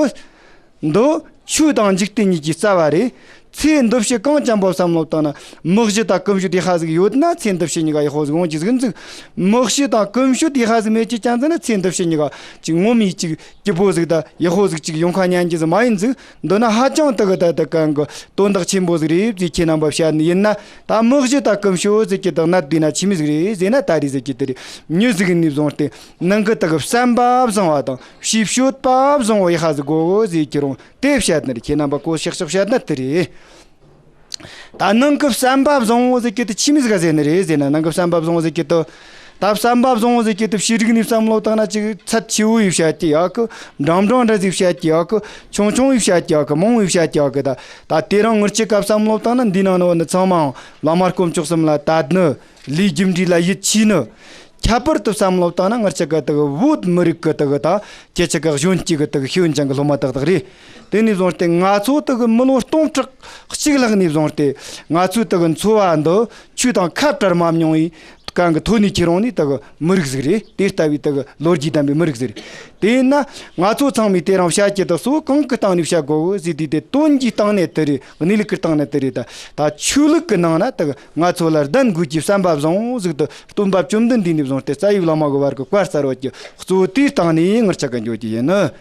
འདི་ཆོས་དང་འཇིག་རྟེན་གཉིས་ཀྱི་རྩ་བ་རེད། ཚེ་འདི་ཕྱི་གང་ཅན་པོ་བསམ་བློ་བཏང་ན་མི་གཞི་དང་ཀུན་སྤྱོད་དེ་ཧ་ཟིག་ཡོད་ན་ཚེ་འདི་ཕྱི་གཉིས་ཀ་ཡག་པོ་ཟིག་འོང་གི་ཟིག་འཛུག་མི་གཞི་དང་ཀུན་སྤྱོད་དེ་ཧ་ཟིག་མེད་ཀྱི་ཅན་ཟིག་ན་ཚེ་འདི་ཕྱི་གཉིས་ཀ་ཅིག་ངོ་མའི་ཅིག་སྐྱིད་པོ་ཟིག་དང་ཡག་པོ་ཟིག་ཅིག་ཡོང་ཁ་ཉན་གྱི་ཟིག་མ་ཡིན་ཟིག་འདི་ན་ཧ་ཅང་དག་གི་ད་ད་གང་གི་དོན་དག་ཆེན་པོ་ཟིག་རེད་ཟིག་ཁྱེད་རྣམ་པ་བཤད་ནི་ཡིན་ན། ད་མི་གཞི་དང་ཀུན་སྤྱོད་ཟེར་གྱི་དག་ནད་དུས་ན་ཆི་མི་ཟིག་རེད་ཟེར་ན། ད་རེས་ཟེར་གྱི་དེ་རེད། མྱི་ཟིག་ནས་བཟུང་སྟེ་ནང་གི་དག་བསམ་པ་བཟང་བ་དང་ཤེས་སྤྱོད་པ་བཟང་བོ་ཡི་ཧ་ཟིག་གོ་གོ་ཟེར་གྱི་རུང་དེ་བཤད་ནི་རེད། ཁྱེད་རྣམ་པ་གོ་ཤག་ཤག་བཤད་ན་དེ་རེད། ད་ནང་གི་བསམ་པ་བཟང་བོ་ཟེར་གྱི་དེ་ཆི་མི་ཟིག་ག་ཟེར་ནི་རེད་ཟེར་ན། ནང་གི་བསམ་པ་བཟང་བོ་ཟེར་གྱི་དེ། ད་བསམ་པ་བཟང་བོ་ཟེར་གྱི་དེ་ཕྱི་རིག་ནས་བསམ་བློ་བཏང་ན་ཅིག་ཚད་ཆེ་བོ་ཡི་བཤད་ཀྱི་ཡག་གི་འབྲིང་འབྲིང་འདྲ་ཟིག་བཤད་ཀྱི་ཡག་གི་ཆུང་ཆུང་ཡི་བཤད་ཀྱི་ཡག་གི་མང་བོ་ཡི་བཤད་ཀྱི་ཡག་གི་ད། ད་དེ་རིང་ངར་ཅིག་ག་བསམ་བློ་བཏང་ན་འདི་ནང་ནས་བ་ནི་ཚང་མའང་བླ་མ་དཀོན་མཆོག་གསུམ་ལ་དད་ནི། ལས་རྒྱུ་འབྲས་ལ་ཡིད་ཆེས་ནི། ཁྱད་པར་དུ་བསམ་བློ་བཏང་ན་ངར་ཅག་གི་དག་བོད་མི་རིགས་ཀྱི་དག་དང་ཁྱེད་ཅག་གི་གཞོན་སྐྱེས་ཀྱི་དག་ཤེས་ཡོན་ཅན་གྱི་སློབ་མ་དག་དག་རེད། དེ་ནས་བཟུང་སྟེ་ང་ཚོ་དག་མི་ལོ་སྟོང་ཕྲག་གཅིག་ལྷག་ནས་བཟུང་སྟེ་ང་ཚོའི་དག་འཚོ་བ་འདི་ཆོས་དང་ཁ་བྲལ་མ་མྱོང་བའི་གང་གི་ཐོག་ནས་ཁྱེར་ཡོང་ནས་དག་མི་རིགས་ཟིག་རེད། དེ་ལྟ་བུའི་དག་ལོ་རྒྱུས་ལྡན་པའི་མི་རིགས་ཟིག་རེད། དེས་ན་ང་ཚོ་ཚང་མས་དེ་རིང་བཤད་རྒྱུ་དག་སོ་གང་གི་སྟེང་ནས་བཤད་དགོས་ཟེར་དུས་དེ་དོན་གྱི་སྟེང་ནས་དེ་རེད། གནས་ལུགས་ཀྱི་སྟེང་ནས་དེ་རེད། ད་ད་ཆོས་ལུགས་ཀྱི་ནང་ན་དག་ང་ཚོ་ལ་ལྡན་དགོས་ཀྱི་བསམ་པ་བཟང་བོ་ཟིག་ཏུ་སྟོན་པ་བཅོམ་ལྡན་འདས་ནས་བཟུང་སྟེ་རྩ་བའི་བླ་མ་གི་བར་གྱི་བཀའ་གསར་བ་གྱི་གཙོ་བོ་དེའི་སྟེང་ནས་ངར་ཆ་ག་འགྱོ་རྒྱུ་ཡིན་ནི།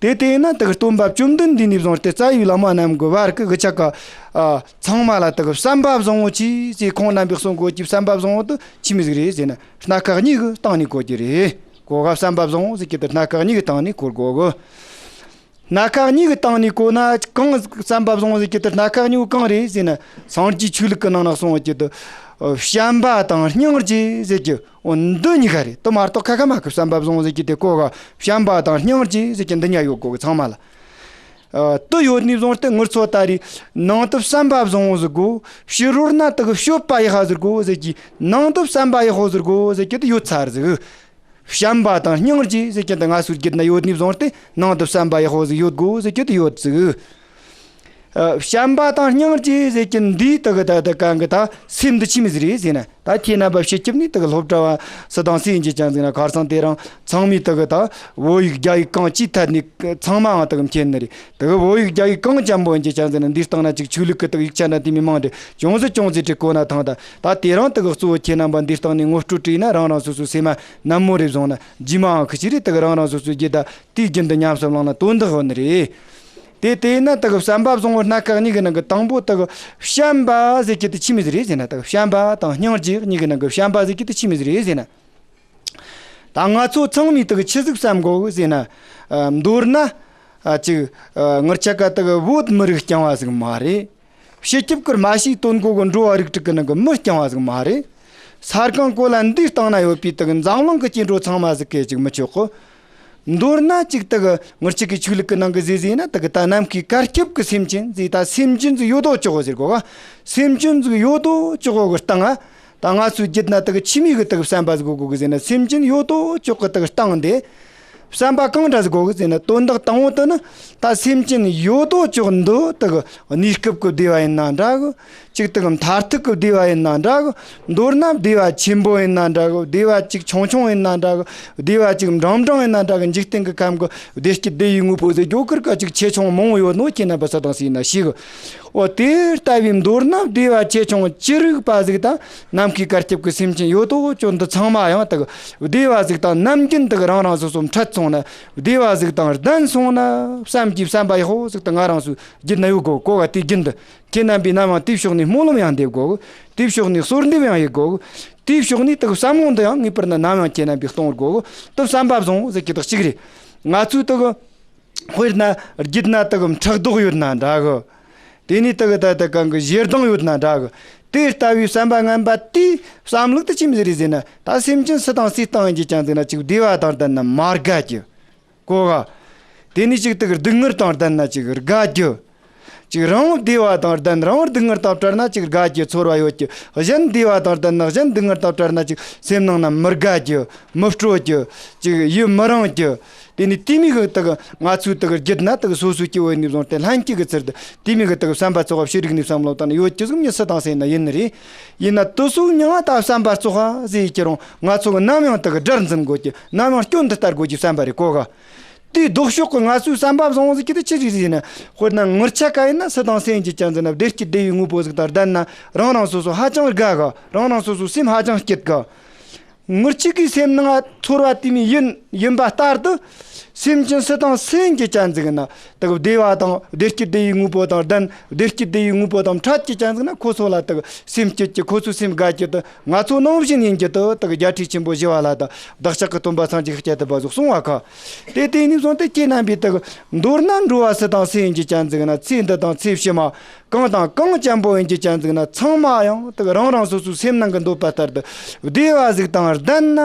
དེ་དེ་ཡིན་ན་དག་སྟོན་པ་བཅོམ་ལྡན་འདས་ནས་བཟུང་སྟེ་རྩ་བའི་བླ་མ་རྣམས་ཀྱི་བར་གྱི་གི་ཆ་ག་ཨ་ཚང་མ་ལ་དག་བསམ་པ་བཟང་བོ་ཅིག་ཟེར་ཁོང་རྣམ་པས་གསུང་དགོས་ཀྱི་བསམ་པ་བཟང་བོ་དུ་ཆི་མི་ཟིག་རེད་ཟེར་ན། སྣ་ཁ་གཉིས་ཀྱི་སྟེང་ནས་གོ་རྒྱུ་རེད། གོ་ག་བསམ་པ་བཟང་བོ་ཟེར་གྱི་དུ་སྣ་ཁ་གཉིས་ཀྱི་སྟེང་ནས་གོ་དགོས་གི་སྣ་ཁ་གཉིས་ཀྱི་སྟེང་ནས་གོ་ན་གང་བསམ་པ་བཟང་བོ་ཟེར་གྱི་དུ་སྣ་ཁ་གཉིས་པོ་གང་རེད་ཟེར་ན། སངས་རྒྱས་ཆོས་ལུགས་ཀྱི་ནང་ན་གསུངས་ཀྱི་དུ་བྱམས་པ་དང་སྙིང་རྗེ་ཟེར་གྱི་འོ་འདི་གཉིས་ཀ་རེད། དུ་མ་གཏོགས་ཁ་ཁ་མ་གི་བསམ་པ་བཟང་བོ་ཟེར་གྱི་དེ་གོ་ག་བྱམས་པ་དང་སྙིང་རྗེ་ཟེར་གྱི་འདི་གཉིས་ཡོད་དགོས་གི་ཚང་མ་ལ། ཨ་དུ་ཡོད་ནས་བཟུང་སྟེ་ངུར་ཚོ་ད་རེས་ནང་དུ་བསམ་པ་བཟང་བོ་ཟིག་དགོས། ཕྱི་རོལ་ན་དུ་གི་སྤྱོད་པ་ཡག་པ་ཟིག་དགོས་ཟེར་གྱི་ནང་དུ་བསམ་པ་ཡག་པོ་ཟིག་དགོས་ཟེར་གྱི་དུ་ཡོད་ཚར་ཟིག་བྱམས་པ་དང་སྙིང་རྗེ་ཟེར་གྱི་འདི་ང་ཚོའི་རྒྱུད་ན་ཡོད་ནས་བཟུང་སྟེ་ནང་དུ་བསམ་པ་ཡག་པོ་ཟིག་ཡོད་དགོས་ཟེར་གྱི་དུ་ཡོད་ཟིག་ཨ་བྱམས་པ་དང་སྙིང་རྗེ་ཟེར་གྱི་འདིའི་དུ་གི་ད་དུ་གང་གི་ད་སེམས་འདི་ཆི་མི་ཟིག་རེད་ཟེར་ན། ད་ཁྱེད་རྣམ་པ་སྤྱི་ཁྱབ་ནས་དུ་གི་སློབ་གྲྭ་བ་སུ་དང་སུ་ཡིན་གྱི་ཅང་ཟིག་ན་ཁར་སང་དེ་རིང་ཚང་མས་དུ་གི་ད་བོད་ཡིག་རྒྱ་ཡིག་གང་ཅིའི་ཐད་ནས་ཚང་མའང་དུ་གི་མཁྱེན་ནི་རེད། དུ་གི་བོད་ཡིག་རྒྱ་ཡིག་གང་ཅན་པོ་ཡིན་གྱི་ཅང་ཟིག་ན་འདིའི་སྟེང་ན་ཅིག་ཆོས་ལུགས་ཀྱི་དུ་གི་ཡིག་ཆ་འདྲ་དེ་མི་མང་འདྲ་ཅུང་ཟད་ཅུང་ཟད་བྲིས་གོ་ན་ཐང་། ད་ད་དེ་རིང་དུ་གི་གཙོ་བོ་ཁྱེད་རྣམ་པ་འདིའི་སྟེང་ནས་ངོ་སྤྲོད་བྲིས་ན་རང་རང་སོ་སོའི་སེམས་མ་ནན་མོ་རེ་བཟུང་ན་རྗེས་མའང་ཁི་ཅི་རེད། དུ་གི་རང་རང་སོ་སོའི་རྒྱུད་ད་དེའི་རྒྱུན་དུ་ཉམས་སུ་བླངས་ན་དོན་དག་ཡོད་ནི་རེད། དེ་དེས་ན་དག་བསམ་པ་བཟང་བོ་སྣ་ཁ་གཉིས་ཀྱི་ནང་གི་དང་པོ་དག་བྱམས་པ་ཟེར་གྱི་དེ་ཆི་མི་ཟིག་རེད་ཟེར་ན། དག་བྱམས་པ་དང་སྙིང་རྗེ་གཉིས་ཀྱི་ནང་གི་བྱམས་པ་ཟེར་གྱི་དེ་ཆི་མི་ཟིག་རེད་ཟེར་ན། ད་ང་ཚོ་ཚང་མས་དག་ཆི་ཟིག་བསམ་དགོས་ཟེར་ན། ཨ་མདོར་ན་ཨ་ཅིག་ཨ་ངར་ཆ་ག་དག་བོད་མི་རིགས་རྐྱང་བ་ཟིག་མ་རེད། སྤྱི་ཁྱབ་ཀྱི་མ་ཤེས་དོན་གོ་གི་འགྲོ་བ་རིགས་དྲུག་གི་ནང་གི་མི་རྐྱང་བ་ཟིག་མ་རེད། ས་སྒང་གོ་ལ་འདིའི་སྟེང་ན་ཡོད་པའི་དག་འཛམ་གླིང་གི་སྐྱེ་འགྲོ་ཚང་མ་ཟིག་གི་ཅིག་མི་ཆོག་གི་མདོར་ན་ཅིག་དག་ངར་ཅིག་གི་ཆོས་ལུགས་ཀྱི་ནང་གི་ཟེ་ཟེ་ན་དག་ད་ནམ་མཁའི་གར་ཁྱབ་ཀྱི་སེམས་ཅན་ཟེ་ད་སེམས་ཅན་ཟིག་ཡོད་དོ་ཅོག་གོ་ཟེར་གོ་ག་སེམས་ཅན་ཟིག་ཡོད་དོ་ཅོག་གོ་གི་སྟེང་ང་ད་ང་ཚོའི་རྒྱུད་ན་དག་ཆི་མོ་གི་དག་བསམ་པ་ཟིག་གོ་གོ་གི་ཟེར་ན། སེམས་ཅན་ཡོད་དོ་ཅོག་གི་དག་སྟེང་དེ་བསམ་པ་གང་འདྲ་ཟིག་གོ་གི་ཟེར་ན། དོན་དག་དང་པོ་དེ་ནི་ད་སེམས་ཅན་ཡོད་དོ་ཅོག་འདི་དག་གནས་སྐབས་ཀྱི་བདེ་བ་ཡིན་ན་འདྲ་གི་ཅིག་དག་མཐར་ཐུག་གི་བདེ་བ་ཡིན་ན་འདྲ་གི་མདོར་ན་བདེ་བ་ཆེན་པོ་ཡིན་ན་འདྲ་གི་བདེ་བ་ཅིག་ཆུང་ཆུང་ཡིན་ན་འདྲ་གི་བདེ་བ་ཅིག་འབྲིང་འབྲིང་ཡིན་ན་འདྲ་གི་འཇིག་རྟེན་གྱི་ཁམས་ཀྱི་བདེ་སྐྱིད་བདེ་བའི་དངོས་པོ་ཟེར་རྒྱུ་ཀིར་ཀ་ཅིག་ཆེ་ཆུང་མང་བོ་ཡོད་ནོ་ཁྱེད་རྣམ་པ་སུ་དང་སུ་ཡིན་ན་ཤེས་གི་འོ་དེ་ལྟ་བུའི་མདོར་ན་བདེ་བ་ཆེ་ཆུང་ཅི་རིགས་པ་ཟིག་དང་ནམ་མཁའི་གར་ཁྱབ་ཀྱི་སེམས་ཅན་ཡོད་དོ་ཅོག་འདི་ཚང་མ་ཡང་དག་བདེ་བ་ཟིག་དང་ནམ་རྒྱུན་དག་རང་རང་སོ་སོ་འཕྲད་སོང་ན། བདེ་བ་ཟིག་དང་ལྡན་སོང་ན་བསམ་གྱི་བསམ་པ་ཡག་པོ་ཟིག་དང་ང་རང་སོའི་རྒྱུད་ན་ཡོད་དགོས་གོ་ག་དེའི་རྒྱུན་དུ། ཁྱེད་རྣམ་པས་ནམ་ཡང་དེའི་ཕྱོགས་ནས་སྨོན་ལམ་ཡང་འདེབས་དགོས། དེའི་ཕྱོགས་ནས་གསོལ་འདེབས་ཡང་ཡེད་དགོས། དེའི་ཕྱོགས་ནས་དག་བསམ་བློ་འདི་ཡང་ངེས་པར་ན་ནམ་ཡང་ཁྱེད་རྣམ་པས་གཏོང་དགོས། དག་བསམ་པ་བཟང་ཟེར་གྱི་དག་གཅིག་རེད། ང་ཚོའི་དག་དཔེར་ན་རྒྱུད་ན་དག་ཕྲག་དོག་ཡོད་ན་འདྲ་གི་དེ་ནས་དག་ད་ད་གང་གི་ཞེ་སྡང་ཡོད་ན་འདྲ་གི་དེ་ལྟ་བུའི་བསམ་པ་ངན་པ་དེའི་བསམ་ལུགས་དེ་ཅི་མི་ཟེར་རེད་ཟེར་ན། ད་སེམས་ཅན་སུ་དང་སུའི་སྟེང་ཡིན་གྱི་ཅང་ཟེར་ན་ཅིག་བདེ་བ་དང་ལྡན་ན་མ་དགའ་རྒྱུ། གོ་ག་དེ་ནས་ཅིག་དག་སྡུག་བསྔལ་དང་ལྡན་ན་ཅིག་དགའ་རྒྱུ། ཅིག་རང་བདེ་བ་དང་ལྡན། རང་སྡུག་བསྔལ་དང་བྲལ་ན་ཅིག་དགའ་རྒྱུ་ཚོར་བ་ཡོད་རྒྱུ། གཞན་བདེ་བ་དང་ལྡན་ན་གཞན་སྡུག་བསྔལ་དང་བྲལ་ན་ཅིག་སེམས་ནང་ན་མི་དགའ་རྒྱུ། མི་སྤྲོ་རྒྱུ། ཅིག་ཡིད་མི་རངས་རྒྱུ། དེ་ནི་དེ་མོ་གི་དག་ང་ཚོའི་དག་རྒྱུད་ན་དག་སོ་སོའི་སྐྱེ་བོ་ནས་བཟུང་སྟེ་ལྷན་སྐྱེས་ཀྱི་ཚུལ་དུ་དེ་མོ་གི་དག་བསམ་པ་ཚོགས་པ་ཤེས་རིག་ནས་བསམ་བློ་བཏང་ན་ཡོད་རྒྱུ་ཟིག་མྱི་སུ་དང་སུ་ཡིན་ན་ཡིན་ནི་རེད། ཡིན་ན་དེ་ཚོ་མྱི་ང་ད་བསམ་པ་ཚོགས་པ་ཟེར་ཡི་ཁྱེར་རུང་ང་ཚོ་གི་ནམ་ཡང་དག་དགྲར་འཛིན་དགོས་རྒྱུ། ནམ་ཡང་སྐྱོན་དུ་ལྟ་དགོས་རྒྱུ་བསམ་པ་རེད་གོ་ག་དེའི་ལྡོག་ཕྱོགས་ཀྱི་ང་ཚོའི་བསམ་པ་བཟང་བོ་ཟིག་གི་དེ་ཆི་རེད་ཟེར་ན། དཔེར་ན་ངུར་ཆ་ག་ཡིན་ན་སུ་དང་སུ་ཡིན་གྱི་ཅན་ཟིག་ན་བདེ་སྐྱིད་བདེ་བའི་དངོས་པོ་ཟིག་དང་ལྡན་ན་རང་རང་སོ་སོ་ཧ་ཅང་དགའ་གི། རང་རང་སོ་སོའི་སེམས་ཧ་ཅང་སྐྱིད་གི། ངུར་ཆ་གི་སེམས་ནང་ཚོར་བ་དེ་མོ་ཡིན་ཡིན་པ་ལྟར་དུ་སེམས་ཅན་སུ་དང་སུ་ཡིན་གྱི་ཅན་ཟིག་ན་དག་བདེ་བ་དང་བདེ་སྐྱིད་བདེ་བའི་དངོས་པོ་དང་ལྡན། བདེ་སྐྱིད་བདེ་བའི་དངོས་པོ་དང་འཕྲད་ཀྱི་ཅན་ཟིག་ན་ཁོ་ཚོ་ལ་དག་སེམས་སྐྱིད་ཀྱི། ཁོ་ཚོའི་སེམས་དགའ་རྒྱུ་དུ། ང་ཚོ་ནང་བཞིན་ཡིན་རྒྱུ་དུ་དག་རྒྱལ་སྲས་ཆེན་པོ་ཞི་བ་ལྷ་དང་བདག་ཅག་གི་སྟོན་པ་སངས་རྒྱས་ཤཱཀྱ་ཐུབ་པ་སོགས་གསུངས་པ་ཁ། དེ་དེ་ནས་བཟུང་སྟེ་ཁྱེད་རྣམ་པས་དག་མདོར་ན་འགྲོ་བ་སུ་དང་སུ་ཡིན་གྱི་ཅན་ཟིག་ན་ཚེ་འདི་དང་ཚེ་ཕྱི་མ་གང་དང་གང་ཅན་པོ་ཡིན་གྱི་ཅན་ཟིག་ན་ཚང་མ་ཡང་དག་རང་རང་སོ་སོའི་སེམས་ནང་གི་འདོད་པ་ལྟར་དུ་བདེ་བ་ཟིག་དང་ལྡན་ན་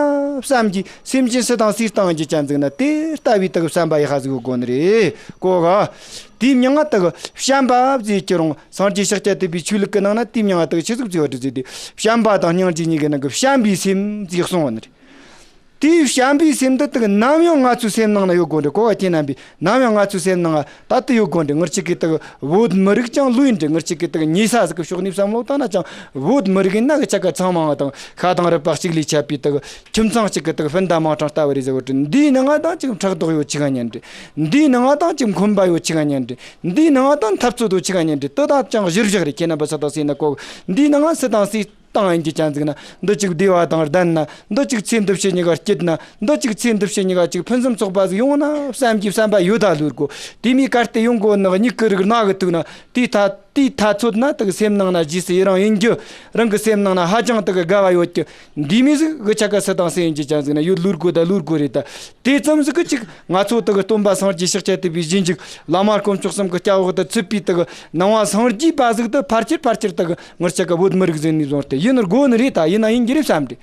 བསམ་གྱི། སེམས་ཅན་སུ་དང་སུའི་སྟེང་ཡིན་གྱི་ཅན་ཟིག་ན་དེ་ལྟ་བུའི་དག་བསམ་པ་ཡག་པ་ཟིག་ཡོད་དགོས་ནི་རེད་གོ་ག་དེའི་མྱིང་ང་དག་བྱམས་པ་ཟེར་གྱི་རུང་། སངས་རྒྱས་ཤཱཀྱ་ཐུབ་པའི་ཆོས་ལུགས་ཀྱི་ནང་ན་དེའི་མྱིང་ང་དག་ཆི་ཟིག་བརྩི་བ་རེད་ཟེར་ཏེ། བྱམས་པ་དང་སྙིང་རྗེ་གཉིས་ཀྱི་ནང་གི་བྱམས་པའི་སེམས་ཟེར་གསུངས་པ་ནི་རེད། དེའི་བྱམས་པའི་སེམས་འདི་དག་ནམ་ཡང་ང་ཚོའི་སེམས་ནང་ན་ཡོད་དགོས་རེད་གོ་ག་ཁྱེད་རྣམ་པས་ནམ་ཡང་ང་ཚོའི་སེམས་ནང་ང་ད་དུ་ཡོད་དགོས་རེད། ངུར་ཆ་གི་དག་བོད་མི་རིགས་ཅང་ལོས་ཡིན་རེད། ངུར་ཆ་གི་དག་ཉེ་ས་ཟིག་གི་ཕྱོགས་ནས་བསམ་བློ་བཏང་ན་ཅང་བོད་མི་རིགས་ཡིན་ན་གི་ཆ་ག་ཚང་མ་དང་ཤ་དང་རུས་པ་གཅིག་ལས་ཆད་པའི་དག་ཁྱིམ་ཚང་གཅིག་གི་དག་སྤུན་ཟླ་མིང་གྲངས་ལྟ་བུ་རེད་ཟེར་བ་དེ། འདིའི་ནང་ང་དང་ཅིག་ཕྲག་དོག་ཡོད་ཆི་ག་ཉན་རེད། འདིའི་ནང་ང་དང་ཅིག་འཁོན་པ་ཡོད་ཆི་ག་ཉན་རེད། འདིའི་ནང་ང་དང་འཐབ་རྩོད་ཡོད་ཆི་ག་ཉན་རེད། དེ་དག་ཅང་གཞིར་བཞག་རེད། ཁྱེད་རྣམ་པ་སུ་དང་སུ་ཡིན་ན་གོ། འདིའི་ནང་ང་སུ་དང་སུའི་སྟེང་ཡིན་གྱི་ཅན་ཟིག་ན་འདི་ཅིག་བདེ་བ་དང་ལྡན་ན། འདི་ཅིག་ཚེ་འདི་ཕྱི་གཉིས་ཀ་སྐྱིད་ན། འདི་ཅིག་ཚེ་འདི་ཕྱི་གཉིས་ཀ་ཅིག་ཕུན་སུམ་ཚོགས་པ་ཟིག་ཡོང་ན་བསམ་གྱི་བསམ་པ་ཡོད་ད་ལུས་གོ། དེ་མོ་གལ་ཏེ་ཡོང་གོ་ནི་མྱིག་གི་རིག་རྣ་གིས་ཐུག་ན་དེའི་ཐད། དེའི་ཐ་ཚོད་ན་དག་སེམས་ནང་ན་རྗེས་སུ་ཡི་རང་ཡིན་རྒྱུ། རང་གི་སེམས་ནང་ན་ཧ་ཅང་དག་དགའ་བ་ཡོད་རྒྱུ། འདི་མོ་ཟིག་གི་ཆ་ག་སུ་དང་སུ་ཡིན་གྱི་ཅན་ཟིག་ན་ཡོད་ལུར་དགོས་ད་ལུར་དགོས་རེད་ད། དེ་ཙམ་ཟིག་གི་ཅིག་ང་ཚོ་དག་སྟོན་པ་སངས་རྒྱས་ཤཱཀྱ་ཐུབ་པའི་རྗེས་འཇུག་བླ་མ་དཀོན་མཆོག་གསུམ་གི་སྐྱབས་འོག་ཏུ་ཚུད་པའི་དག་ནང་བ་སངས་རྒྱས་པ་ཟིག་ཏུ་ཕལ་ཆེར་ཕལ་ཆེར་དག་ངུར་ཆ་གི་བོད་མི་རིགས་ཟིག་ནས་བཟུང་སྟེ་ཡིན་ནི་དགོས་ནི་རེད་ད། ཡིན་ན་ཡིན་གྱི་རེད་བསམ་རེད།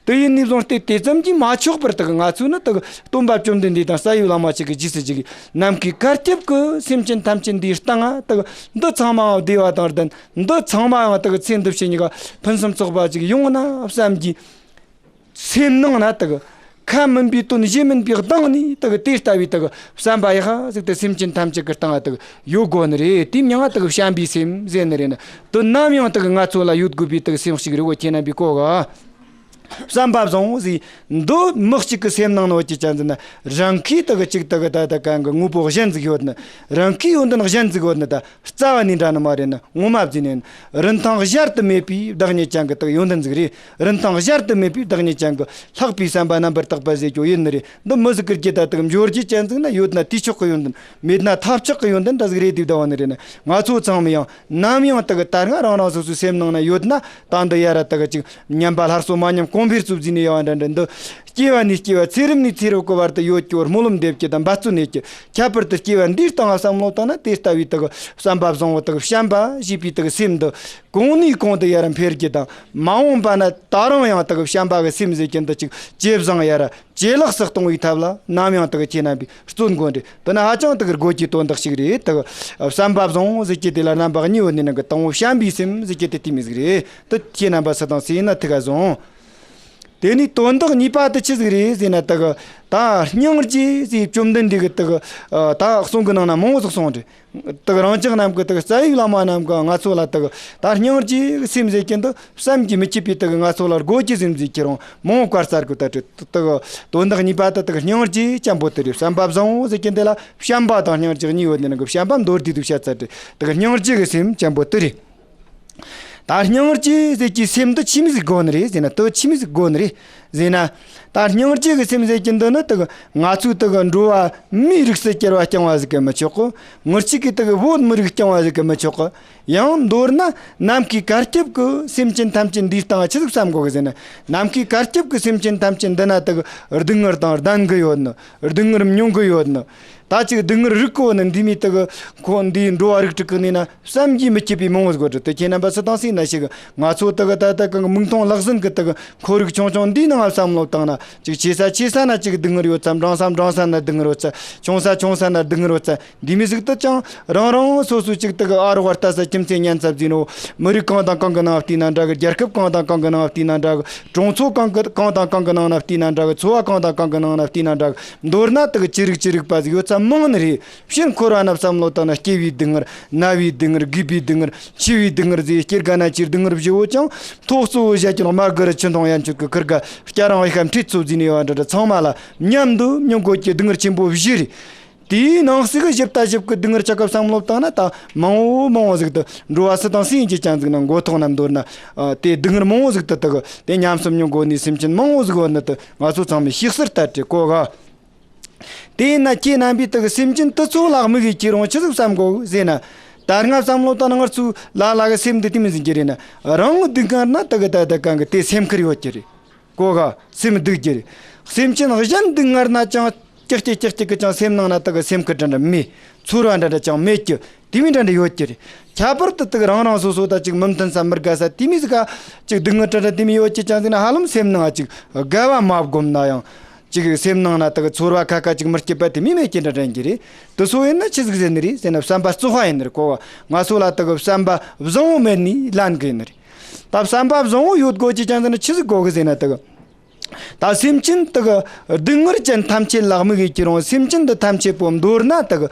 དེ་ཡིན་ནས་བཟུང་སྟེ་དེ་ཙམ་གྱིས་མ་ཆོག་པར་དག་ང་ཚོས་ནི་དག་སྟོན་པ་བཅོམ་ལྡན་འདས་དང་རྩ་བའི་བླ་མ་ཞིག་གི་རྗེས་སུ་བཅུག་གི། ནམ་མཁའི་གར་ཁྱབ་ཀྱི་སེམས་ཅན་ཐམས་ཅད་འདིའི་སྟེང་ང་དག་འདི་ཚང་མའང་བདེ་བ་དང་ལྡན། འདི་ཚང་མའང་དག་ཚེ་འདི་ཕྱི་གཉིས་ཀ་ཕུན་སུམ་ཚོགས་པ་ཅིག་ཡོང་ན་བསམ་གྱི། སེམས་ནང་ན་དག་ཁ་མིན་པའི་དོན་གཞན་མིན་པའི་གདེང་ནས་དག་དེ་ལྟ་བུའི་དག་བསམ་པ་ཡག་པ་ཟིག་དེ་སེམས་ཅན་ཐམས་ཅད་ཀྱི་སྟེང་ང་དག་ཡོད་དགོས་ནི་རེད། དེའི་མྱིང་ང་དག་བྱམས་པའི་སེམས་ཟེར་ནི་རེད་ན། དོན་ནམ་ཡང་དག་ང་ཚོ་ལ་ཡོད་དགོས་པའི་དག་སེམས་ཤིག་རེད་བོ། ཁྱེད་རྣམ་པས་གོ་ག་བསམ་པ་བཟང་བོ་ཟིག་འདི་མི་གཅིག་གི་སེམས་ནང་ན་ཡོད་ཀྱི་ཅན་ཟིག་ན། རང་གིས་དག་གཅིག་དག་ད་ད་གང་གི་དངོས་པོ་གཞན་ཟིག་ཡོད་ནི། རང་གིས་ཡོན་ཏན་གཞན་ཟིག་ཡོད་ནི། ད་རྩ་བ་ནས་འདྲ་ནི་མ་རེད་ན། ངོ་མ་བརྫིས་ནས་རིན་ཐང་གཞལ་དུ་མེད་པའི་བདག་ཉིད་ཅན་གི་དག་ཡོན་ཏན་ཟིག་རེད། རིན་ཐང་གཞལ་དུ་མེད་པའི་བདག་ཉིད་ཅན་གི་ལྷག་པའི་བསམ་པ་རྣམ་པར་དག་པ་ཟེར་རྒྱུ་ཡིན་ནི་རེད། འདི་མི་ཟིག་གི་རྒྱུད་ད་དག་འབྱོར་རྒྱུ་ཅན་ཟིག་ན་ཡོད་ན་དུས་ཆོག་གི་ཡོན་ཏན། མེད་ན་ཐབས་ཆག་གི་ཡོན་ཏན་འདྲ་ཟིག་རེད་དེ་བསྡད་པ་ནི་རེད་ན། ང་ཚོ་ཚང་མ་ཡང་ནམ་ཡང་དག་ད་སྔ་རང་རང་སོ་སོའི་སེམས་ནང་ན་ཡོད་ན། ད་འདི་ཡ་ར་དག་ཅིག་ཉམས་པ་སླར་གསོ་མ་ཉམས་གོང་འཕེལ་ཚུལ་བརྩིས་ནས་ཡོད་པ་འདྲ་འདྲ། འདི་སྐྱེ་བ་ནས་སྐྱེ་བ་ཚེ་རབས་ནས་ཚེ་རབས་ཀྱི་བར་དུ་ཡོད་རྒྱུ་བར་སྨོན་ལམ་འདེབས་རྒྱུ་དང་འབད་བརྩོན་གནས་རྒྱུ། ཁྱད་པར་དུ་སྐྱེ་བ་འདིའི་སྟེང་ལ་བསམ་བློ་བཏང་ན་དེ་ལྟ་བུའི་དག་བསམ་པ་བཟང་བོ་དག་བྱམས་པ་ཞེས་པའི་དག་སེམས་འདི་གོང་ནས་གོང་དུ་ཡ་ར་འཕེལ་རྒྱུ་དང་། མ་འོངས་པ་ན་ད་རུང་ཡང་དག་བྱམས་པ་གི་སེམས་ཟེར་རྒྱུ་འདི་ཅིག་ཇེ་བཟང་ཡ་ར་ཇེ་ལེགས་སུ་གཏོང་བའི་ཐབས་ལ་ནམ་ཡང་དག་ཁྱེད་རྣམ་པས་བརྩོན་དགོས་རེད། དེ་ནི་ཧ་ཅང་དག་དགོས་ཀྱི་དོན་དག་ཞིག་རེད། དག་བསམ་པ་བཟང་བོ་ཟེར་རྒྱུ་དེ་ལ་རྣམ་པ་གཉིས་ཡོད་ནི་ནང་གི་དང་པོ་བྱམས་པའི་སེམས་ཟེར་རྒྱུ་དེ་དེ་མོ་ཟིག་རེད། དེ་ཁྱེད་རྣམ་པ་སུ་དང་སུ་ཡིན་ན་ཐུགས་ཀ་བཟང་། དེ་ནས་དོན་དག་གཉིས་པ་དེ་ཆི་ཟིག་རེད་ཟེར་ན། དག་ད་སྙིང་རྗེ་ཟེར་བཅོམ་ལྡན་འདས་ཀྱི་དག་ད་གསུང་གི་ནང་ན་མང་བོ་ཟིག་གསུངས་རེད། དག་རང་ཅག་རྣམས་ཀྱི་དག་རྩ་བའི་བླ་མ་རྣམས་ཀྱིས་ང་ཚོ་ལ་དག་ད་སྙིང་རྗེ་གི་སེམས་ཟེར་གྱིན་དུ་བསམ་གྱིས་མི་ཁྱབ་པའི་དག་ང་ཚོ་ལ་དགོས་ཀྱི་སེམས་ཟེར་ཁྱེད་རང་མང་བོ་བཀའ་སྩལ་གི། ད་དག་དོན་དག་གཉིས་པ་དེ་དག་སྙིང་རྗེ་ཅན་པོ་དེ་རེད། བསམ་པ་བཟང་བོ་ཟེར་གྱིན་དེ་ལ་བྱམས་པ་དང་སྙིང་རྗེ་གཉིས་ཡོད་ནི་ནང་གི་བྱམས་པ་མདོར་བསྡུས་དུ་བཤད་ཚར་རེད། དག་སྙིང་རྗེ་གི་སེམས་ཅན་པོ་དེ་རེད། ད་སྙིང་རྗེ་ཟེར་གྱི་སེམས་འདི་ཆི་མོ་ཟིག་དགོས་ནི་རེད་ཟེར་ན། དེ་ཆི་མོ་ཟིག་དགོས་ནི་རེད་ཟེར་ན། ད་སྙིང་རྗེ་གི་སེམས་ཟེར་གྱི་འདི་ནི་དག་ང་ཚོའི་དག་འགྲོ་བ་མིའི་རིགས་སུ་སྐྱེ་བ་རྐྱང་བ་ཟིག་གི་མི་ཆོག་གི། ངུར་ཆ་གི་དག་བོད་མི་རིགས་རྐྱང་བ་ཟིག་གི་མི་ཆོག་གི། ཡང་མདོར་ན་ནམ་མཁའི་གར་ཁྱབ་ཀྱི་སེམས་ཅན་ཐམས་ཅད་འདིའི་སྟེང་ཆི་ཟིག་བསམ་དགོས་གི་ཟེར་ན། ནམ་མཁའི་གར་ཁྱབ་ཀྱི་སེམས་ཅན་ཐམས་ཅད་འདི་ན་དག་སྡུག་བསྔལ་དང་ལྡན་གི་ཡོད་ནི། སྡུག་བསྔལ་མྱོང་གི་ཡོད་ནི། ད་ཅིག་སྡུག་བསྔལ་རིག་གོ་ནི་འདི་མི་དག་ཁོ་འདིའི་འགྲོ་བ་རིགས་དྲུག་གི་ནི་ན་བསམ་གྱིས་མི་ཁྱབ་པའི་མང་བོ་ཟིག་ཡོད་དེ། ཁྱེད་རྣམ་པ་སུ་དང་སུ་ཡིན་ན་ཞིག་ང་ཚོ་དག་ད་ལྟ་གང་མིག་མཐོང་ལག་ཟིན་གི་དག་ཁོར་ཡུག་ཆུང་ཆུང་འདིའི་ནང་བསམ་བློ་བཏང་ན། ཅིག་ཆེ་ས་ཆེ་ས་ན་ཅིག་སྡུག་བསྔལ་ཡོད་ཙམ། འབྲིང་ས་འབྲིང་ས་ན་སྡུག་བསྔལ་ཡོད་ཙམ། ཆུང་ས་ཆུང་ས་ན་སྡུག་བསྔལ་ཡོད་ཙམ། འདི་མི་ཟིག་ཏུ་ཅང་རང་རང་སོ་སོའི་ཅིག་དག་ཨ་རོགས་ལྟ་ས་ཁྱིམ་མཚེས་ཉན་ཚབ་ཟིན་ནོ། མི་རིགས་གང་དང་གང་གི་ནང་བལྟས་ན་འདྲ་གི། རྒྱལ་ཁབ་གང་དང་གང་གི་ནང་བལྟས་ན་འདྲ་གི། གྲོང་ཚོ་གང་གི་གང་དང་གང་གི་ནང་ན་བལྟས་ན་འདྲ་གི། ཚོ་བ་གང་དང་གང་གི་ནང་ན་བལྟས་ན་འདྲ་གི། མདོར་ན་དག་ཅི་རིགས་ཅི་རིགས་པ་ཟིག་ཡོད་ཙམ་མང་ནི་རེད། ཕྱིར་འཁོར་བ་ན་བསམ་བློ་བཏང་ན། སྐྱེ་བའི་སྡུག་བསྔལ། ན་བའི་སྡུག་བསྔལ། རྒས་པའི་སྡུག་བསྔལ། འཆི་བའི་སྡུག་བསྔལ་ཟེར། སྐྱེ་རྒ་ན་འཆིའི་སྡུག་བསྔལ་བཞི་བོ་ཀྱང་ཐོག་གཙོ་བོ་བཞག་ཀྱང་མ་གི་རུ་ཆུ་འཐུང་ཡན་ཆོད་ཀྱི་ཁུར་ག་སྐྱ་རང་བའི་ཁ་འཁྲིད་ཚོ་བརྫིས་ནས་ཡོད་པ་འདྲ་འདྲ་ཚང་མ་ལ་མཉམ་དུ་མྱོང་དགོས་ཀྱི་སྡུག་བསྔལ་ཆེན་པོ་བཞི་རེད། དེའི་ནང་གསེས་ཀྱི་ཞིབ་ལྟ་ཞིབ་ཀྱི་སྡུག་བསྔལ་ཆ་ཁ་བསམ་བློ་བཏང་ན། ད་མང་བོ་མང་བོ་ཟིག་ཏུ་འགྲོ་བ་སུ་དང་སུ་ཡིན་གྱི་ཅན་ཟིག་ན་མགོ་ཐོག་ན་མདོར་ན་ཨ་དེ་སྡུག་བསྔལ་མང་བོ་ཟིག་ཏུ་དག་དེ་ཉམས་སུ་མྱོང་དགོས་ནི་སེམས་ཅན་མང་བོ་ཟིག་ཡོད་ནི་དུ་ང་ཚོ་ཚང་མས་ཤེས་གསལ་ལྟར་དྲི་གོ་ག་དེ་ཡིན་ན་ཁྱེད་རྣམ་པས་དག་སེམས་ཅན་དེ་ཚོ་ལ་དམིགས་ཡི་ཁྱེད་རང་ཆི་ཟིག་བསམ་དགོས་ཟེར་ན། ད་སྔ་བསམ་བློ་བཏང་ན་ང་ཚོ་ལ་ལ་གི་སེམས་འདི་དེ་མི་ཟིན་གྱི་རེད་ན། རང་སྡུག་བསྔལ་ན་དག་ད་ད་གང་གི་དེ་སེམས་ཁུར་ཡོད་ཀྱི་རེད། གོ་ག་སེམས་སྡུག་གི་རེད། སེམས་ཅན་གཞན་སྡུག་བསྔལ་ན་ཅང་ཀྱག་ཀྱག་ཀྱག་ཀྱག་གི་ཅང་སེམས་ནང་ན་དག་སེམས་ཁུར་འདྲ་འདྲ་མེད། ཚོར་བ་འདྲ་འདྲ་ཅང་མེད་ཀྱི། དེ་མི་འདྲ་འདྲ་ཡོད་ཀྱི་རེད། ཁྱད་པར་དུ་དག་རང་རང་སོ་སོ་དང་ཅིག་མི་མཐུན་ས་མི་དགའ་ས་དེ་མི་ཟིག་ག་ཅིག་སྡུག་བསྔལ་འདྲ་འདྲ་དེ་མི་ཡོད་ཀྱི་ཅང་ཟིག་ན། ཧ་ལམ་སེམས་ནང་ཅིག་དགའ་བ་མ་བསྒོམ་ན་ཡང་ཅིག་སེམས་ནང་ན་དག་ཚོར་བ་ཁ་ཁ་ཅིག་མི་སྐྱིད་པ་དེ་མི་མེད་ཀྱི་འདྲ་འདྲ་ཡིན་གྱི་རེད། དེ་སོ་ཡིན་ན་ཆི་ཟིག་ཟེར་ནི་རེད་ཟེར་ན། བསམ་པ་བཙོག་པ་ཡིན་ནི་རེད། གོ་བ་ང་ཚོ་ལ་དག་བསམ་པ་བཟང་བོ་མེད་ནི་ལན་གི་ཡིན་ནི་རེད། ད་བསམ་པ་བཟང་བོ་ཡོད་དགོས་ཀྱི་ཅང་ཟེར་ན་ཆི་ཟིག་དགོས་གི་ཟེར་ན། དག་ད་སེམས་ཅན་དག་སྡུག་བསྔལ་ཅན་ཐམས་ཅད་ལ་དམིགས་ཡི་ཁྱེད་རང་སེམས་ཅན་འདི་ཐམས་ཅད་པོ་མདོར་ན་དག་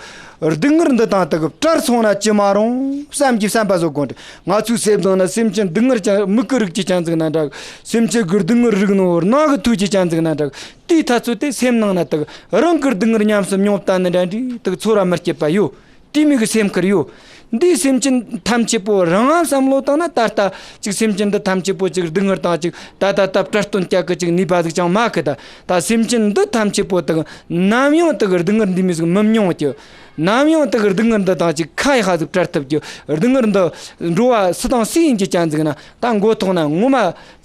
སྡུག་བསྔལ་འདི་དང་དག་བྲལ་སོང་ན་ཅི་མ་རུང་བསམ་གྱི་བསམ་པ་བཟོ་དགོས་འདྲ། ང་ཚོའི་སེམས་ནང་ན་སེམས་ཅན་སྡུག་བསྔལ་ཅན་མིག་གི་རིག་ཀྱི་ཅང་ཟིག་ན་འདྲ། སེམས་ཅན་གི་སྡུག་བསྔལ་རིག་ནོ་རྣ་གི་ཐོས་ཀྱི་ཅང་ཟིག་ན་འདྲ། དེའི་ཐ་ཚོད་དེ་སེམས་ནང་ན་དག་རང་གི་སྡུག་བསྔལ་ཉམས་སུ་མྱོང་བཏང་ནི་འདྲ་འདྲའི་དག་ཚོར་བ་མི་སྐྱིད་པ་ཡོད། དེ་མོ་གི་སེམས་ཁུར་ཡོད། འདིའི་སེམས་ཅན་ཐམས་ཅད་པོ་རང་ང་བསམ་བློ་བཏང་ན། ད་ལྟ་ཅིག་སེམས་ཅན་འདི་ཐམས་ཅད་པོ་ཅིག་སྡུག་བསྔལ་དང་ཅིག་ད་ད་ད་བྲལ་སྟོན་རྒྱག་གི་ཅིག་ནུས་པ་ཟིག་ཅང་མེད་གི། ད་ད་སེམས་ཅན་འདི་ཐམས་ཅད་པོ་དག་ནམ་ཡང་དག་སྡུག་བསྔལ་འདི་མོ་ཟིག་མི་མྱོང་རྒྱུ། ནམ་ཡང་དག་སྡུག་བསྔལ་འདི་དང་ཅིག་ཁ་ཡག་པ་ཟིག་བྲལ་ཐུབ་རྒྱུ། སྡུག་བསྔལ་འདི་འགྲོ་བ་སུ་དང་སུ་ཡིན་གྱི་ཅང་ཟིག་ན། ད་མགོ་ཐོག་ན་ངོ་མ་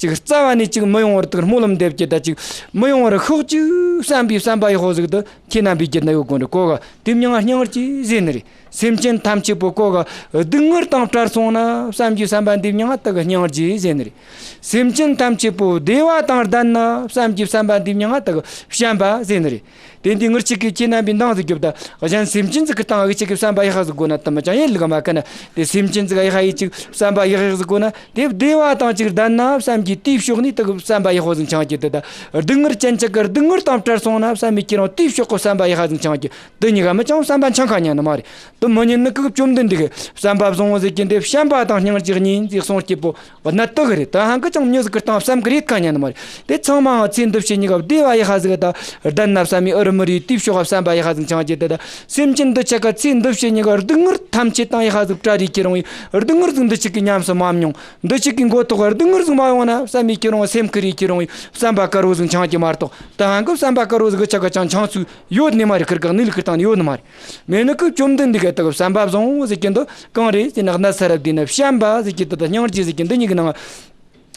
ཅིག་རྩ་བ་ནས་ཅིག་མི་ཡོང་བར་དག་སྨོན་ལམ་འདེབས་ཀྱི། ད་ཅིག་མི་ཡོང་བར་ཤོག་ཅིག་བསམ་པའི་བསམ་པ་ཡག་པོ་ཟིག་ཏུ་ཁྱེད་རྣམ་པས་བསྒྱུར་ན་ཡོད་དགོས་འདྲ། གོ་ག་དེ་མྱིང་ང་སྙིང་རྗེ་ཟེར་ནི་རེད། སེམས་ཅན་ཐམས་ཅད་པོ་གོ་ག་སྡུག་བསྔལ་དང་བྲལ་སོང་ན་བསམ་གྱི་བསམ་པ་འདི་མྱིང་ང་དག་སྙིང་རྗེ་ཟེར་ནི་རེད། སེམས་ཅན་ཐམས་ཅད་པོ་བདེ་བ་དང་ལྡན་ན་བསམ་གྱི་བསམ་པ་འདི་མྱིང་ང་དག་བྱམས་པ་ཟེར་ནི་རེད། དེ་འདི་ངར་ཅིག་གིས་ཁྱེད་རྣམ་པས་འདང་ཟིག་རྒྱོབ། ད་གཞན་སེམས་ཅན་ཟིག་གི་སྟེང་ཨུ་ཅག་གི་བསམ་པ་ཡག་པ་ཟིག་དགོས་ན་དེ་མོ་ཅང་ཡིན་ལུགས་མ་གི་ན། དེ་སེམས་ཅན་ཟིག་ཡག་པ་ཡི་ཅིག་བསམ་པ་ཡག་ཡག་ཟིག་དགོས་ན། དེ་བདེ་བ་དང་ཅིག་ལྡན་ན་བསམ་གྱི་དེའི་ཕྱོགས་ནས་དག་བསམ་པ་ཡག་པོ་ཟིག་འཆང་རྒྱུ་དེ། ད་སྡུག་བསྔལ་ཅན་ཅིག་གི་སྡུག་བསྔལ་དང་བྲལ་སོང་ན་བསམ་མི་ཁྱེད་རང་དེའི་ཕྱོགས་གི་བསམ་པ་ཡག་པ་ཟིག་འཆང་རྒྱུ། འདི་གཉིས་ཀ་མི་ཅང་བསམ་པ་འཆང་ཁ་ཉན་ནི་མ་རེད། དེ་མི་ཉན་ནི་གི་བཅོམ་ལྡན་འདས་གིས་བསམ་པ་བཟང་བོ་ཟེར་གྱི་འདི་བྱམས་པ་དང་སྙིང་རྗེ་གཉིས་ཟེར་གསུངས་རྒྱུ་པོ། གནད་དོན་རེད། ད་ཧང་གི་ཅང་མྱི་ཟིག་གི་སྟེང་བསམ་གི་རེད་ཁ་ཉན་ནི་མ་རེད། དེ་ཚང་མའང་ཚེ་འདི་ཕྱི་གཉིས་ཀ་བདེ་བ་ཡག་པ་ཟིག་ད་ལྡན་ན་བསམ་མི་ཨུ་རུ་མི་རེད། དེའི་ཕྱོགས་བསམ་པ་ཡག་པ་ཟིག་འཆང་རྒྱུ་དེ། ད་སེམས་ཅན་འདི་ཆ་ག་ཚེ་འདི་ཕྱི་གཉིས་ཀ་སྡུག་བསྔལ་ཐམས་ཅད་དང་ཡག་པ་ཟིག་བྲལ་རེ་ཁྱེད་རང་ཡིན། སྡུག་བསྔལ་ཟིག་འདི་ཅིག་གི་ཉམས་སུ་མ་མྱོང་། འདི་ཅིག་གི་མགོ་ཐོག་སྡུག་བསྔལ་ཟིག་མ་ཡོང་ན་བསམ་མི་ཁྱེད་རང་སེམས་ཁུར་རེ་ཁྱེད་རང་ཡིན། བསམ་པ་དཀར་བོ་ཟིག་འཆང་རྒྱུ་མ་གཏོགས། ད་ཧང་གི་བསམ་པ་དཀར་བོ་ཟིག་གི་ཆ་ག་ཅང་འཆང་ཚུལ་ཡོད་ནི་མ་རེད། ཁིར་ག་གནས་ལུགས་ཁིར་སྟེང་ནས་ཡོད་ནི་མ་རེད། མེད་ནི་གི་བཅོམ་ལྡན་འདས་གིས་དག་བསམ་པ་བཟང་བོ་ཟེར་གྱི་འདི་གང་རེད་ཟེར་ན། གནད་ས་ར་བསྡུས་ན་བྱམས་པ་ཟེར་གྱི་འདི་དང་སྙིང་རྗེ་ཟེར་གྱི་འདི་གཉིས་ཀྱི་ནང་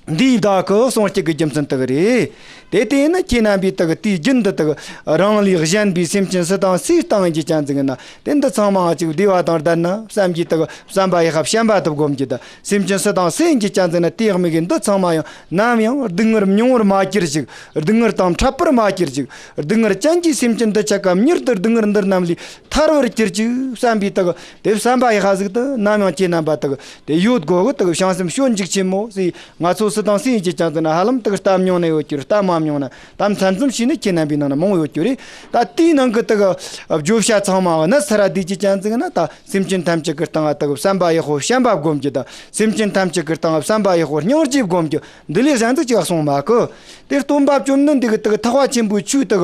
འདིའི་བདག་གི་གསུང་སྐྱེ་གི་རྒྱུ་མཚན་དག་རེད། དེ་དེ་ཡིན་ན་ཁྱེད་རྣམ་པས་དག་དེའི་རྒྱུན་འདི་དག་རང་ལས་གཞན་པའི་སེམས་ཅན་སུ་དང་སུའི་སྟེང་ཡིན་གྱི་ཅན་ཟིག་ཡིན་ན། དེ་འདི་ཚང་མ་ཅིག་བདེ་བ་དང་ལྡན་ན་བསམ་གྱི་དག་བསམ་པ་ཡག་པ་བྱམས་པ་དུ་བསྒོམ་རྒྱུ་དང་། སེམས་ཅན་སུ་དང་སུ་ཡིན་གྱི་ཅན་ཟིག་ཡིན་ན། དེ་དམིགས་གི་འདི་ཚང་མ་ཡང་ནམ་ཡང་སྡུག་བསྔལ་མྱོང་བར་མ་གྱུར་ཅིག། སྡུག་བསྔལ་དང་འཕྲད་པར་མ་གྱུར་ཅིག། སྡུག་བསྔལ་ཅན་གྱི་སེམས་ཅན་འདི་ཆ་ག་མྱུར་དུ་སྡུག་བསྔལ་འདི་རྣམས་ལས་ཐར་བར་གྱུར་ཅིག་བསམ་པའི་དག་དེ་བསམ་པ་ཡག་པ་ཟིག་དུ་ནམ་ཡང་ཁྱེད་རྣམ་པ་དག་དེ་ཡོད་དགོས་གི། དག་བྱང་སེམས་སྤྱོད་འཇུག་ཆེན་མོ་ཟེར། ང་ཚོ་སུ་དང་སུ་ཡིན་གྱི་ཅན་ཟིག་ཡིན་ན་ཧ་ལམ་དག་བལྟ་མྱོང་ནི་ཡོད་ཀྱི་རེད། བལྟ་མ་མྱོང་ན་ད་མཚན་ཙམ་ཞིག་ནི་ཁྱེད་རྣམ་པའི་ནང་ན་མང་བོ་ཡོད་ཀྱི་རེད། ད་དེའི་ནང་གི་དག་བརྗོད་བྱ་ཚང་མ་གནད་ས་ར་བསྡུས་ཀྱི་ཅན་ཟིག་ཡིན་ན། ད་སེམས་ཅན་ཐམས་ཅད་ཀྱི་སྟེང་ང་དག་བསམ་པ་ཡག་པོ་བྱམས་པ་བསྒོམ་རྒྱུ་དང་། སེམས་ཅན་ཐམས་ཅད་ཀྱི་སྟེང་ང་བསམ་པ་ཡག་པོ་སྙིང་རྗེ་བསྒོམ་རྒྱུ། འདི་ལས་གཞན་དུ་ཅི་གསུངས་མེད་གི། དེ་སྟོན་པ་བཅོམ་ལྡན་འདས་ཀྱིས་དག་ཐེག་པ་ཆེན་པོའི་ཆོས་དག་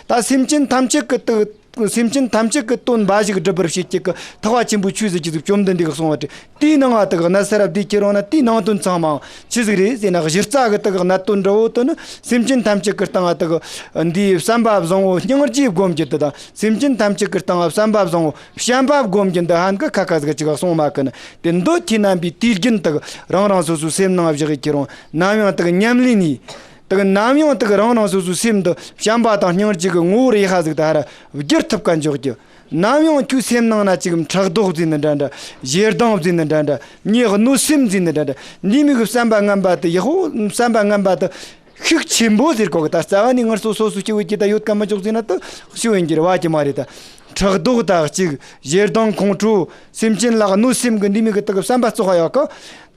ད་སེམས་ཅན་ཐམས་ཅད་ཀྱི་དག་སེམས་ཅན་ཐམས་ཅད་ཀྱི་དོན་འབའ་ཞིག་སྒྲུབ་པར་བྱེད་ཀྱི་གི་ཐེག་པ་ཆེན་པོའི་ཆོས་ཟེར་གྱི་ཟིག་བཅོམ་ལྡན་འདས་ཀྱིས་གསུངས་པ་སྟེ། དེའི་ནང་ང་དག་གནད་ས་ར་བསྡུས་ཁྱེར་འོང་ན། དེའི་ནང་དོན་ཚང་མའང་ཆི་ཟིག་རེད་ཟེར་ན། གཞི་རྩ་གི་དག་གནད་དོན་འདྲ་བོ་དེ་ནི་སེམས་ཅན་ཐམས་ཅད་ཀྱི་སྟེང་ང་དག་འདིའི་བསམ་པ་བཟང་བོ་སྙིང་རྗེ་བསྒོམ་རྒྱུ་དེ་དང་། སེམས་ཅན་ཐམས་ཅད་ཀྱི་སྟེང་ང་བསམ་པ་བཟང་བོ་བྱམས་པ་བསྒོམ་རྒྱུ་འདི་ཧན་གི་ཁ་ཁ་ཟིག་ཅིག་གསུངས་མེད་གི་ན། དེ་འདི་ཁྱེད་རྣམ་པས་དུས་རྒྱུན་དག་རང་རང་སོ་སོའི་སེམས་ནང་བཞག་གི་ཁྱེར་འོང་། ནམ་ཡང་དག་ཉམས་ལེན་ནས། དག་ནམ་ཡང་དག་རང་རང་སོ་སོའི་སེམས་འདི་བྱམས་པ་དང་སྙིང་རྗེ་གི་ངོ་བོར་ཡག་པ་ཟིག་ད་ཧར་བསྒྱུར་ཐུབ་ག་འཇོག་རྒྱུ། ནམ་ཡང་ཁྱོའི་སེམས་ནང་ན་ཅིག་ཕྲག་དོག་བརྫིས་ནི་འདྲ་འདྲ། ཞེ་སྡང་བརྫིས་ནི་འདྲ་འདྲ། མྱི་གནོད་སེམས་བརྫིས་ནི་འདྲ་འདྲ། འདི་མོ་གི་བསམ་པ་ངན་པ་དེ་ཡག་པོ་བསམ་པ་ངན་པ་དེ་ཤུགས་ཆེན་པོ་ཟེར་གོ་གི། ད་རྩ་བ་ནས་ངར་སོ་སོ་སོ་སྐྱེ་བོ་སྐྱེ་ད་ཡོད་ཀ་མི་ཆོག་ཟེར་ན་དེ་ཤི་བོ་ཡིན་གྱི་རེད་བ་གི་མ་རེད་ད། ཕྲག་དོག་དང་གཅིག་ཞེ་སྡང་ཁོང་ཁྲོ། སེམས་ཅན་ལ་གནོད་སེམས་གི་འདི་མོ་གི་དག་བསམ་པ་བཙོག་པ་ཡོད་ཀ།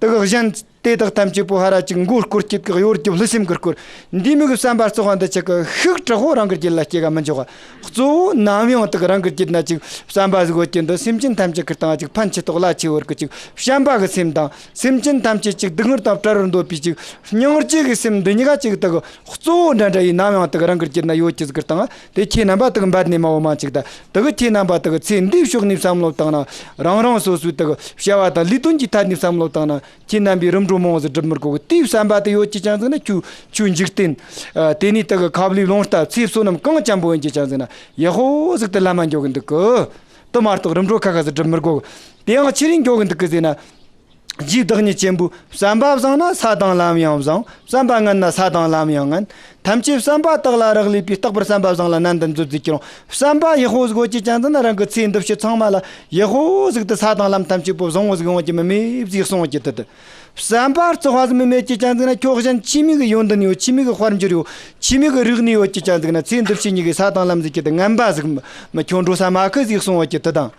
དག་གཞན་དེ་དག་ཐམས་ཅད་པོ་ཧ་ར་ཅིག་མགོ་སྐོར་སྐྱིད་གི་གཡོ་སྒྱུ་ལྷག་བསམ་གི་སྐོར། འདི་མོ་གི་བསམ་པ་བཙོག་པ་འདི་ཆ་གི་ཤུགས་དྲག་པོ་རང་གི་རྒྱུད་ལ་སྐྱེ་ག་མི་འཇོག་ག། གཙོ་བོ་ནམ་ཡང་དག་རང་གི་རྒྱུད་ན་ཅིག་བསམ་པ་ཟིག་ཡོད་ཀྱི་འདི་སེམས་ཅན་ཐམས་ཅད་ཀྱི་སྟེང་ཅིག་ཕན་ཆེ་ཐོགས་ལ་ཆེ་བར་གི་ཅིག་བྱམས་པ་གི་སེམས་དང་། སེམས་ཅན་ཐམས་ཅད་ཅིག་སྡུག་བསྔལ་དང་བྲལ་བར་འདོད་པའི་ཅིག་སྙིང་རྗེ་གི་སེམས། འདི་གཉིས་ཀ་ཅིག་དག་གཙོ་བོ་འདྲ་འདྲ་ཡིན་ནམ་ཡང་དག་རང་གི་རྒྱུད་ན་ཡོད་ཀྱི་ཟིག་གི་སྟེང་དེ་ཁྱེད་རྣམ་པ་དག་འབད་ནས་མ་འོ་མ་ཅིག་ད། དག་ཁྱེད་རྣམ་པ་དག་ཚེ་འདིའི་ཕྱོགས་ནས་བསམ་བློ་བཏང་ན། རང་རང་སོ་སོའི་དག་བྱ་བ་དང་ལས་དོན་གྱི་ཐད་ནས་བསམ་བློ་བཏང་ན། ཁྱེད་རྣམ་པས་རིམ་གྲོ་མང་བོ་ཟིག་སྒྲུབ་མི་དགོས་གི། དེའི་བསམ་པ་དེ་ཡོད་ཀྱི་ཅང་ཟིག་ན་ཁྱོད་ཁྱོད་འཇིག་རྟེན། ཨ། དེ་ནས་དག་གི་ཁབ་ལས་རླུང་རྟ་ཚེ་བསོད་ནམས་གང་ཅན་པོ་ཡིན་གྱི་ཅང་ཟིག་ན་ཡག་པོ་ཟིག་ཏུ་ལམ་མ་འགྱོ་གི་འདུག་གི། དེ་མ་གཏོགས་རིམ་གྲོ་ཁ་ཁ་ཟིག་སྒྲུབ་མི་དགོས་གི། དེ་ཡང་ཆི་རིང་འགྱོ་གི་འདུག་གི་ཟེར་ན། རྗེ་བདག་ཉིད་ཆེན་པོས། བསམ་པ་བཟང་ན་ས་དང་ལམ་ཡང་བཟང་། བསམ་པ་ངན་ན་ས་དང་ལམ་ཡང་ངན། ཐམས་ཅད་བསམ་པ་དག་ལ་རག་ལས་པས། རྟག་པར་བསམ་པ་བཟང་ལ་ནན་ཏན་མཛོད་ཟེར་གྱི་རུང་། བསམ་པ་ཡག་པོ་ཟིག་ཡོད་ཀྱི་ཅང་ཟིག་ན་རང་གི་ཚེ་འདི་ཕྱི་ཚང་མ་ལ་ཡག་པོ་ཟིག་ཏུ་ས་དང་ལམ་ཐམས་ཅད་པོ་བཟང་བོ་ཟིག་ཡོང་རྒྱུ་མི་མེད་ཟིག་གསུང་ཡོད་ཀྱི་དེ། བསམ་པ་བཙོག་པ་ཟིག་མི་མེད་ཀྱི་ཅང་ཟིག་ན་ཁྱོད་གཞན་ཆི་མོ་གི་ཡོན་ཏན་ཡོད། ཆི་མོ་གི་དཔལ་འབྱོར་ཡོད། ཆི་མོ་གི་རིག་གནས་ཡོད་ཀྱི་ཅང་ཟིག་ན་ཚེ་འདི་ཕྱི་གཉིས་ཀའི་ས་དང་ལམ་ཟིག་གི་དེ་ངན་པ་ཟིག་མི་ཁྱོད་འགྲོ་ས་མ་ཁི་ཟིག་གསུང་ཡོད་ཀྱི་དེ་དང་།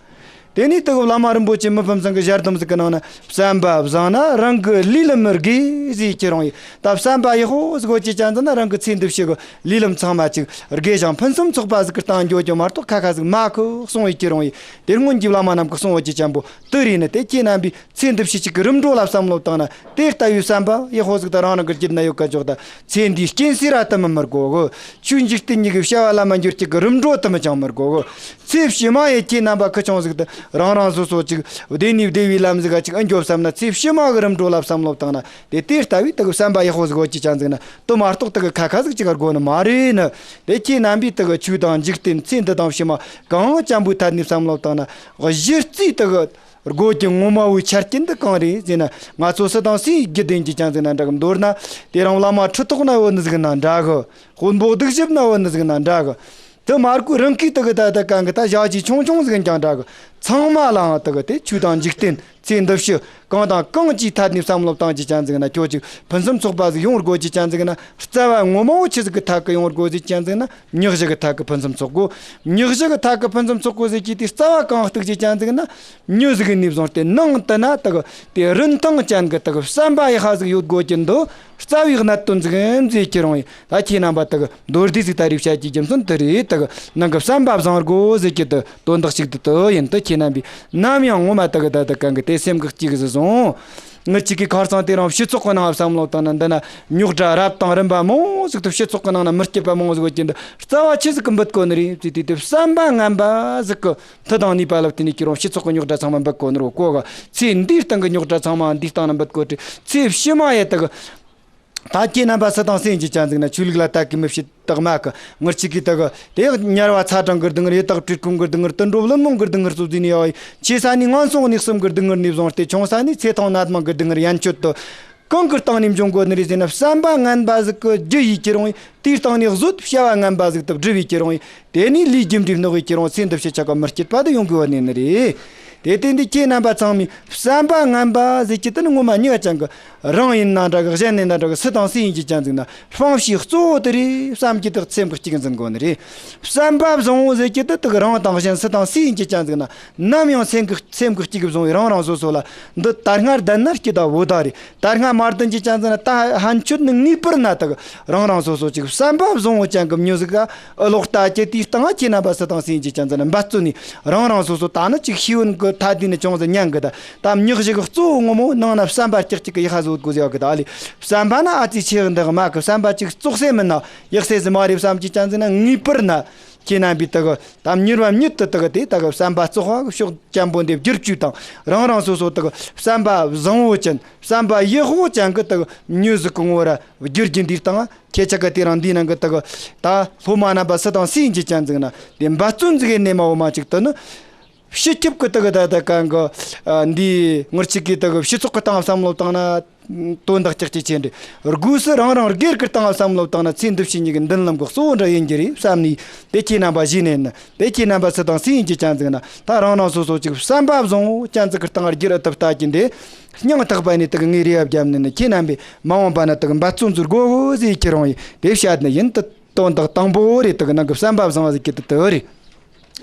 དེ་ནས་དེ་གི་བླ་མ་རིན་པོ་ཆེ་མི་ཕམ་ཚང་གི་ཞལ་གདམས་ཟིག་གི་ནང་ན། བསམ་པ་བཟང་ན་རང་གི་ལུས་ལ་མི་དགེ་ཟེར་ཁྱེར་ཡོང་ཡིན། ད་བསམ་པ་ཡག་པོ་ཟིག་ཡོད་ཀྱི་ཅང་ཟིག་ན་རང་གི་ཚེ་འདི་ཕྱི་གི་ལུས་ལམ་ཚང་མ་ཅིག་དགེ་ཞིང་ཕུན་སུམ་ཚོགས་པ་ཟིག་གི་སྟེང་འགྱོ་རྒྱུ་མ་གཏོགས་ཁ་ཁ་ཟིག་མ་ཁུ་གསུང་ཡིན་ཁྱེར་ཡོང་ཡིན། དེ་སྔོན་གྱི་བླ་མ་རྣམས་ཀྱི་གསུང་ཡོད་ཀྱི་ཅང་པོ་དེ་རེད་ནི། དེ་ཁྱེད་རྣམ་པས་ཚེ་འདི་ཕྱི་ཅིག་གི་རིམ་གྲོ་ལ་བསམ་བློ་བཏང་ན། དེ་ལྟ་བུའི་བསམ་པ་ཡག་པོ་ཟིག་ད་རང་རང་གི་རྒྱུད་ན་ཡོད་ཀ་ཅོག་ད། ཚེ་འདིའི་རྐྱེན་སེལ་ར་དུ་མི་མི་དགོ་གི། ཆོས་འཇིག་རྟེན་གཉིས་ཀྱི་བྱ་བ་ལ་མ་འགྱུར་གྱི་གི་རིམ་གྲོ་དུ་མི་ཅང་མི་དགོ་གི། ཚེ་ཕྱི་མ་ཡི་ཁྱེད་རྣམ་པ་ཁུ་ཆུང་ཟིག་ད་རང་རང་སོ་སོ་ཅིག་བདེ་ནས་བདེ་བའི་ལམ་ཟིག་ག་ཅིག་ཨ་འགྱོ་བསམ་ན། ཚེ་ཕྱི་མ་གི་རིམ་གྲོ་ལ་བསམ་བློ་བཏང་ན། དེ་དེ་ལྟ་བུའི་དུ་གི་བསམ་པ་ཡག་པོ་ཟིག་ཡོད་ཀྱི་ཅང་ཟིག་ན་དུ་མ་གཏོགས་དུ་གི་ཁ་ཁ་ཟིག་ཅིག་དགོ་ནི་མ་རེད་ནི། དེ་ཁྱེད་རྣམ་པས་དུ་གི་ཆོས་དང་འཇིག་རྟེན་ཚེ་འདི་དང་ཕྱི་མ་གང་ཅང་པོའི་ཐད་ནས་བསམ་བློ་བཏང་ན། གཞི་རྩའི་དུ་གི་སྒོ་གི་ངོ་མ་བོའི་ཆ་རྐྱེན་འདི་གང་རེད་ཟེར་ན། ང་ཚོ་སུ་དང་སུའི་རྒྱུད་ལྡན་གྱི་ཅང་ཟིག་ན་འདྲ་གི། མདོར་ན་དེ་རིང་བླ་མ་ཁྲི་ཐོག་ན་ཡོད་ནི་ཟིག་ན་འདྲ་གི། དཔོན་པོ་གདུག་ཞབས་ན་ཡོད་ནི་ཟིག་ན་འདྲ་གི། དེ་མར་ཁུ་རང་གིས་དུ་གི་ད་ད་གང་གི་ད་ཞག་ཅིག་ཆུང་ཆུང་ཟིག་ཀྱང་འདྲ་གི། ཚང་མ་ལའང་དུ་གི་དེ་ཆོས་དང་འཇིག་རྟེན་ཚེ་འདི་ཕྱི་གང་དང་གང་ཅིའི་ཐད་ནས་བསམ་བློ་བཏང་གི་ཅང་ཟིག་ན་ཁྱོད་ཅིག་ཕུན་སུམ་ཚོགས་པ་ཟིག་ཡོང་དགོ་གི་ཅང་ཟིག་ན། རྩ་བ་ངོ་མ་བོ་ཆི་ཟིག་གི་ཐད་གི་ཡོང་དགོ་ཟིག་ཅང་ཟིག་ན། མྱི་བཞི་གི་ཐད་ཀྱི་ཕུན་སུམ་ཚོགས་དགོས། མྱི་བཞི་གི་ཐད་ཀྱི་ཕུན་སུམ་ཚོགས་དགོས་ཟེར་གྱི་དེ་རྩ་བ་གང་གཏུགས་ཀྱི་ཅང་ཟིག་ན། མྱི་ཟིག་ནས་བཟུང་སྟེ་ནང་དུ་ན་དག་དེ་རིན་ཐང་ཅན་གྱི་དག་བསམ་པ་ཡག་པ་ཟིག་ཡོད་དགོས་ཀྱི་འདུག་རྩ་བའི་གནད་དོན་ཟིག་ཡིན་ཟེར་གྱི་རུང་ཡིན། ད་ཁྱེད་རྣམ་པ་དག་མདོར་བསྡུས་ཟིག་ད་རེས་བཤད་ཀྱི་རྒྱུ་མཚན་དེ་རེད། དག་ནང་གི་བསམ་པ་བཟང་དགོས་ཟེར་གྱི་དུ་དོན་དག་ཅིག་དུ་དུ་ཡིན། དུ་ཁྱེད་རྣམ་པས་ནམ་ཡང་ངོ་མ་དག་གི་ད་དུ་གང་གི་དེ་སེམས་ཀྱི་གཅིག་ཟིག་བཟུང་། ངི་གཅིག་གི་ཁར་སང་དེ་རིང་སྤྱི་ཚོགས་ཀྱི་ནང་བསམ་བློ་བཏང་ན། འདི་ན་རྙོག་དྲ་རབ་དང་རིམ་པ་མང་ཟིག་ཏུ་སྤྱི་ཚོགས་ཀྱི་ནང་ན་མི་སྐྱིད་པ་མང་ཟིག་ཡོད་ཀྱི་འདི་རྩ་བ་ཆི་ཟིག་གི་འབུད་གོ་ནི་རེད་ཟེར་དུས། དེ་བསམ་པ་ངན་པ་ཟིག་གི་མཐུ་དང་ནུས་པ་ལ་བརྟེན་ནས་ཁྱེད་རང་སྤྱི་ཚོགས་ཀྱི་རྙོག་དྲ་ཚང་མ་འབུད་གོ་ནི་རེད་གོ་ག། ཚེ་འདིའི་སྟེང་གི་རྙོག་དྲ་ཚང་མ་འདིའི་སྟེང་ན་འབུད་གོ་དུས། ཚེ་ཕྱི་མ་ཡི་དག་ད་ཁྱེད་རྣམ་པ་སུ་དང་སུ་ཡིན་གྱི་ཅང་ཟིག་ན་ཆོས་ལུགས་ལ་ལྟ་གི་མི་བྱེད། དག་མ་གི་ངར་གཅིག་གིས་དག་དེ་ཉར་བ་ཚ་གྲང་གི་སྡུག་བསྔལ། ཡི་དྭགས་བཀྲེས་སྐོམ་གི་སྡུག་བསྔལ། དུད་འགྲོ་བླུན་རྨོངས་གི་སྡུག་བསྔལ་སོགས་ཟིན་ནས་ཡོད། ཆེ་ས་ནས་ངན་སོང་གནས་གསུམ་གི་སྡུག་བསྔལ་ནས་བཟུང་སྟེ། ཆུང་ས་ནས་ཚེ་ཐང་ནད་མང་གི་སྡུག་བསྔལ་ཡན་ཆོད་དུ་གང་གི་སྟེང་ནས་འབྱུང་དགོས་ནི་རེད་ཟེར་ན། བསམ་པ་ངན་པ་ཟིག་གི་རྒྱུ་ཡིན་གྱི་རུང་ཡིན། དེའི་སྟེང་ནས་བཟོད་བྱ་བ་ངན་པ་ཟིག་ཏུ་བསྒྲུབས་ཡིན་གྱི་རུང་ཡིན། དེ་ནས་ལས་རྒྱུ་འབྲས་བསྣོག་ཡིན་གྱི་རུང་། ཚེ་འདི་ཕྱི་ཆ་ག་མི་སྐྱིད་པ་དུ་ཡོང་དགོས་པ་ནི་ནི་རེད། དེ་དེ་འདི་ཁྱེད་རྣམ་པ་ཚང་མས་བསམ་པ་ངན་པ་ཟེར་གྱི་དེ་ནི་ངོ་མ་ཉེ་བ་ཅན་གི། རང་ཡིན་ན་འདྲ་གི། གཞན་ཡིན་ན་འདྲ་གི། སུ་དང་སུ་ཡིན་གྱི་ཅང་ཟིག་ན་དཔང་ཤེད་གཙོ་བོ་དེ་རེད་བསམ་གྱི་དག་སེམས་གི་གཅིག་འཛིན་དགོས་ནི་རེད། བསམ་པ་བཟང་བོ་ཟེར་གྱི་དེ་དག་རང་དང་གཞན་སུ་དང་སུ་ཡིན་གྱི་ཅང་ཟིག་ན་ནམ་ཡང་སེམས་གི་སེམས་གི་གཅིག་བཟུང་བའི་རང་རང་སོ་སོ་ལ་འདི་ད་སྔར་བསྡད་ན་སྐྱིད་ད་བོ་ད་རེད། ད་སྔ་མ་བསྡད་ཀྱི་ཅང་ཟིག་ན་ད་ཧན་ཆོད་ནི་ངེས་པར་ན་དག་རང་རང་སོ་སོ་ཅིག་བསམ་པ་བཟང་བོ་ཅན་གི་མྱི་ཟིག་ག་ཨ་ལོག་ལྟ་ཀྱི་དེའི་སྟེང་ང་ཁྱེད་རྣམ་པ་སུ་དང་སུ་ཡིན་གྱི་ཅང་ཟིག་ན་འབད་བརྩོན་ནས་རང་རང་སོ་སོ་ད་ནི་ཅིག་ཤེས་ཡོན་གི་ཐ་དད་ནི་ཅུང་ཟད་ཉན་གི། ད་ད་མྱི་བཞི་གི་གཙོ་བོ་ངོ་མོ་ནང་ན་བསམ་པ་ཀྱག་ཀྱག་གི་ཡག་ཧ་བཟོ་དགོས་ཟེར་བ་གི། ད་ཨ་ལས་བསམ་པ་ན་ཨ་ཙི་ཆེ་གི་འདི་གི་མ་གི་བསམ་པ་ཅིག་བཙོག་སེ་མིན་ན་ཡག་སེ་ཟི་མ་རེད་བསམ་གྱི་ཅང་ཟིག་ན་ངེས་པར་ན་ཁྱེད་རྣམ་པའི་དག་ད་མྱུར་བ་མྱུར་དུ་དག་དེ་དག་བསམ་པ་བཙོག་པ་གི་ཕྱོགས་ཅན་པོ་འདི་བསྒྱུར་བཅོས་དང་། རང་རང་སོ་སོ་དག་བསམ་པ་བཟང་བོ་ཅན་བསམ་པ་ཡག་པོ་ཅན་གི་དག་མྱི་ཟིག་གི་ངོ་ར་བསྒྱུར་རྒྱུ་འདིའི་སྟེང་ཁྱེད་ཅག་གི་དེ་རིང་འདིའི་ནང་གི་དག་ད་སློབ་མ་རྣམ་པ་སུ་དང་སུ་ཡིན་གྱི་ཅང་ཟིག་ན་དེ་འབད་བརྩོན་ཟིག་གི་ནས་མ་འོ་མ་ཅིག་ཏུ་ནི། སྤྱི་ཁྱབ་ཀྱི་དག་ད་ད་གང་གི་འདི་ངར་གཅིག་གིས་དག་སྤྱི་ཚོགས་ཀྱི་སྟེང་བསམ་བློ་བཏང་ན། དོན་དག་ཀྱག་ཀྱི་ཆེ་འདྲ། སྒོས་སུ་རང་རང་སྒེར་གྱི་སྟེང་བསམ་བློ་བཏང་ན་ཚེ་འདི་ཕྱི་གཉིས་ཀྱི་མདུན་ལམ་གྱི་གཙོ་བོ་འདྲ་ཡིན་གྱི་རེད་བསམ་ནས། དེ་ཁྱེད་རྣམ་པ་གཞི་ནས་ནི་དེ་ཁྱེད་རྣམ་པ་སུ་དང་སུ་ཡིན་གྱི་ཅང་ཟིག་ན། ད་རང་རང་སོ་སོ་ཅིག་བསམ་པ་བཟང་བོ་ཅན་ཟིག་གི་སྟེང་བསྒྱུར་ཨེ་ཐུབ་ལྟ་གྱིན་དེ། སྙིང་ཐག་པ་ནས་དེ་གི་ངའི་རེ་བ་བརྒྱབ་ནས་ནི། ཁྱེད་རྣམ་པས་མ་འོངས་པ་ན་དེ་གི་འབད་བརྩོན་ཚུར་དགོ་གོ་ཟེར་ཁྱེད་རང་ཡིན་དེ་བཤད་ནི་ཡིན། དེ་དོན་དག་དང་པོ་རེད། དེ་གི་ནང་གི་བསམ་པ་བཟང་བ་ཟེར་གྱི་དེ་དེ་རེད།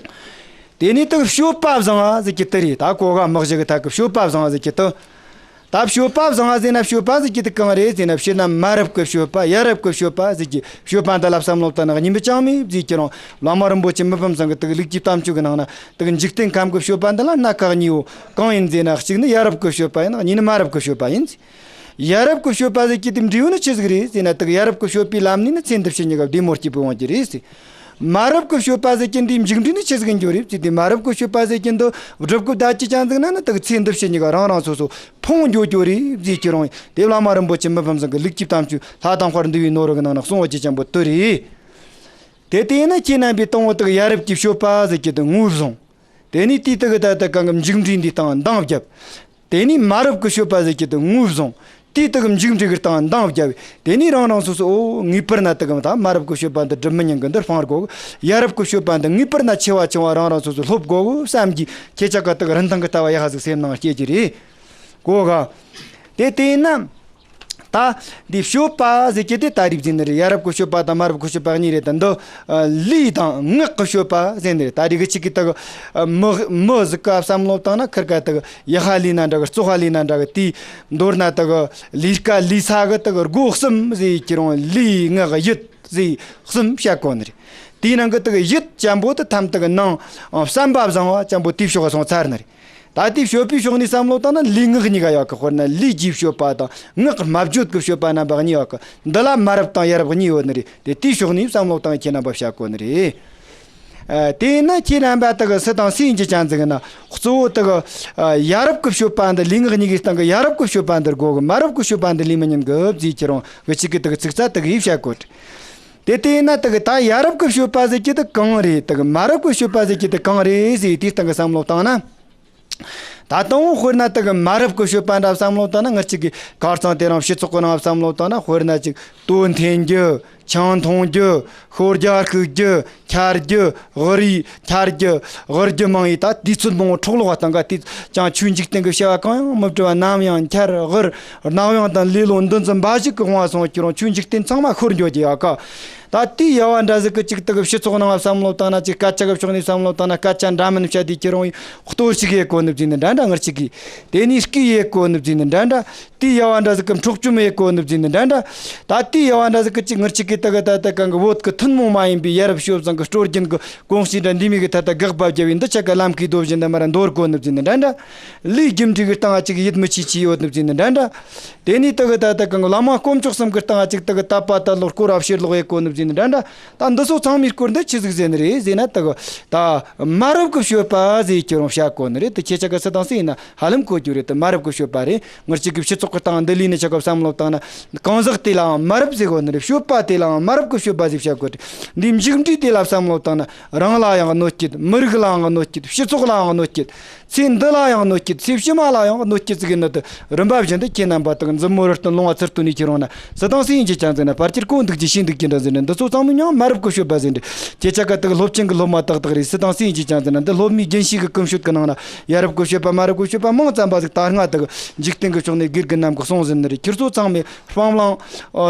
དེ་ནས་དེ་གི་སྤྱོད་པ་བཟང་བ་ཟེར་གྱི་དེ་རེད། ད་གོ་ག་མི་གཞི་གི་ཐད་གི་སྤྱོད་པ་བཟང་བ་ཟེར་གྱི་དེ། ད་སྤྱོད་པ་བཟང་བ་ཟེར་ན་སྤྱོད་པ་ཟེར་གྱི་དེ་གང་རེད་ཟེར་ན། སྤྱིར་ན་མ་རབས་ཀྱི་སྤྱོད་པ། ཡ་རབས་ཀྱི་སྤྱོད་པ་ཟེར་གྱི་སྤྱོད་པ་འདི་ལ་བསམ་བློ་བཏང་ན་གཉིས་མི་ཅང་མེད་ཟེར་གྱི་རུང་། བླ་མ་རིན་པོ་ཆེ་མི་ཕམ་ཚང་གི་དེ་གི་ལེགས་བཅོས་གཏམ་བཅོས་གི་ནང་ན། དེ་གི་འཇིག་རྟེན་ཁམས་ཀྱི་སྤྱོད་པ་འདི་ལ་སྣ་ཁ་གཉིས་ཡོད། གང་ཡིན་ཟེར་ན། གཅིག་ནི་ཡ་རབས་ཀྱི་སྤྱོད་པ་ཡིན། གཉིས་ནི་མ་རབས་ཀྱི་སྤྱོད་པ་ཡིན། ཡ་རབས་ཀྱི་སྤྱོད་པ་ཟེར་གྱི་དེ་འབྲས་བུ་ནི་ཆི་ཟིག་རེད་ཟེར་ན། དེ་གི་ཡ་རབས་ཀྱི་སྤྱོད་པའི་ལམ་ནས་ནི་ཚེ་འདི་ཕྱི་གཉིས་ཀ་བདེ་མོ་སྐྱིད་པོ་འོང་གི་རེད་ཟེར། མ་རབས་ཀྱི་སྤྱོད་པ་ཟེར་གྱི་འདིའི་མཇུག་འབྲས་ནི་ཆི་ཟིག་འགྱོ་རེད་ཟེར། དེ་མ་རབས་ཀྱི་སྤྱོད་པ་ཟེར་གྱི་འདི་སྒྲུབ་གི་བསྡད་ཀྱི་ཅང་ཟིག་ན་ནི། དེ་གི་ཚེ་འདི་ཕྱི་གཉིས་ཀ་རང་རང་སོ་སོ་ཕུང་འགྱོ་འགྱོ་རེད་ཟེར་གྱི་རུང་། དེ་བླ་མ་རིན་པོ་ཆེ་མི་ཕམ་ཚང་གི་ལེགས་བཅོས་གཏམ་བཅོས་ལྷ་དང་དཔལ་འདུས་པའི་ནོར་བུ་གི་ནང་ན་གསུང་བ་ཅི་ཅང་པོ་དེ་རེད། དེ་དེ་ཡིན་ན་ཁྱེད་རྣམ་པས་དང་པོ་དེ་གི་ཡ་རབས་ཀྱི་སྤྱོད་པ་ཟེར་གྱི་དེ་ངོས་བཟུང་། དེ་ནས་དེའི་དེ་གི་ད་ལྟ་གང་གི་མཇུག་འབྲས་འདི་སྟེང་འདང་བརྒྱབ། དེ་ནས་མ་རབས་ཀྱི་སྤྱོད་པ་ཟེར་གྱི་དེ་ངོས་བཟུང་། དེའི་དེ་གི་མཇུག་འབྲས་ཀྱི་སྟེང་འདང་བརྒྱབ། དེ་ནས་རང་རང་སོ་སོ་འོ་ངེས་པར་ན་དེ་གི་ད་མ་རབས་ཀྱི་སྤྱོད་པ་འདི་སྒྲུབ་མི་ཉན་གི་འདི་སྤང་དགོ་གི། ཡ་རབས་ཀྱི་སྤྱོད་པ་འདི་ངེས་པར་ན་ཆེ་བ་ཆུང་བ་རང་རང་སོ་སོ་སློབ་དགོ་གི་བསམ་གྱི། ཁྱེད་ཅག་ག་དེ་གི་རིན་ཐང་གི་ལྟ་བ་ཡག་ཟིག་སེམས་ནང་སྐྱེ་གི་རེད། གོ་ག། དེ་དེ་ཡིན་ན། ད་འདི་སྤྱོད་པ་ཟེར་གྱི་དེ་ད་རིག་ཟིན་ནི་རེད། ཡ་རབས་ཀྱི་སྤྱོད་པ་དང་མ་རབས་ཀྱི་སྤྱོད་པ་གཉིས་རེད། ད་འདི་ལུས་དང་ངག་གི་སྤྱོད་པ་ཟེར་ནི་རེད། ད་རིག་གི་ཅིག་གི་ད་གི་མི་མི་ཟིག་ག་བསམ་བློ་བཏང་ན། ཁིར་ཀ་ད་གི་ཡག་པ་ལས་ན་འདྲ་གི་བཙོག་པ་ལས་ན་འདྲ་གི། དེའི་མདོར་ན་ད་གི་ལས་ཀ་ལས་ས་གི་ད་གི་སྒོ་གསུམ་ཟེར་གྱི་རུང་། ལུས་ངག་ཡིད་ཟེར་གསུམ་བཤད་གོ་ནི་རེད། དེའི་ནང་གི་ད་གི་ཡིད་ཅན་པོ་དེ་ཐམ་ད་གི་ནང་བསམ་པ་བཟང་བ་ཅན་པོ་དེའི་ཕྱོགས་སོང་ཚར་ནི་རེད། ད་དེ་སྤྱོད་པའི་ཕྱོགས་ནས་བསམ་བློ་བཏང་ན་ལུས་ངག་གཉིས་ཀ་ཡོད་གི། དཔེར་ན་ལུས་ཀྱི་སྤྱོད་པ་དང་ངག་སྨྲ་བརྗོད་ཀྱི་སྤྱོད་པ་རྣམ་པ་གཉིས་ཡོད་གི། འདི་ལ་མ་རབས་དང་ཡ་རབས་གཉིས་ཡོད་ནི་རེད། དེ་དེའི་ཕྱོགས་ནས་བསམ་བློ་བཏང་ཁྱེད་རྣམ་པ་བཤད་དགོས་ནི་རེད། ཨ། དེས་ན་ཁྱེད་རྣམ་པ་དག་གི་སུ་དང་སུ་ཡིན་གྱི་ཅང་ཟིག་ན། གཙོ་བོ་དག་གི་ཨ་ཡ་རབས་ཀྱི་སྤྱོད་པ་འདི་ལུས་ངག་གཉིས་ཀྱི་སྟེང་གི་ཡ་རབས་ཀྱི་སྤྱོད་པ་འདི་དགོ་གི། མ་རབས་ཀྱི་སྤྱོད་པ་འདི་ལུས་མི་ཉན་གི་ཟེར་ཁྱེད་རང་གི་ཅིག་གི་དག་གི་ཚིག་རྩ་དག་གིས་བཤད་དགོས། དེ་དེས་ན་དག་གི་ད་ཡ་རབས་ཀྱི་སྤྱོད་པ་ཟེར་གྱི་དེ་གང་རེད། དག་གི་མ་རབས་ཀྱི་སྤྱོད་པ་ཟེར་གྱི་དེ་གང་རེད་ཟེར་དེའི་སྟེང་གི་བསམ་བློ་བཏང་ན། ད་དང་པོ་དཔེར་ན་དེ་གི་མ་རབས་ཀྱི་སྤྱོད་པ་འདྲ་བསམ་བློ་བཏང་ན། ང་གཅིག་གིས་ཁ་རྩང་དེ་རིང་སྤྱི་ཚོགས་ཀྱི་ནང་བསམ་བློ་བཏང་ན། དཔེར་ན་ཅིག་དོ་འཐེན་རྒྱུ། ཆང་འཐུང་རྒྱུ། ཤོར་རྒྱག་རྐུ་རྒྱུ། འཁྱར་རྒྱུ། གླུ་རིགས་འཁྱར་རྒྱུ། གླུ་རྒྱུ་མང་ཡི་ད་དུས་ཚོད་མང་པོ་འཕྲོ་བརླག་པ་དང་ག་དུས་ཀྱང་ཆོས་འཇིག་རྟེན་གྱི་བྱ་བ་གང་ཡང་མི་སྒྲུབ་པ། ནམ་ཡང་འཁྱར་གླུ། རྣ་བ་དང་ལུས་ལོ་འདི་ཙམ་འབའ་ཞིག་གི་དབང་སོང་ཁྱེད་རང་ཆོས་འཇིག་རྟེན་ཚང་མ་ཤོར་འགྱོ་རྒྱུ་ཡོད་ག། ད་དེའི་ཡ་བ་འདྲ་ཟིག་གི་ཅིག་དེ་གི་སྤྱི་ཚོགས་ནང་བསམ་བློ་བཏང་ན། ཅིག་སྐད་ཆ་གི་ཕྱོགས་ནས་བསམ་བློ་བཏང་ན། སྐད་ཆ་འདྲ་མིན་བཤད་དེ་ཁྱེད་རང་གཏོར་བཤིག་ཡེད་གོ་ནི་བཟོས་ནི་འདྲ་འདྲ། ང་གཅིག་གིས་དེ་ནས་སྐད་ཡེད་གོ་ནི་བཟོས་ནི་འདྲ་འདྲ། དེའི་ཡ་བ་འདྲ་ཟིག་གི་འཕྲོག་བཅོམ་ཡེད་གོ་ནི་བཟོས་ནི་འདྲ་འདྲ། ད་དེའི་ཡ་བ་འདྲ་ཟིག་གི་ཅིག་ང་གཅིག་གིས་དེ་གི་ད་ལྟ་གང་གི་བོད་ཀྱི་ཐུན་མོང་མ་ཡིན་པའི་ཡ་རབས་སྤྱོད་བཟང་གི་སྲོལ་རྒྱུན་གི་གོམས་གཤིས་འདྲ་འདི་མོ་གི་ཐད་ད་དགག་པ་བརྒྱབ་པའི་འདི་ཆ་ག་ལམ་ཁའི་རྡོ་བཞིན་འདི་མར་འདོར་གོ་ནི་བཟོས་ནི་འདྲ་འདྲ། ལུས་རྒྱུ་འབྲས་གི་སྟེང་ང་ཅིག་ཡིད་མི་ཆེས་ཆེས་ཡོད་ནི་བཟོས་ནི་འདྲ་འདྲ། དེ་ནས་དེ་གི་ད་ལྟ་གང་གི་བླ་མ་དཀོན་མཆོག་གསུམ་གི་སྟེང་ང་ཅིག་དེ་གི་དད་པ་དད་ལོག་སྐོར་ར་ཕྱིར་ལོག་ཡེད་གོ་ནི་བཟོས་ནི་འདྲ་འདྲ། ད་འདི་ཚོ་ཚང་མའི་སྐོར་འདི་ཆི་ཟིག་ཟེར་ནི་རེད་ཟེར་ན། དེ་གི་ད་མ་རབས་ཀྱི་སྤྱོད་པ་ཟེར་ཁྱེད་རང་བཤད་གོ་ནི་རེད། དེ་ཁྱེད་ཅག་གི་སུ་དང་སུ་ཡིན་ན་ཧ་ལམ་གོ་རྒྱུ་རེད། དེ་མ་རབས་ཀྱི་སྤྱོད་པ་རེད། ང་གཅིག་གི་སྤྱི་ཚོགས་ཀྱི་སྟེང་འདི་ལས་ནི་ཆ་ག་བསམ་བློ་བཏང་ན། གང་ཟག་དེ་ལའང་མ་རབས་ཟེར་གོ་ནི་རེད། སྤྱོད་པ་དེ་ལའང་མ་རབས་ཀྱི་སྤྱོད་པ་ཟེར་བཤད་གོ་རེད། འདིའི་མཇུག་འབྲས་དེ་ལ་བསམ་བློ་བཏང་ན། རང་ལ་ཡང་གནོད་སྐྱེལ། མི་རིགས་ལའང་གནོད་སྐྱེལ། སྤྱི་ཚོགས་ལའང་གནོད་སྐྱེལ། ཚེ་འདི་ལ་ཡང་གནོད་སྐྱེལ། ཚེ་ཕྱི་མ་ལ་ཡང་གནོད་སྐྱེལ་ཟེར་གི་ནི་དེ་རིམ་པ་བཞིན་དུ་ཁྱེད་རྣམ་པ་དག་མཛུབ་མོ་རུ་སྟོན་ལོང་བ་ཚུར་སྟོན་ནས་ཁྱེད་རང་ན་སུ་དང་སུ་ཡིན་གྱི་ཅང་ཟེར་ན། ཕལ་ཆེར་གོ་འདུག་ཅི་ཤེས་འདུག་ཅི་འདྲ་ཟེར་ན། འདི་ཚོ་ཚང་མ་མྱང་མ་རབས་ཀྱི་སྤྱོད་པ་ཟེར་འདྲ། ཁྱེད་ཅག་ག་དག་སློབ་ཆེན་གྱི་སློབ་མ་ཏག་ཏག་རེད། སུ་དང་སུ་ཡིན་གྱི་ཅང་ཟེར་ན། འདི་སློབ་མའི་རྒྱུན་ཤེས་ཀྱི་ཀུན་སྤྱོད་ཀྱི་ནང་ན་ཡ་རབས་ཀྱི་སྤྱོད་པ་མ་རབས་ཀྱི་སྤྱོད་པ་མང་ཙམ་པ་ཟིག་ད་སྔ་དག་འཇིག་རྟེན་གྱི་ཕྱོགས་ནས་དགེ་རྒན་རྣམས་ཀྱིས་གསུངས་ཟིན་ནི་རེད། ཁྱེད་ཚོ་ཚང་མས་སྤང་བླང་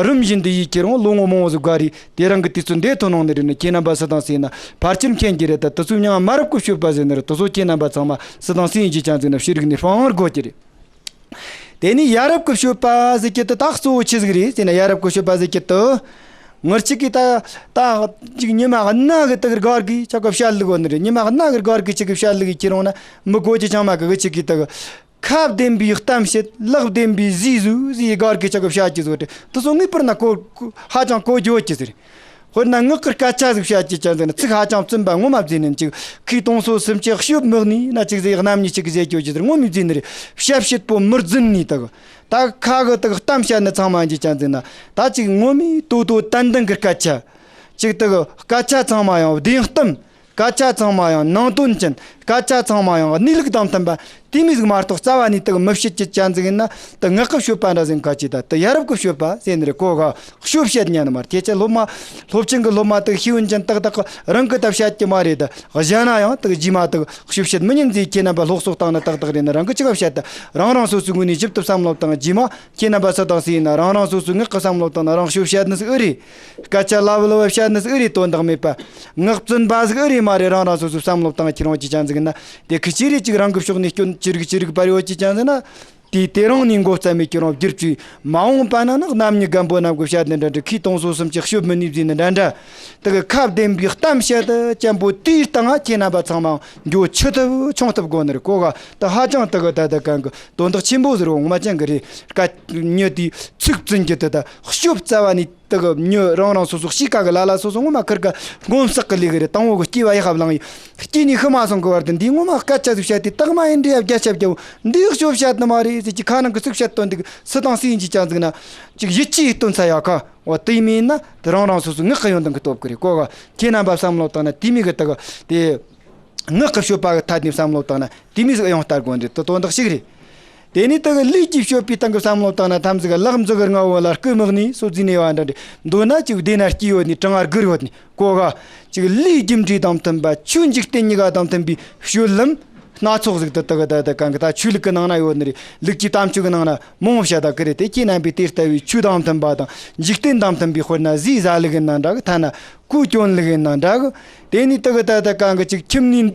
རིམ་བཞིན་དུ་ཡེད་ཁྱེད་རང་ལོ་ངོ་མང་བོ་ཟིག་དགའ་རེད། དེ་རིང་གི་དུས་ཚོད་འདི་ཐོན་གནང་ནི་རེད་ནི། ཁྱེད་རྣམ་པ་སུ་དང་སུ་ཡིན་ན་ཕལ་ཆེར་མཁྱེན་གྱི་རེད། ད་དེ་ཚོ་མྱང་མ་རབས་ཀྱི་སྤྱོད་པ་ཟེར་ནི་རེད། དེ་ཚོ་ཁྱེད་རྣམ་པ་ཚང་མ་སུ་དང་སུ་ཡིན་གྱི་ཅང་ཟེར་ན་ཤེས་རིག་ནས་སྤང་དགོས་ཀྱི་རེད། དེ་ནས་ཡ་རབས་ཀྱི་སྤྱོད་པ་ཟེར་གྱི་དེ་ད་གཙོ་བོ་ཆི་ཟིག་རེད་ཟེར་ན། ཡ་རབས་ཀྱི་སྤྱོད་པ་ཟེར་གྱི་དེ་ང་གཅིག་གིས་ད་ད་ཅིག་ཉི་མ་གནའ་གི་དེ་གི་སྒར་གི་ཆ་ག་བཤད་ལུགས་ཡོད་ནི་རེད། ཉི་མ་གནའ་གི་སྒར་གི་ཅིག་གི་བཤད་ལུགས་ཡིན་ཁྱེད་རང་ན་མི་གོ་གྱི་ཅང་མ་གི་གི་ཅིག་གིས་དེ་གི། ཁ་བདེན་པའི་གཏམ་བཤད། ལག་བདེན་པའི་ཟས་ཟོས་ཟེར་སྒར་གི་ཆ་གི་བཤད་ཀྱི་བཟོ་སྟེ། དེ་ཚོ་ངེས་པར་ན་གོ་ཧ་ཅང་གོ་རྒྱུ་ཡོད་ཀྱི་ཟེར། དཔེར་ན་ངག་གི་སྐད་ཆ་ཟིག་བཤད་ཀྱི་ཅང་ཟེར་ན། ཚིག་ཧ་ཅང་བཙུན་པ་ངོ་མ་བཟས་ནས་ཅིག་ཁོས་དུང་སོ་སུམ་ཅུ་གཤོབ་མི་གནས་ན་ཅིག་ཟེར། རྣམ་གཉིས་ཅིག་ཟེར་རྒྱུ་ཅི་ཟེར། ངོ་མ་བཟས་ནི་རེད། བཤད་བཤད་པོ་མི་རྫུན་ནི་དག་ད་ཁ་གི་དག་གཏམ་བཤད་ནི་ཚང་མ་ཡིན་གྱི་ཅང་ཟེར་ན། ད་ཅིག་ངོ་མ་དོ་དོ་ཏན་ཏན་གི་སྐད་ཆ་ཅིག་དག་སྐད་ཆ་ཚང་མ་ཡང་བདེན་གཏམ། སྐད་ཆ་ཚང་མ་ཡང་ནང་དོན་ཅན། སྐད་ཆ་ཚང་མ་ཡང་གནས་ལུགས་དང་མཐུན་པ། དེ་མོ་ཟིག་མ་གཏོགས་རྩ་བ་ནས་དག་མི་བཤད་རྒྱུ་ཅན་ཟིག་ཡིན་ན། དག་ངག་གི་སྤྱོད་པ་འདྲ་ཟིག་ག་ཅིག་ད་དག་ཡ་རབས་གི་སྤྱོད་པ་ཟེར་ནི་རེད། གོ་ག། སྤྱོད་བཤད་ཉན་ནི་མ་རེད། ཁྱེད་ཅག་སློབ་མ། སློབ་ཆེན་གི་སློབ་མ་དག་ཤེས་ཡོན་ཅན་ཏག་ཏག་གི་རང་གིས་ད་བཤད་རྒྱུ་མ་རེད། ད་གཞན་ན་ཡང་དག་རྗེས་མ་དག་སྤྱོད་བཤད་མི་ཉན་ཟིག་ཁྱེད་རྣམ་པ་སློབ་གསོ་བཏང་ན་ཏག་ཏག་རེད་ན། རང་གིས་ཅི་ག་བཤད། ད་རང་རང་སོ་སོའི་ངོས་ནས་ཞིབ་ཏུ་བསམ་བློ་བཏང་། རྗེས་མ་ཁྱེད་རྣམ་པ་སུ་དང་སུ་ཡིན་ན་རང་རང་སོ་སོའི་ངག་གི་བསམ་བློ་བཏང་ན། རང་སྤྱོད་བཤད་ནི་ཟིག་ཨེ་རེད། སྐད་ཆ་ལབ་ལབ་བཤད་ནི་ཟིག་ཨེ་རེད། དོན་དག་མེད་པ། ངག་བཙུན་པ་ཟིག་ཨེ་རེད་མ་རེད། རང་རང་སོ་སོའི་བསམ་བློ་བཏང་ཁྱེར་འོང་ཅི་ཅན་ཟིག་ཡིན་ན། དེ་ཁི་ཅི་རེད། ཅིག་རང་གི་ཕྱོགས་ནས་སྐྱོན་ཅི་རིགས་ཅི་རིགས་པར་ཡོད་ཅི་ཅན་ཟིག་ན། དེ་དེ་རང་ནས་མགོ་བརྩམས་མེད་ཀྱི་རང་བསྒྱུར་བཅོས། མ་འོངས་པ་ན་ནི་རྣམ་གཉིས་རྒན་པོ་རྣམས་ཀྱིས་བཤད་ནི་འདྲ་འདྲ། ཁོས་དུང་སོ་གསུམ་གྱི་སྤྱོད་མི་ནུས་ཟེར་ནི་འདྲ་འདྲ། དེ་གི་ཁ་བདེན་པའི་གཏམ་བཤད་དུ་ཅན་པོ་དེའི་སྟེང་ང་ཁྱེད་རྣམ་པ་ཚང་མ་འགྱོ་ཆི་ཐུབ་ཆུང་ཐུབ་དགོ་ནི་རེད། གོ་ག། དེ་ཧ་ཅང་དེ་གི་ད་ལྟ་གང་གི་དོན་དག་ཆེན་པོ་ཟིག་རེད། ངོ་མ་ཅན་གི་རེད། སྐད་མྱི་དེ་ཚིག་བཙུན་གྱི་དེ་ད་སྤྱོད་རྩ་བ་ནས། དེ་གི་མྱི་རང་རང་སོ་སོ་གཤིས་ཀ་གི་ལ་ལ་སོ་སོ་ངོ་མ་ཁིར་ག་སྔོན་བསགས་གི་ལས་གི་རེད། དང་བོ་གི་སྐྱེ་བ་ཡི་ཧབ་ལང་ཡི་སྐྱེས་ནས་ཤི་མ་སོང་གི་བར་དུ་འདིའི་ངོ་མ་སྐད་ཆ་ཟིག་བཤད་དེ་དག་མ་ཡིན་འདྲ་ཡ་བརྒྱ་ཆ་བརྒྱ་བོ་འདི་ཡག་ཤོས་བཤད་ནི་མ་རེད་ཟེར་གྱི་ཁ་ནང་གི་ཚིག་བཤད་དོན་འདུག་སུ་དང་སུ་ཡིན་གྱི་ཅང་ཟིག་ན་ཅིག་ཡིད་ཆེས་སྟོན་ས་ཡ་ཁ་འོ་དེ་མིན་ན་དེ་རང་རང་སོ་སོ་ངག་གི་ཡོན་ཏན་གི་སྟོབས་གི་རེད། གོ་ག། ཁྱེད་རྣམ་པ་བསམ་བློ་བཏང་ན་དེ་མིན་གི་དེ་གི་དེ། ངག་གི་སྤྱོད་པ་གི་ཐད་ནས་བསམ་བློ་བཏང་ན་དེ་མོ་ཟིག་ཨེ་ཡོང་ལྟ་དགོས་འདྲ་དེ་དོན་དག་ཞིག་རེད། དེ་ནས་དེ་གི་ལུས་ཀྱི་སྤྱོད་པའི་སྟེང་གི་བསམ་བློ་བཏང་ན་ཐམས་ཅད་ལག་འཛུགས་ལྔ་བོ་ལ་རྐུ་མི་གནས་སོ་རྫུས་ནས་བ་འདྲ་འདྲ། མདོར་ན་ཅིག་བདེ་ན་སྐྱིད་ཡོད་ནས་གྲང་ང་སྒུར་ཡོད་ནས། གོ་ག། ཅིག་ལུས་རྒྱུ་འབྲས་དང་མཐུན་པ་ཆོས་འཇིག་རྟེན་གཉིས་ཀ་དང་མཐུན་པའི་སྤྱོད་ལམ་སྣ་ཚོགས་ཟིག་དེ་དེ་གི་དེ་དེ་གང་གི་ད་ཆོས་ལུགས་ཀྱི་ནང་ན་ཡོད་ནི་རེད། ལུགས་ཀྱི་དམ་ཆོས་ཀྱི་ནང་ན་མང་བོ་བཤད་ད་གི་རེད། དེ་ཁྱེད་རྣམ་པས་དེ་ལྟ་བུའི་ཆོས་དང་མཐུན་པ་དང་འཇིག་རྟེན་དང་མཐུན་པའི་དཔེར་ན་ཟས་ཟ་ལུགས་ཡིན་ན་འདྲ་གི། ཐ་ན་གོས་གྱོན་ལུགས་ཡིན་ན་འདྲ་གི། དེ་ནས་དེ་གི་ད་ལྟ་གང་གི་ཅིག་ཁྱིམ་ནས་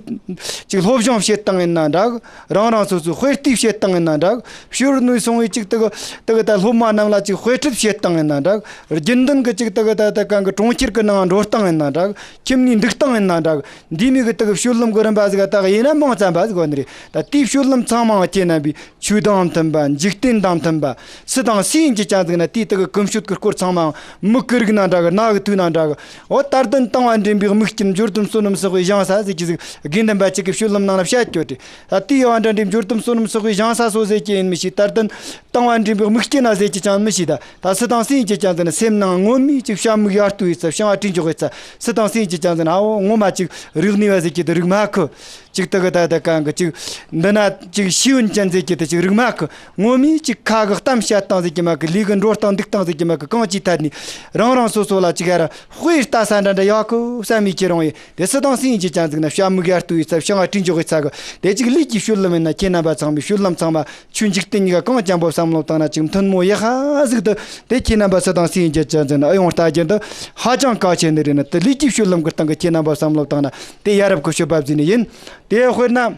ཅིག་སློབ་སྦྱོང་བྱེད་སྟངས་ཡིན་ན་འདྲ་གི། རང་རང་སོ་སོའི་དཔེ་ལྟའི་བྱེད་སྟངས་ཡིན་ན་འདྲ་གི། ཕྱི་རོལ་ནས་སོང་བའི་ཅིག་དེ་གི་དེ་གི་ད་སློབ་མ་རྣམས་ལ་ཅིག་དཔེ་ཁྲིད་བྱེད་སྟངས་ཡིན་ན་འདྲ་གི། རྒྱུན་ལྡན་གི་ཅིག་དེ་གི་ད་ལྟ་གང་གི་གྲོང་ཁྱེར་གི་ནང་འགྲོ་སྟངས་ཡིན་ན་འདྲ་གི། ཁྱིམ་ནས་འདུག་སྟངས་ཡིན་ན་འདྲ་གི། འདི་མོ་གི་དེ་གི་སྤྱོད་ལམ་གི་རིམ་པ་ཟིག་ད་གི་ཡིན་ན་མང་ཙམ་པ་ཟིག་ཡོད་ནི་རེད། ད་དེའི་སྤྱོད་ལམ་ཚང་མ་ཁྱེད་རྣམ་པས་ཆོས་དང་མཐུན་པ། འཇིག་རྟེན་དང་མཐུན་པ། སུ་དང་སུ་ཡིན་གྱི་ཅང་ཟིག་ན་དེའི་དེ་གི་ཀུན་སྤྱོད་ཀྱི་སྐོར་ཚང་མའང་མི་ཀི་རིགས་ན་འདྲ་གི། རྣ་གི་ཐོས་ན་འདྲ་གི། འོ་དར་ལྡན་དང་བ་འདྲེན་པའི་དམིགས་རྐྱེན་འབྱོར་ལྡན་བསོད་ནམས་བསགས་པའི་ཞིང་ས་ཟེར་གྱི་ཟིག་དགེ་འདུན་པ་གཅིག་གི་སྤྱོད་ལམ་ནང་ན་བཤད་ཀྱོ་དེ། ད་དེའི་བ་འདྲེན་འབྱོར་ལྡན་བསོད་ནམས་བསགས་པའི་ཞིང་ས་སོ་ཟེར་གྱི་ཡིན་མི་ཤེས། དར་ལྡན་དང་བ་འདྲེན་པའི་དམིགས་རྐྱེན་ན་ཟེར་གྱི་ཅང་མི་ཤེས། ད་ད་སུ་དང་སུ་ཡིན་གྱི་ཅང་ཟིག་ན་སེམས་ནང་ངོ་མའི་ཅིག་བྱ་མིག་ཡར་ལྟོས་ཡི་ཚ་བྱང་བ་དྲིན་འཇོག་གི་ཚ། སུ་དང་སུ་ཡིན་གྱི་ཅང་ཟིག་ན་ཨ་འོ་ངོ་མ་ཅིག་རིག་གནས་པ་ཟེར་གྱི་དེ་རིག་མ་ཁུ། ཅིག་དེ་གི་ད་ད་གང་གི་ཅིག་འདི་ན་ཅིག་ཤེས་ཡོན་ཅན་ཟེར་གྱི་དེ་ཅིག་རིག་མ་གི། ངོ་མས་ཅིག་ཁ་གི་གཏམ་བཤད་སྟངས་ཟེར་གྱི་མ་གི། ལུས་གི་འགྲོ་སྟངས་འདུག་སྟངས་ཟེར་གྱི་མ་གི། གང་ཅིའི་ཐད་ནས་རང་རང་སོ་སོ་ལ་ཅིག་ཡར་དཔེ་ལྟ་ས་འདྲ་འདྲ་ཡག་གི་བསམ་མི་ཁྱེད་རང་ཡིན། དེ་སུ་དང་སུ་ཡིན་གྱི་ཅང་ཟིག་ན་བྱ་མིག་ཡར་ལྟོས་ཡི་ཚ་བྱང་བ་དྲིན་འཇོག་གི་ཚ་གི། དེ་ཅིག་ལུས་ཀྱི་སྤྱོད་ལམ་ཡིན་ན་ཁྱེད་རྣམ་པ་ཚང་མའི་སྤྱོད་ལམ་ཚང་མ་ཆོས་འཇིག་རྟེན་གཉིས་ཀ་གང་ཅང་པོ་བསམ་བློ་བཏང་ན་ཅིག་མཐུན་མོ་ཡག་ཧ་ཟིག་ཏུ། དེ་ཁྱེད་རྣམ་པ་སུ་དང་སུ་ཡིན་གྱི་ཅང་ཟིག་ན་ཨེ་ཡོང་ལྟ་རྒྱུ་འདི་ཧ་ཅང་གལ་ཆེ་ནི་རེད་ན། དེ་ལུས་ཀྱི་སྤྱོད་ལམ་གི་སྟེང་གི་ཁྱེད་རྣམ་པ་བསམ་བློ་བཏང་ན་དེ་ཡ་རབས་ཀྱི་སྤྱོད་པ་ཟིག་ནི་ཡིན། དེ་དཔེར་ན།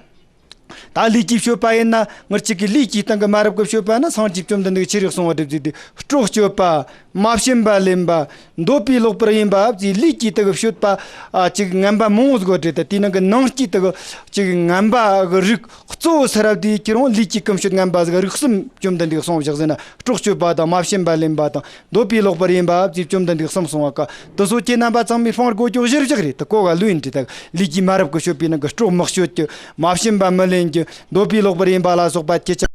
ད་ལུས་ཀྱི་སྤྱོད་པ་ཡིན་ན་ངར་གཅིག་གི་ལུས་ཀྱི་སྟེང་གི་མ་རབས་ཀྱི་སྤྱོད་པ་ན་སངས་རྒྱས་བཅོམ་ལྡན་འདས་ཆི་རིགས་གསུང་བ་སྒྲུབ་ཟིག་དེ་སྲོག་གཅོད་པ། མ་བྱིན་པ་ལེན་པ། འདོད་པའི་ལོག་པར་གཡེམ་པ་བཅས་ལུས་ཀྱི་དེ་གི་སྤྱོད་པ་ཨ་ཅིག་ངན་པ་མང་བོ་ཟིག་ཡོད་རེད། ད་དེའི་ནང་གི་ནང་སྐྱིད་དེ་གི་ཅིག་ངན་པ་གི་རིགས་གཙོ་བོ་སུ་རབས་དེའི་ཁྱེད་རང་ལུས་ཀྱི་ཀུན་སྤྱོད་ངན་པ་ཟིག་རིགས་གསུམ་བཅོམ་ལྡན་འདས་གསུངས་བཞག་ཟིན་ན། སྲོག་གཅོད་པ་དང་མ་བྱིན་པ་ལེན་པ་དང་འདོད་པའི་ལོག་པར་གཡེམ་པ་བཅས་བཅོམ་ལྡན་འདས་གསུམ་གསུངས་པ་ཀ། དེ་ཚོ་ཁྱེད་རྣམ་པ་ཚང་མས་སྤང་དགོས་ཀྱོག་གཞིར་བཞག་རེད། དེ་གོ་ག་ལུས་ཡིན་དྲི་དག་ལུས་ཀྱི་མ་རབས་ཀྱི་སྤྱོད་པའི་ནང་གི་སྲོག་མི་གཅོད་རྒྱུ། མ་བྱིན་པ་མི་ལེན་རྒྱུ། འདོད་པའི་ལོག་པར་གཡེམ་པ་ལ་སོགས་པ་ཁྱེད་ཅག